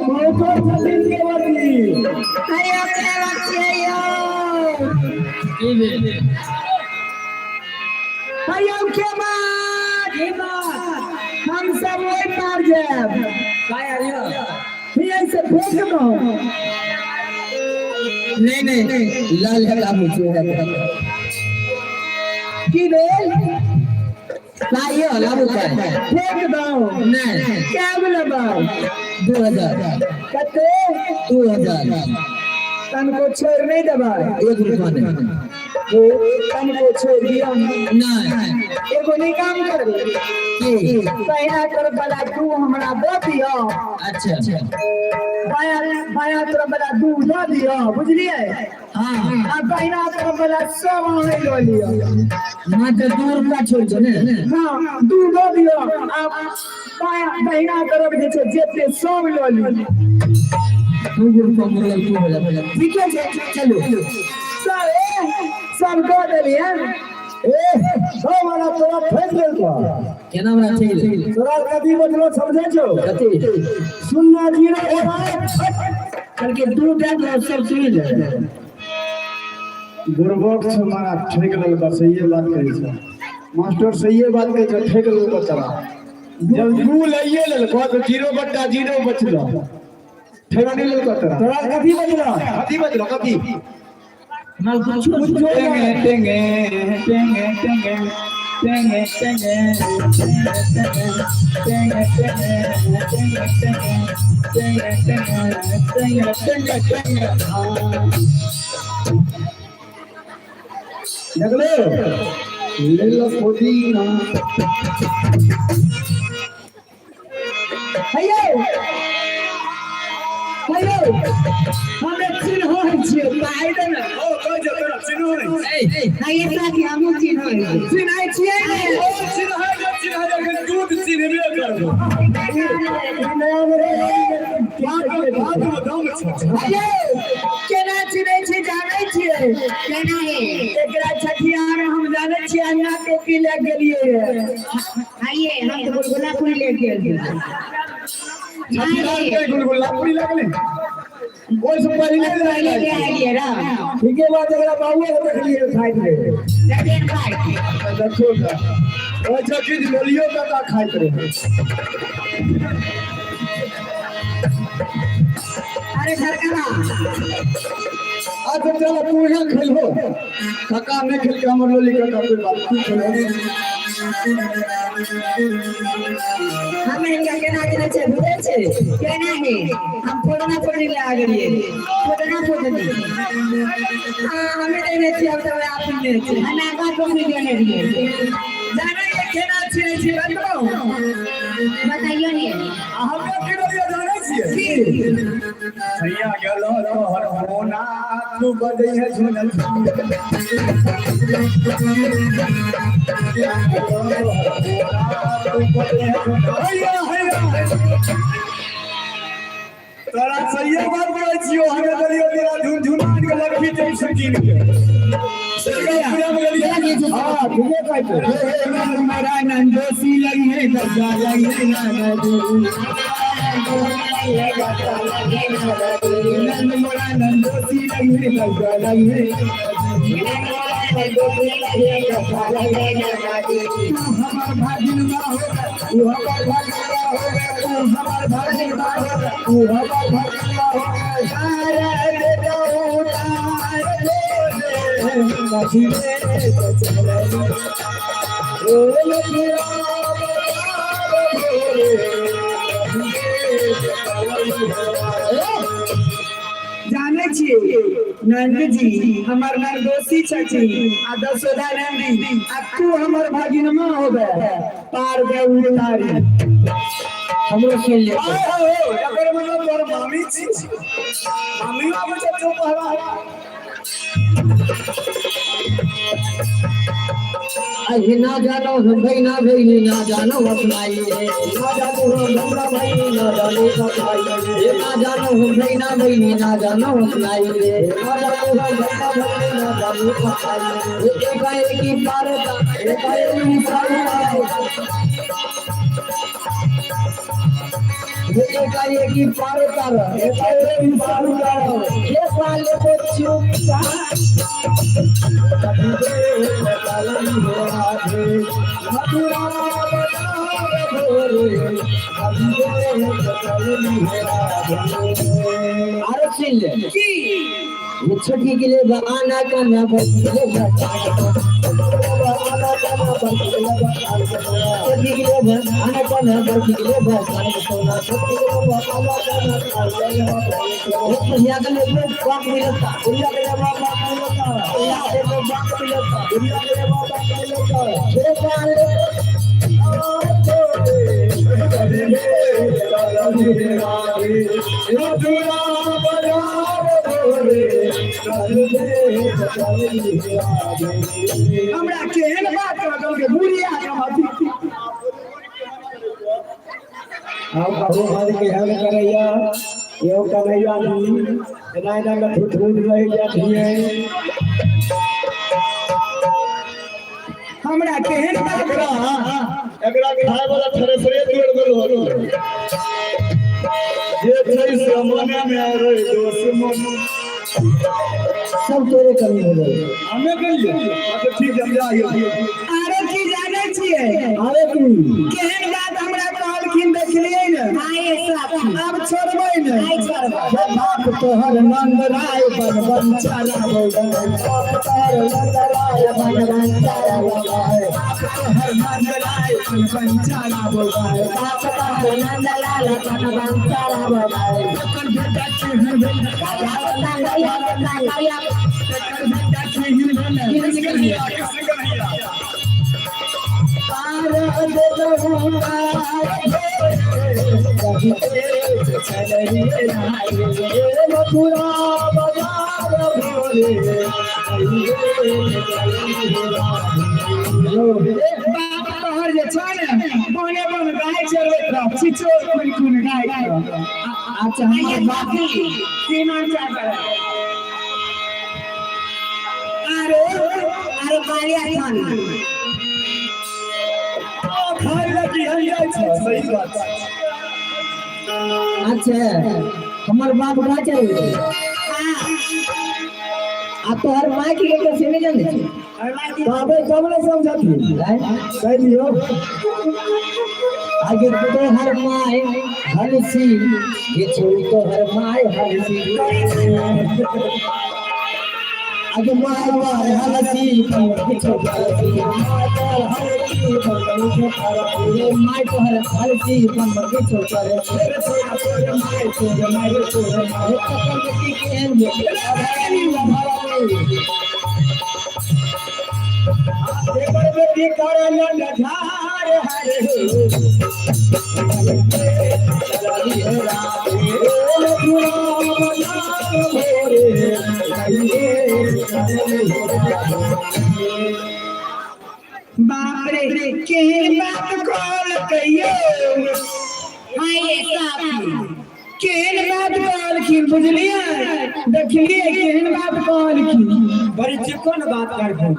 हयो के बच्चिए यो हयो के बात हम सब ओहि पार जायब हियाँ से फेंक दो। नहीं नहीं लाल है मुझे है की भेल लाइयो लाबू कर फेंक दो। नहीं क्या बोलबो 2000 कते 2000 तनको छोड़ि नहि देबै। एक रुपया नहि। ओ तनको छोड़ि दिअ। नहि। एगो नहि काम करबै। की? पहिना तरफ वाला दू हमरा दऽ दिअ। अच्छा। बाया बाया तरफ वाला दू दऽ दिअ, बुझलियै? हाँ। आ दहिना तरफ वाला सब अहाँ लऽ लिअ। मात्र 2 रुपया छोड़ि छौ ने? हाँ, दू दऽ दिअ आ बाया दहिना तरफ जे छै जते सब लऽ लिअ। 2 रुपया मुड़ल तू बोला। ठीके छै, चलू। सब सब दऽ देलियै। ए सब वाला तोरा ठकि लेलकौ। केना हमरा ठकि लेलकै? तोरा कथी बचलो समझै छौ? कथी? 0 0 कहलकै 2 दए दो सब सुनि ले। बुड़बक छौ मारा, ठकि लेलकौ। सहिए बात कहै छौ मास्टर, सहिए बात कहै छौ, ठकि लेलकौ तोरा। जब 2 लइए लेलकौ तऽ 0/0 बचलो। ठकि नहि लेलकौ तोरा। तोरा कथी बचलो? कथी बचलो? कथी? हमरा कुछो टेंगे टेंगे टेंगे टेंगे टेंगे टेंगे टेंगे टेंगे टेंगे टेंगे टेंगे टेंगे देखले ले लो पुदीना। हैयो हैयो, हमे चिन्है छियै, पाइ दे ने। ओ कहै छै तोरा चिन्है? हइये साथी, हमहूँ चिन्है। चिन्है छियै ने? ओ चिन्है जे चिन्है जे दूध चिन्हबे करबो। बात बात मे दम छै। हैयो, केना चिन्है छी जानै छियै? केना हे? एकरा छठियार हम जानै छियै, अन्ना टोपी लए गेलियै रहे। हइये, हम तऽ गुलगुला पूरी ले गेल। छठियार के गुलगुला पूरी लगले ओहि से पहिले पहिले ले आइए रह। ठीके बात, एकरा बाबुए के देखलियै खाइत रहे। देखिए खाइ। देखियौ तऽ ओहि से किछु लोलियो काका खाइत रहे। अरे सरकारा। अच्छा चल, तू यहाँ खेलहो, काका नहीं खेल के हमर लोली काका, कोई बात तू खेलो। हम हिनका केना केना छै बुझै छै? केना हे? हम फोड़ना फोड़नी ले आ गेलियै, फोड़ना फोड़नी। हाँ, हमे देने छियै, हम तऽ आप ने छियै। हम आगा टोकरी देने रहियै। जानै छियै केना चिन्है छियै बतबौ? बताइयो ने। आ हमरा की बोलियो जानै छियै? सैया गेलो तोहर होना तू बजै है झुनल। हैया हैया, तोरा सहिए बात बोलै छियो, हमे देलियो तेरा झुनझुना के लड़की जब से कीन के दुर्गा पूजा में गेलियै। हाँ, ठीके कहै छै। हमारा नंदोसी लगी है दर्गा लगी है नंद मोरा नंदोसी लगी है दर्गा लगी है। तू हमार भागिनवा हो, तू हमार भागिनवा हो, तू हमार भागिनवा हो, तू हमार भागिनवा हो। तारा रे तार रे कथी रे ओ लखिया। जानै छियै नंद जी हमर नंदोसी छथिन आ दसोदा नंदी, आ तू हमर भगिनमा होबे पार दे उतारी। हमरो सुनि ले। आय हो, एकर मतलब तोहर मामी छी? मामी आबै छै चौपहरा। अरे ना जानो हम भाई ना भाई ना जानो अपनाई रे, ना जानो हम हमरा भाई ना जानो अपनाई रे, ना जानो हम भाई ना भाई ना जानो अपनाई रे, ना जानो हम हमरा भाई ना जानो अपनाई रे। एकाएकी पारता एकाएकी पारता एकाएकी पारता एकाएकी पारता ये साले को चुप। आरो सुन ले छोटी के लिए बहाना का ना बदले। काला काला बर्फी के लेबो काला सोना बर्फी के लेबो आने कोन बर्फी के लेबो काला सोना बर्फी के लेबो काला काला काला लेबो एक बुढ़िया के लेबो बाप मिलता बुढ़िया के लेबो बाप मिलता बुढ़िया के लेबो बाप मिलता बुढ़िया के लेबो बाप मिलता हे काले हमरा केहन बात कहल के बुढ़िया के अथी हम कहू हर के हल करैया यो कन्हैया जी एना एना के ठुठुर रहि जाथिए। हमरा केहन बात एकरा खाए वाला थ्रेसरे तोड़ गेल हो जे छै से मने में रह दोष मन सब तोरे कमी हो गए। हमे कहिए अच्छा ठीक है हम जाइए। आरो की जानै छियै? अरे की केहन बात हमरा कहलखिन देखलियै ने? आब छोड़बै ने। बाप तोहर नंद राय बन चराबो बाप तोहर नंद राय बन चराबो बाप तोहर नंद राय बन चराबो बाप तोहर नंद लाल बन चराबो एकर बेटा केहन भेल? एकर बेटा केहन भेल? कृष्ण कन्हैया। पार देलहु मथुरा बाजार भोरे। बाप तोहर जे छौ ने बने बन गाय चरबैत रह छिचोर खुन खुन गाय के। अच्छा हमर बाप सीमा चाकर आरो आरो कालिया थान खाए ला की हम जाइ छै सही बात। अच्छा हमर बाप गाय चरबै आ तोहर माय की के से नहीं जाने छी बाबे कब ने समझती कह दियो आगे तो हर my हलसी ये छोरी तो हर my हलसी आगे my my हलसी किछो हलसी my तोहर हलसी किछो हलसी my तोहर हलसी किछो हलसी तोरे my तोरे my तोरे my तकर बेटी केहन भेल एकर बेटी करल ढार हरे बाप रे केहन बात कहल कहियो। केहन बात कहलखिन बुझलियै? देखलियै केहन बात कहलखिन? बड़ी चिकन बात करखिन।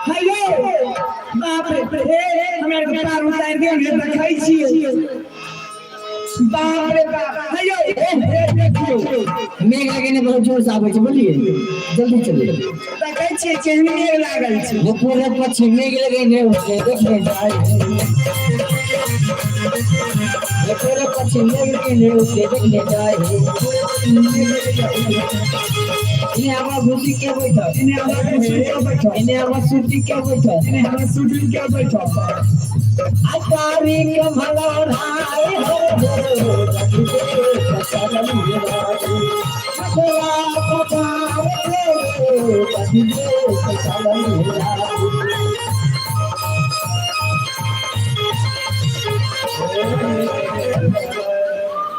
हेलो बाप रे हमरा के पार उतारि दियौ ने देखै छियै। बाप रे बाप हेयो देखियौ मेघ लगेने बहुत जोर से आबै छै बुझलियै? जल्दी चलिए। देखै छियै केहन मेघ लागल छै। वो पूरे पश्चिम मेघ लगेने होते देखने जाए वो पूरे पश्चिम मेघ लगेने होते देखने जाए। इन्हें आवा घुसी के बैठल इन्हें आवा घुसी के बैठल इन्हें आवा सूटी के बैठल इन्हें आवा सूटी के बैठल। अकारी कमल राय हो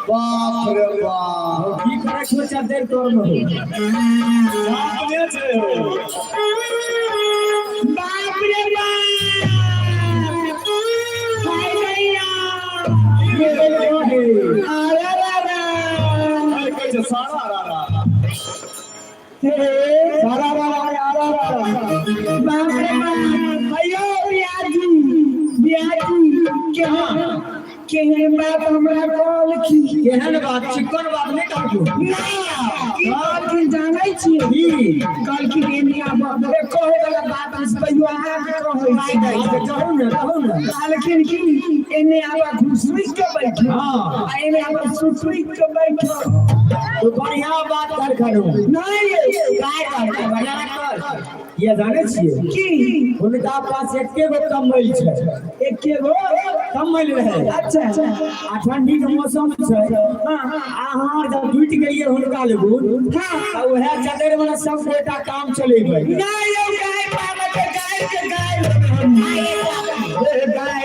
बाप रे बाप की करे छो चद्दर तोड़ में बाप रे छै। बाप रे बाप हाय भैया अरे रे रे अरे कहै छै सारा रा रा सारा रा रा रा रा बाप रे बाप अयो बियाजी बियाजी केहन केहन बात हमरा कहलखिन? केहन बात? चिकन बात नहीं कहलखिन ना की कहलखिन जानै छियै? कहलखिन एने आबऽ कहै वाला बात हम कहियो अहाँके कहै छी। कहू ने कहू ने। कहलखिन कि एने आबऽ घुसुइक के बैठो आ एने आबऽ सुसुइक के बैठो। तो बढ़िया बात कर खड़ू नहीं काय कर बढ़िया बात कर। ये जाने छियै की? हुनका पास एके गो कम्बल छै। एके गो कम्बल रहै। अच्छा। आ ठंडी के मौसम छै। हाँ। अहाँ जब जुटि गेलियै हुनका लगुन हाँ। तऽ उएह चद्दर वाला सब गोटा काम चलेबै। नहीं यौ, गाय पाबे के गाय के गाय गाय रे गाय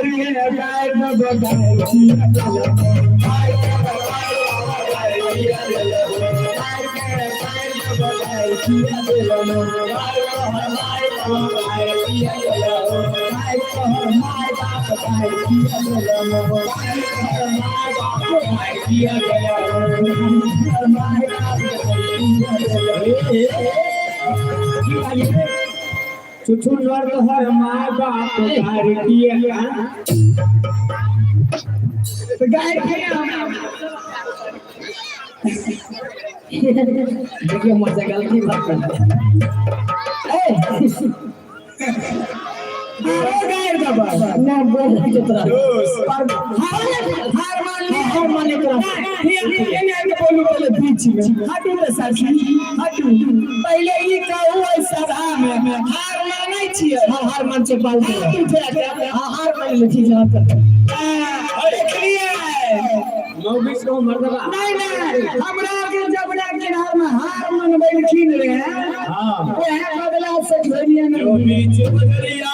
गाय छुछुनर तोहर my बाप गाय किए। तो गाय के देखियो, मुझसे गलती मत करना। अरे गाय दबा ना बोल रही तोरा। पर हार मान ली। हार मान ली तोरा। ये के बोलू पहले बीच में हटू रे साथी, हटू। पहले ई कहू ऐ सभा में हार मानै छियै? हाँ, हार मान से पाल के। हाथ उठा के। हाँ, हार मान ले, ठीक है। देखलियै? मौगी को मर्दबा। नहीं नहीं, हमरा के जबरा किनार में हार मनबेलखिन रे। हाँ। ओहे बदला से खेलिए जो नहीं। बीच बजरिया,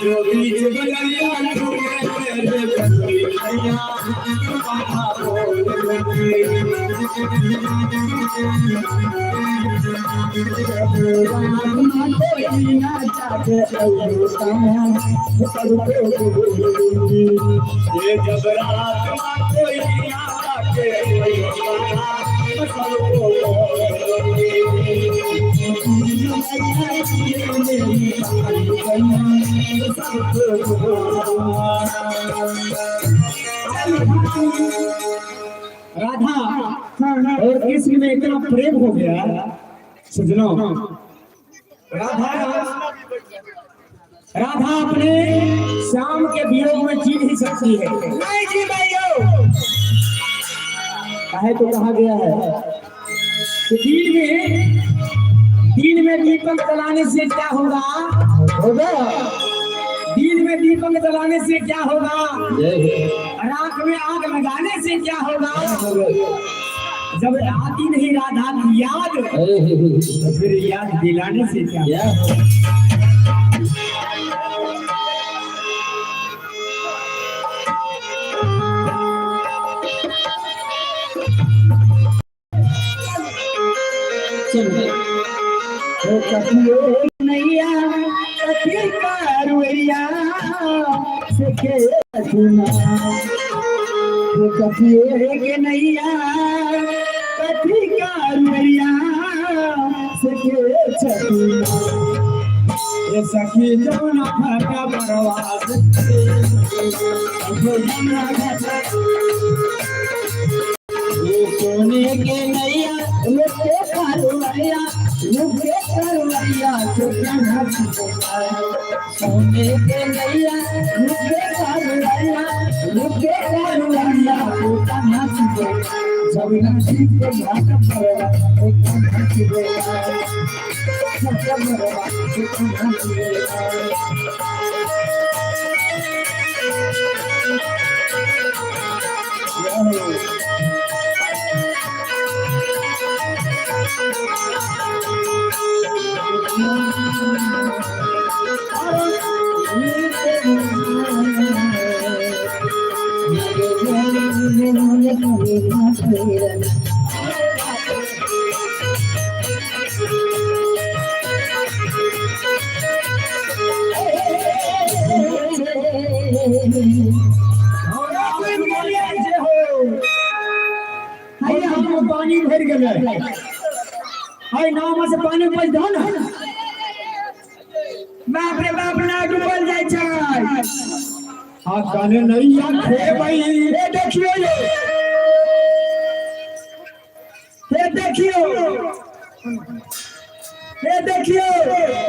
जो बीच बजरिया टूटे रे बंदी भैया, बाबा बोल बंदी। ये जब रात में कोई ना के सबको बोल। राधा और कृष्ण में इतना प्रेम हो गया सजनों, राधा राधा अपने श्याम के वियोग में जी नहीं सकती है। नहीं जी भाइयों। काहे तो कहा गया है कि दिन में दीपक जलाने से क्या होगा? होगा। दिन में दीपक जलाने से क्या होगा? जय हो। रात में आग लगाने से क्या होगा? जब आती नहीं राधा की याद, अरे तो फिर याद दिलाने से क्या? या चलो ओ कथियो नैया, कथी कारुरिया से के सुना। ओ कथियो के नैया, कथी कारुरिया से के छतुना। ये सखी जमुना घाटा बरवास, जमुना घाटा। ये सोने के नैया, रुके कारुरिया, रुके कारुरिया सोने के नैया, रुके कारुरिया, रुके कारुरिया जमुना जी के घाट पर हम पानी भर गेलै है, नाव से पानी उपज दहो ना। बाप रे बाप, ना डूबल जाइ छै। आ कने नैया खेबै। हे देखियो ये, हे देखियो, हे देखियो,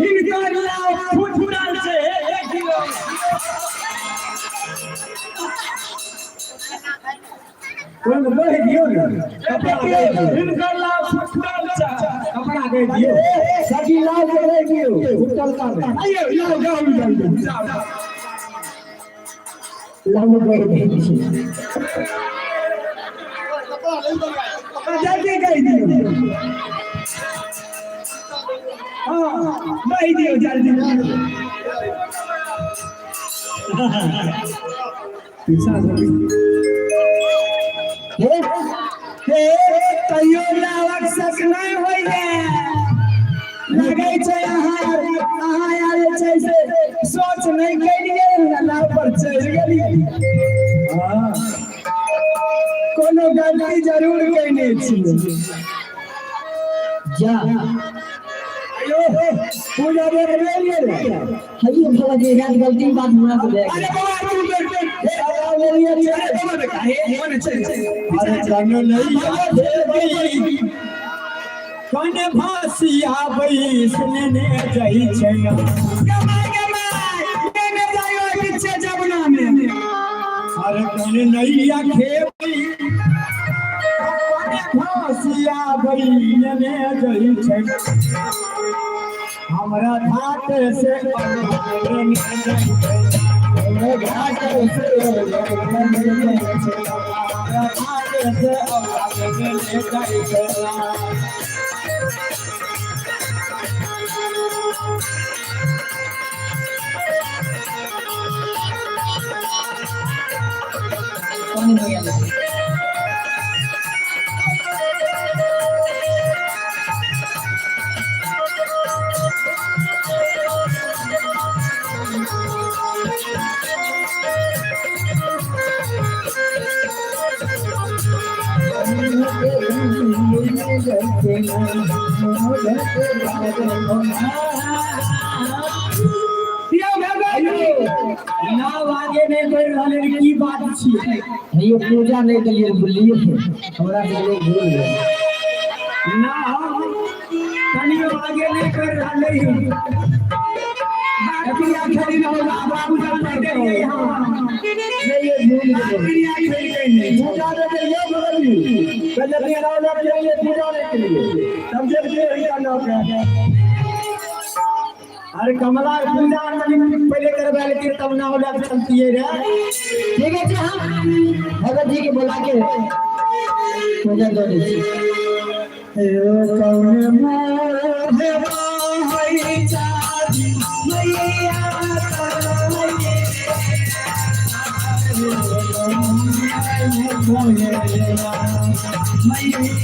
हिनकर नाव फुटल छै। हे देखियो। ओहिमे बहि दियौ ने कपड़ा। देखियो, हिनकर नाव फुटल छै। कहि दियौ। सखी लाल के रहि दियौ फुटलका में। आइयो जाओ जाओ जाओ जाओ। लाल कहि दै छी। जल्दी कहि दियौ। हाँ कहि दियौ जल्दी। पीछा से हे हे तैयो लावक शक नहि होइए। लगै छै अहाँ अहाँ आर जे छै से सोच नहि केलियै, नाव पर चढ़ि गेलियै। हँ कोनो गलती जरूर केने छियै। जा आयो पूजा देख लेलियै रे। हइयो भगत जी रात गलती बात हमरा से देख। अरे बाबा तू बैठ बैठ। लेलियै। अरे बाबा बेटा हे मने चल चल। अरे जानो नहीं कौन फांसिया बई सुनने जाइ छै ना। गमाय गमाय लेने जाइयो पीछे जमुना में। अरे कौन नैया खेबई कौन फांसिया बई लेने जाइ छै, हमरा घाट से लेने जाइ छै, हमरा घाट से लेने जाइ छै, हमरा घाट से लेने जाइ छै। पानी हो गेल। यौ भगत नाव आगे नहि बढ़ि रहल है, की बात छियै? हइयो पूजा नहि देलियै बुझलियै, हमरा से लोग भूल गेल। नाव कनियो आगे नहि बढ़ि रहल है। क्रिया खेली न होला पूजा नहि देलियै। हाँ नहीं ये भूल गेल। क्रिया खेली नहि। पूजा दे देलियै भगत जी, पहले अपने नाव लग जाइए पूजा के लिए, तब जब जे होइया नाव के। अरे कमला पूजा कनि पहिले करबा लेतियै तब नाव लए के चलतियै रे। ठीक है हम भगत जी के बुला के पूजा दऽ दै छी। कौन मोहे मोहई चाची मैया मैया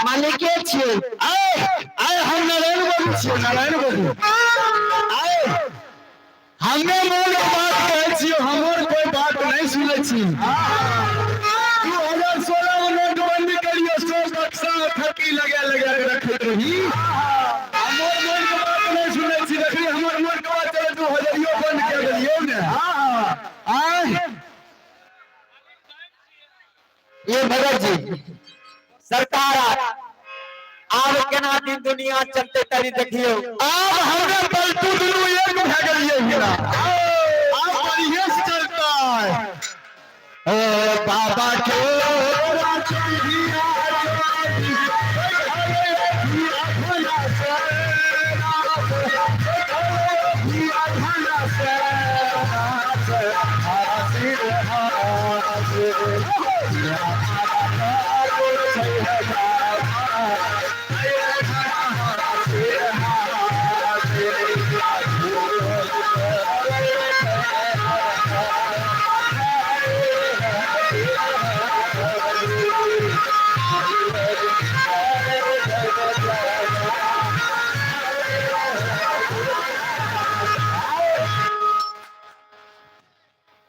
मालिक के छियै? आए आए, हम नारायण बाबू छियै, नारायण बाबू। आए हमे मोन के बात कहै छियै, हमर कोई बात नहीं सुनै छी। 2016 में नोटबंदी करियो, 100 बक्सा थकी लगे। ये भगत जी सरकार आब केना दिन दुनिया चलते तरी देखियो। आब हमरा पलटू दुनू एक भए गेलियै हीरा, आब बढ़िए से चलता है। ओ बाबा के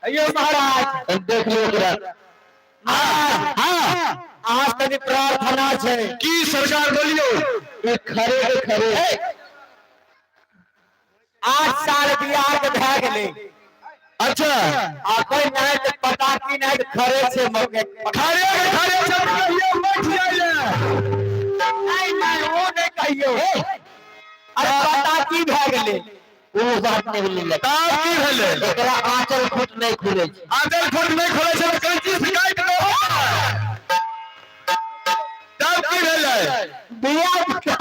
अयो महाराज देख लो ओकरा। हाँ, आज तनी प्रार्थना छै। की सरकार बोलियो? ई खरे के खरे 8 साल बियाह के भए गेलै। अच्छा। आ कोई नहीं तऽ पता की नहीं तऽ खरे छै मौके। खरे के खरे छै, कहियो बैठ जाइए। नहीं, नहीं, वो नहीं कहियो। अरे पता की भए गेलै? ओ बात नहीं बोलले। तब की भेलै? एकरा आंचल खूट नहीं खुले छै। आंचल खूट नहीं खुले छै तऽ कैंची से काटि दहो। तब की भेलै? बियाह पुता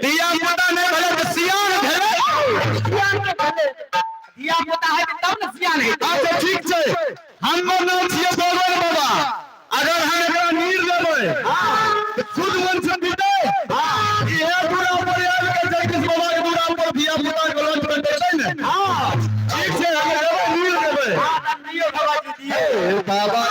बियाह पुता नहीं भेलै तऽ सियान भेलै। सियान नहि भेलै। बियाह पुता हेतै तब ने सियान हेतै। अच्छा ठीक छै, हमर नाम छियै बबन बाबा। अगर हम एकरा नीर देबै तऽ शुद्ध मन से पीतै। इहे दूरा पर आबि कऽ जगदीश बाबा के दूरा पर धिया पुता के लंच में देतै ने। ठीक छै, हम देबै, नीर देबै। दियौ बाबा जी, दियौ। बाबा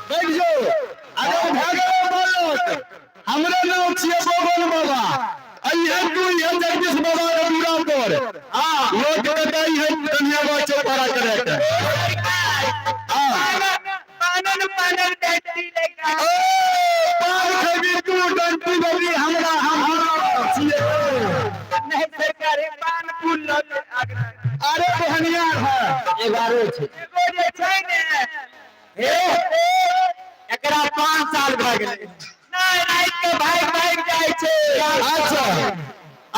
बैठ जाओ। अगर भए गेलै बोलत, हमरे नाम छियै बबन बाबा। अइहे तू इहे जगदीश बाबा के दूरा पर लोक कहतै इहे कन्या बाबा चौपारा करे के। पानन पानन डंटी लेके। ओ पान खेबी तू डंटी देबी हमरा, हम छियै। नहीं सरकारी पान फूल लऽ के आगरा। अरे बहनिया है। एगारह छै। एगो जे छै ने, हे, एकरा 5 साल भए गेलै। नहीं, राति के भागि भागि जाइ छै। अच्छा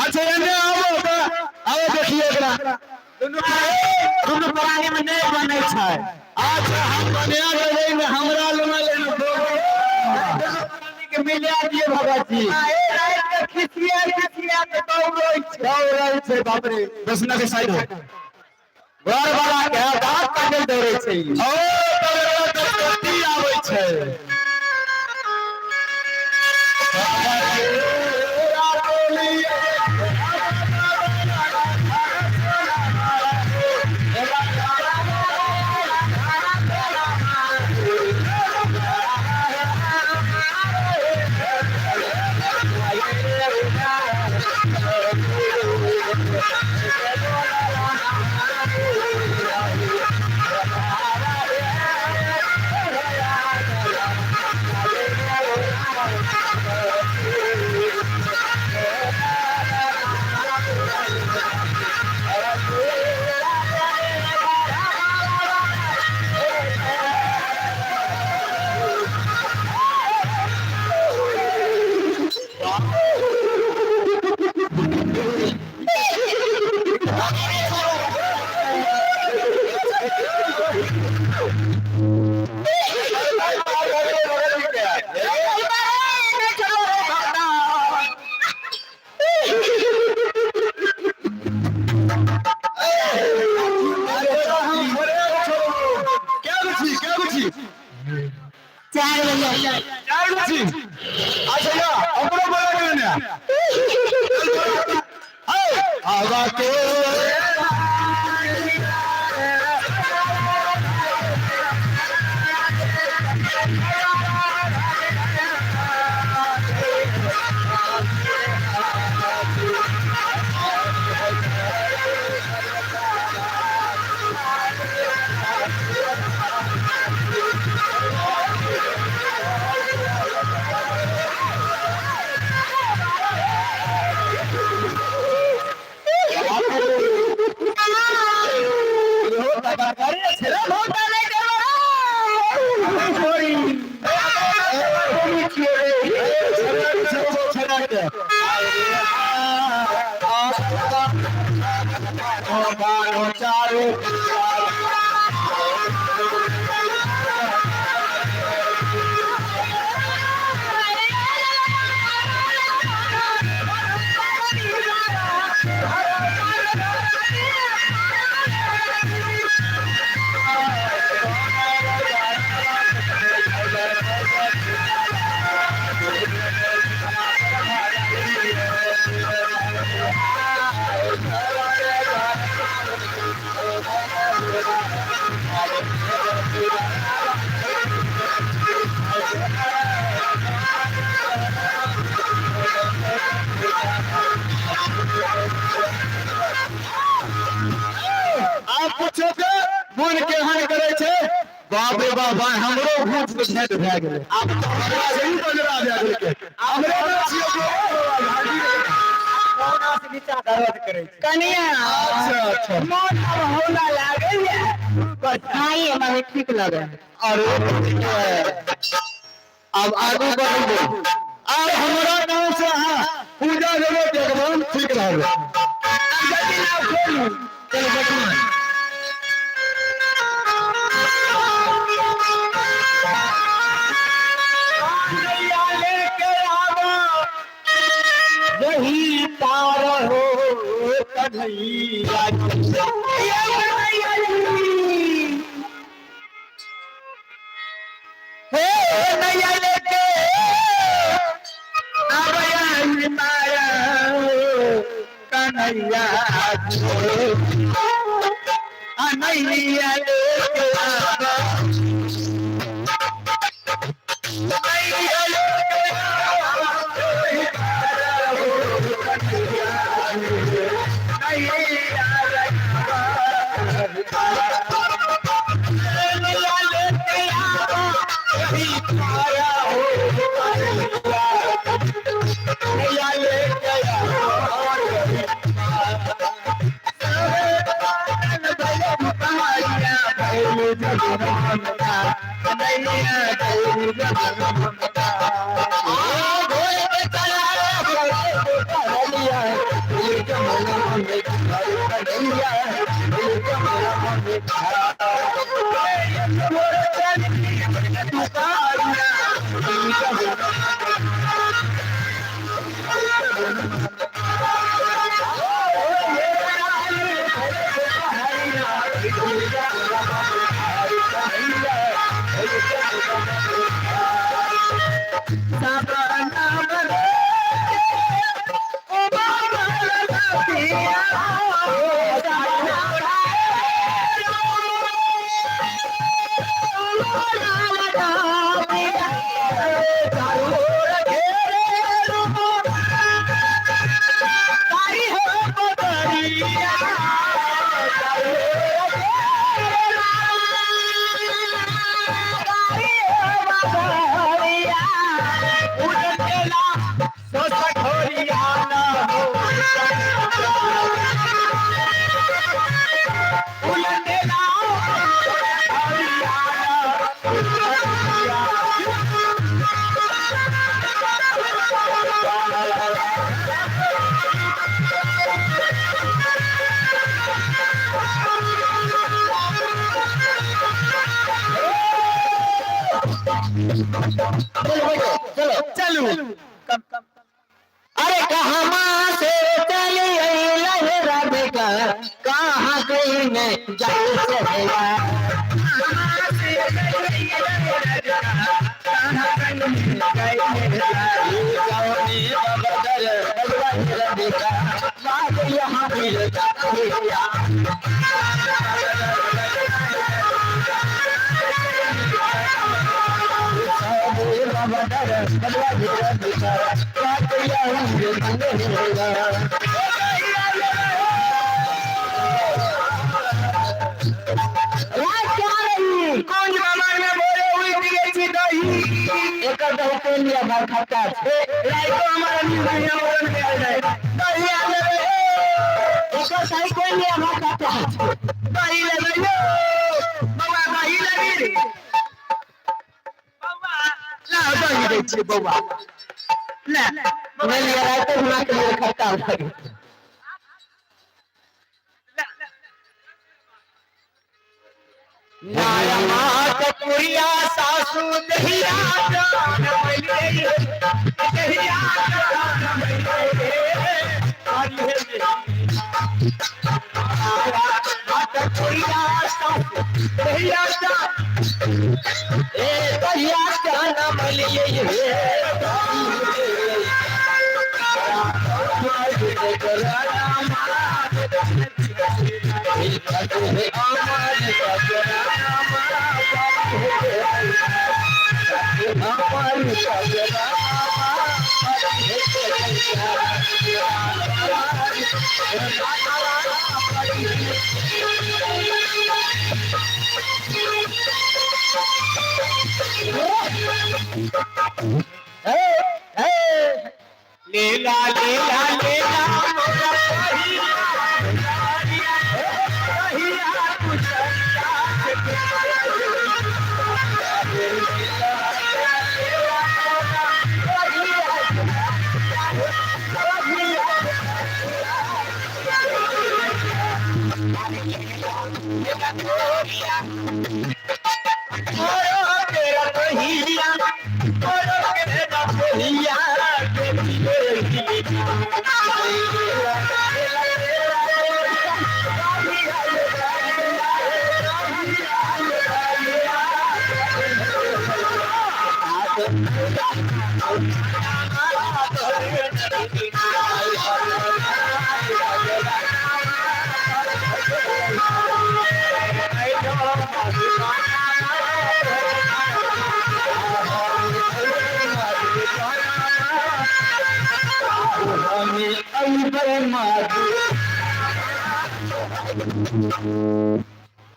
अच्छा, एने आबो तऽ आबो देखिए एकरा। दुनू प्राणी में नहीं बनै छै। अच्छा, हम बना देबै ने, हमरा लग लेने दुनू प्राणी के मिला दियौ भगत जी। राति के खिसिया खिसिया के दौड़ै छै। दौड़ै छै, बाप रे। दसना के साइड हो। घर वाला के दाँत काटल दौड़ै छै। ओ तब एकरा दसकत्ती आबै छै। चार बजे। चार छी। अच्छा या हमरो बोला के ने हवा के आप पूछो के मन केहन करे छे। बाप रे बाप, हमरो भूख में भेंट भए गेलै। आब तऽ हमरा सही बजरा भए गेलै। हमरो ने छियै। कनिया। अच्छा अच्छा। मन अब होला लागैया। हाँ, हमरा ठीक लगे। अरे, अब आगू बढ़ू। आब हमरा गाँव से अहाँ पूजा लेबै, एकदम ठीक रहबै। जल्दी नाव खोलू। चलो बैठू। लेके आवा वही पार हो कन्हैया। हे नैया लेके आवा माया कन्हैया, नैया लेके आवा, नैया लेके आवा। चलू। अरे कहाँ से चली आई राधिका, कहाँ कहीं नहीं जाए चलेगा। कहाँ से चली आई। कुंज मामा में भोरे हुई दिए छी दही एकर दही कोन लिया भाई खट्टा छै राइतो हमारा न्यू दुनिया मोरन में आयल रहे दही आ लेबै एकर दही कोन लिया भाई खट्टा छै दही लेबै यो बौआ दही लेबी रे बौआ ला दही दै छियै बौआ ले नहि लिया राइतो हमरा के लिए खट्टा भऽ गेल। कपुरिया सासू दहिया जान मिले दहिया जान मिले कपुरिया सासू दहिया जान ए दहिया जान मलिए रे लीला लीला लीला मोरा कहिया कहिया कुचरिया तेरा कहिया तेरा कहिया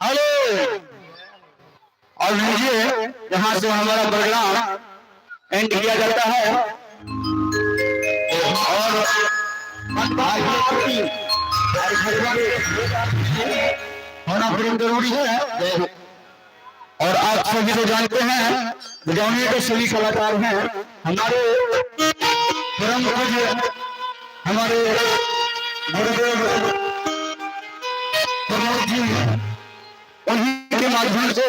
हेलो, और लीजिए यहाँ से हमारा प्रोग्राम एंड किया जाता है। और होना पूरी जरूरी है। और आप सभी को जानते हैं, बजाने के सभी कलाकार हैं हमारे परम पूज्य हमारे गुरुदेव प्रमोद जी, उन्हीं के माध्यम से।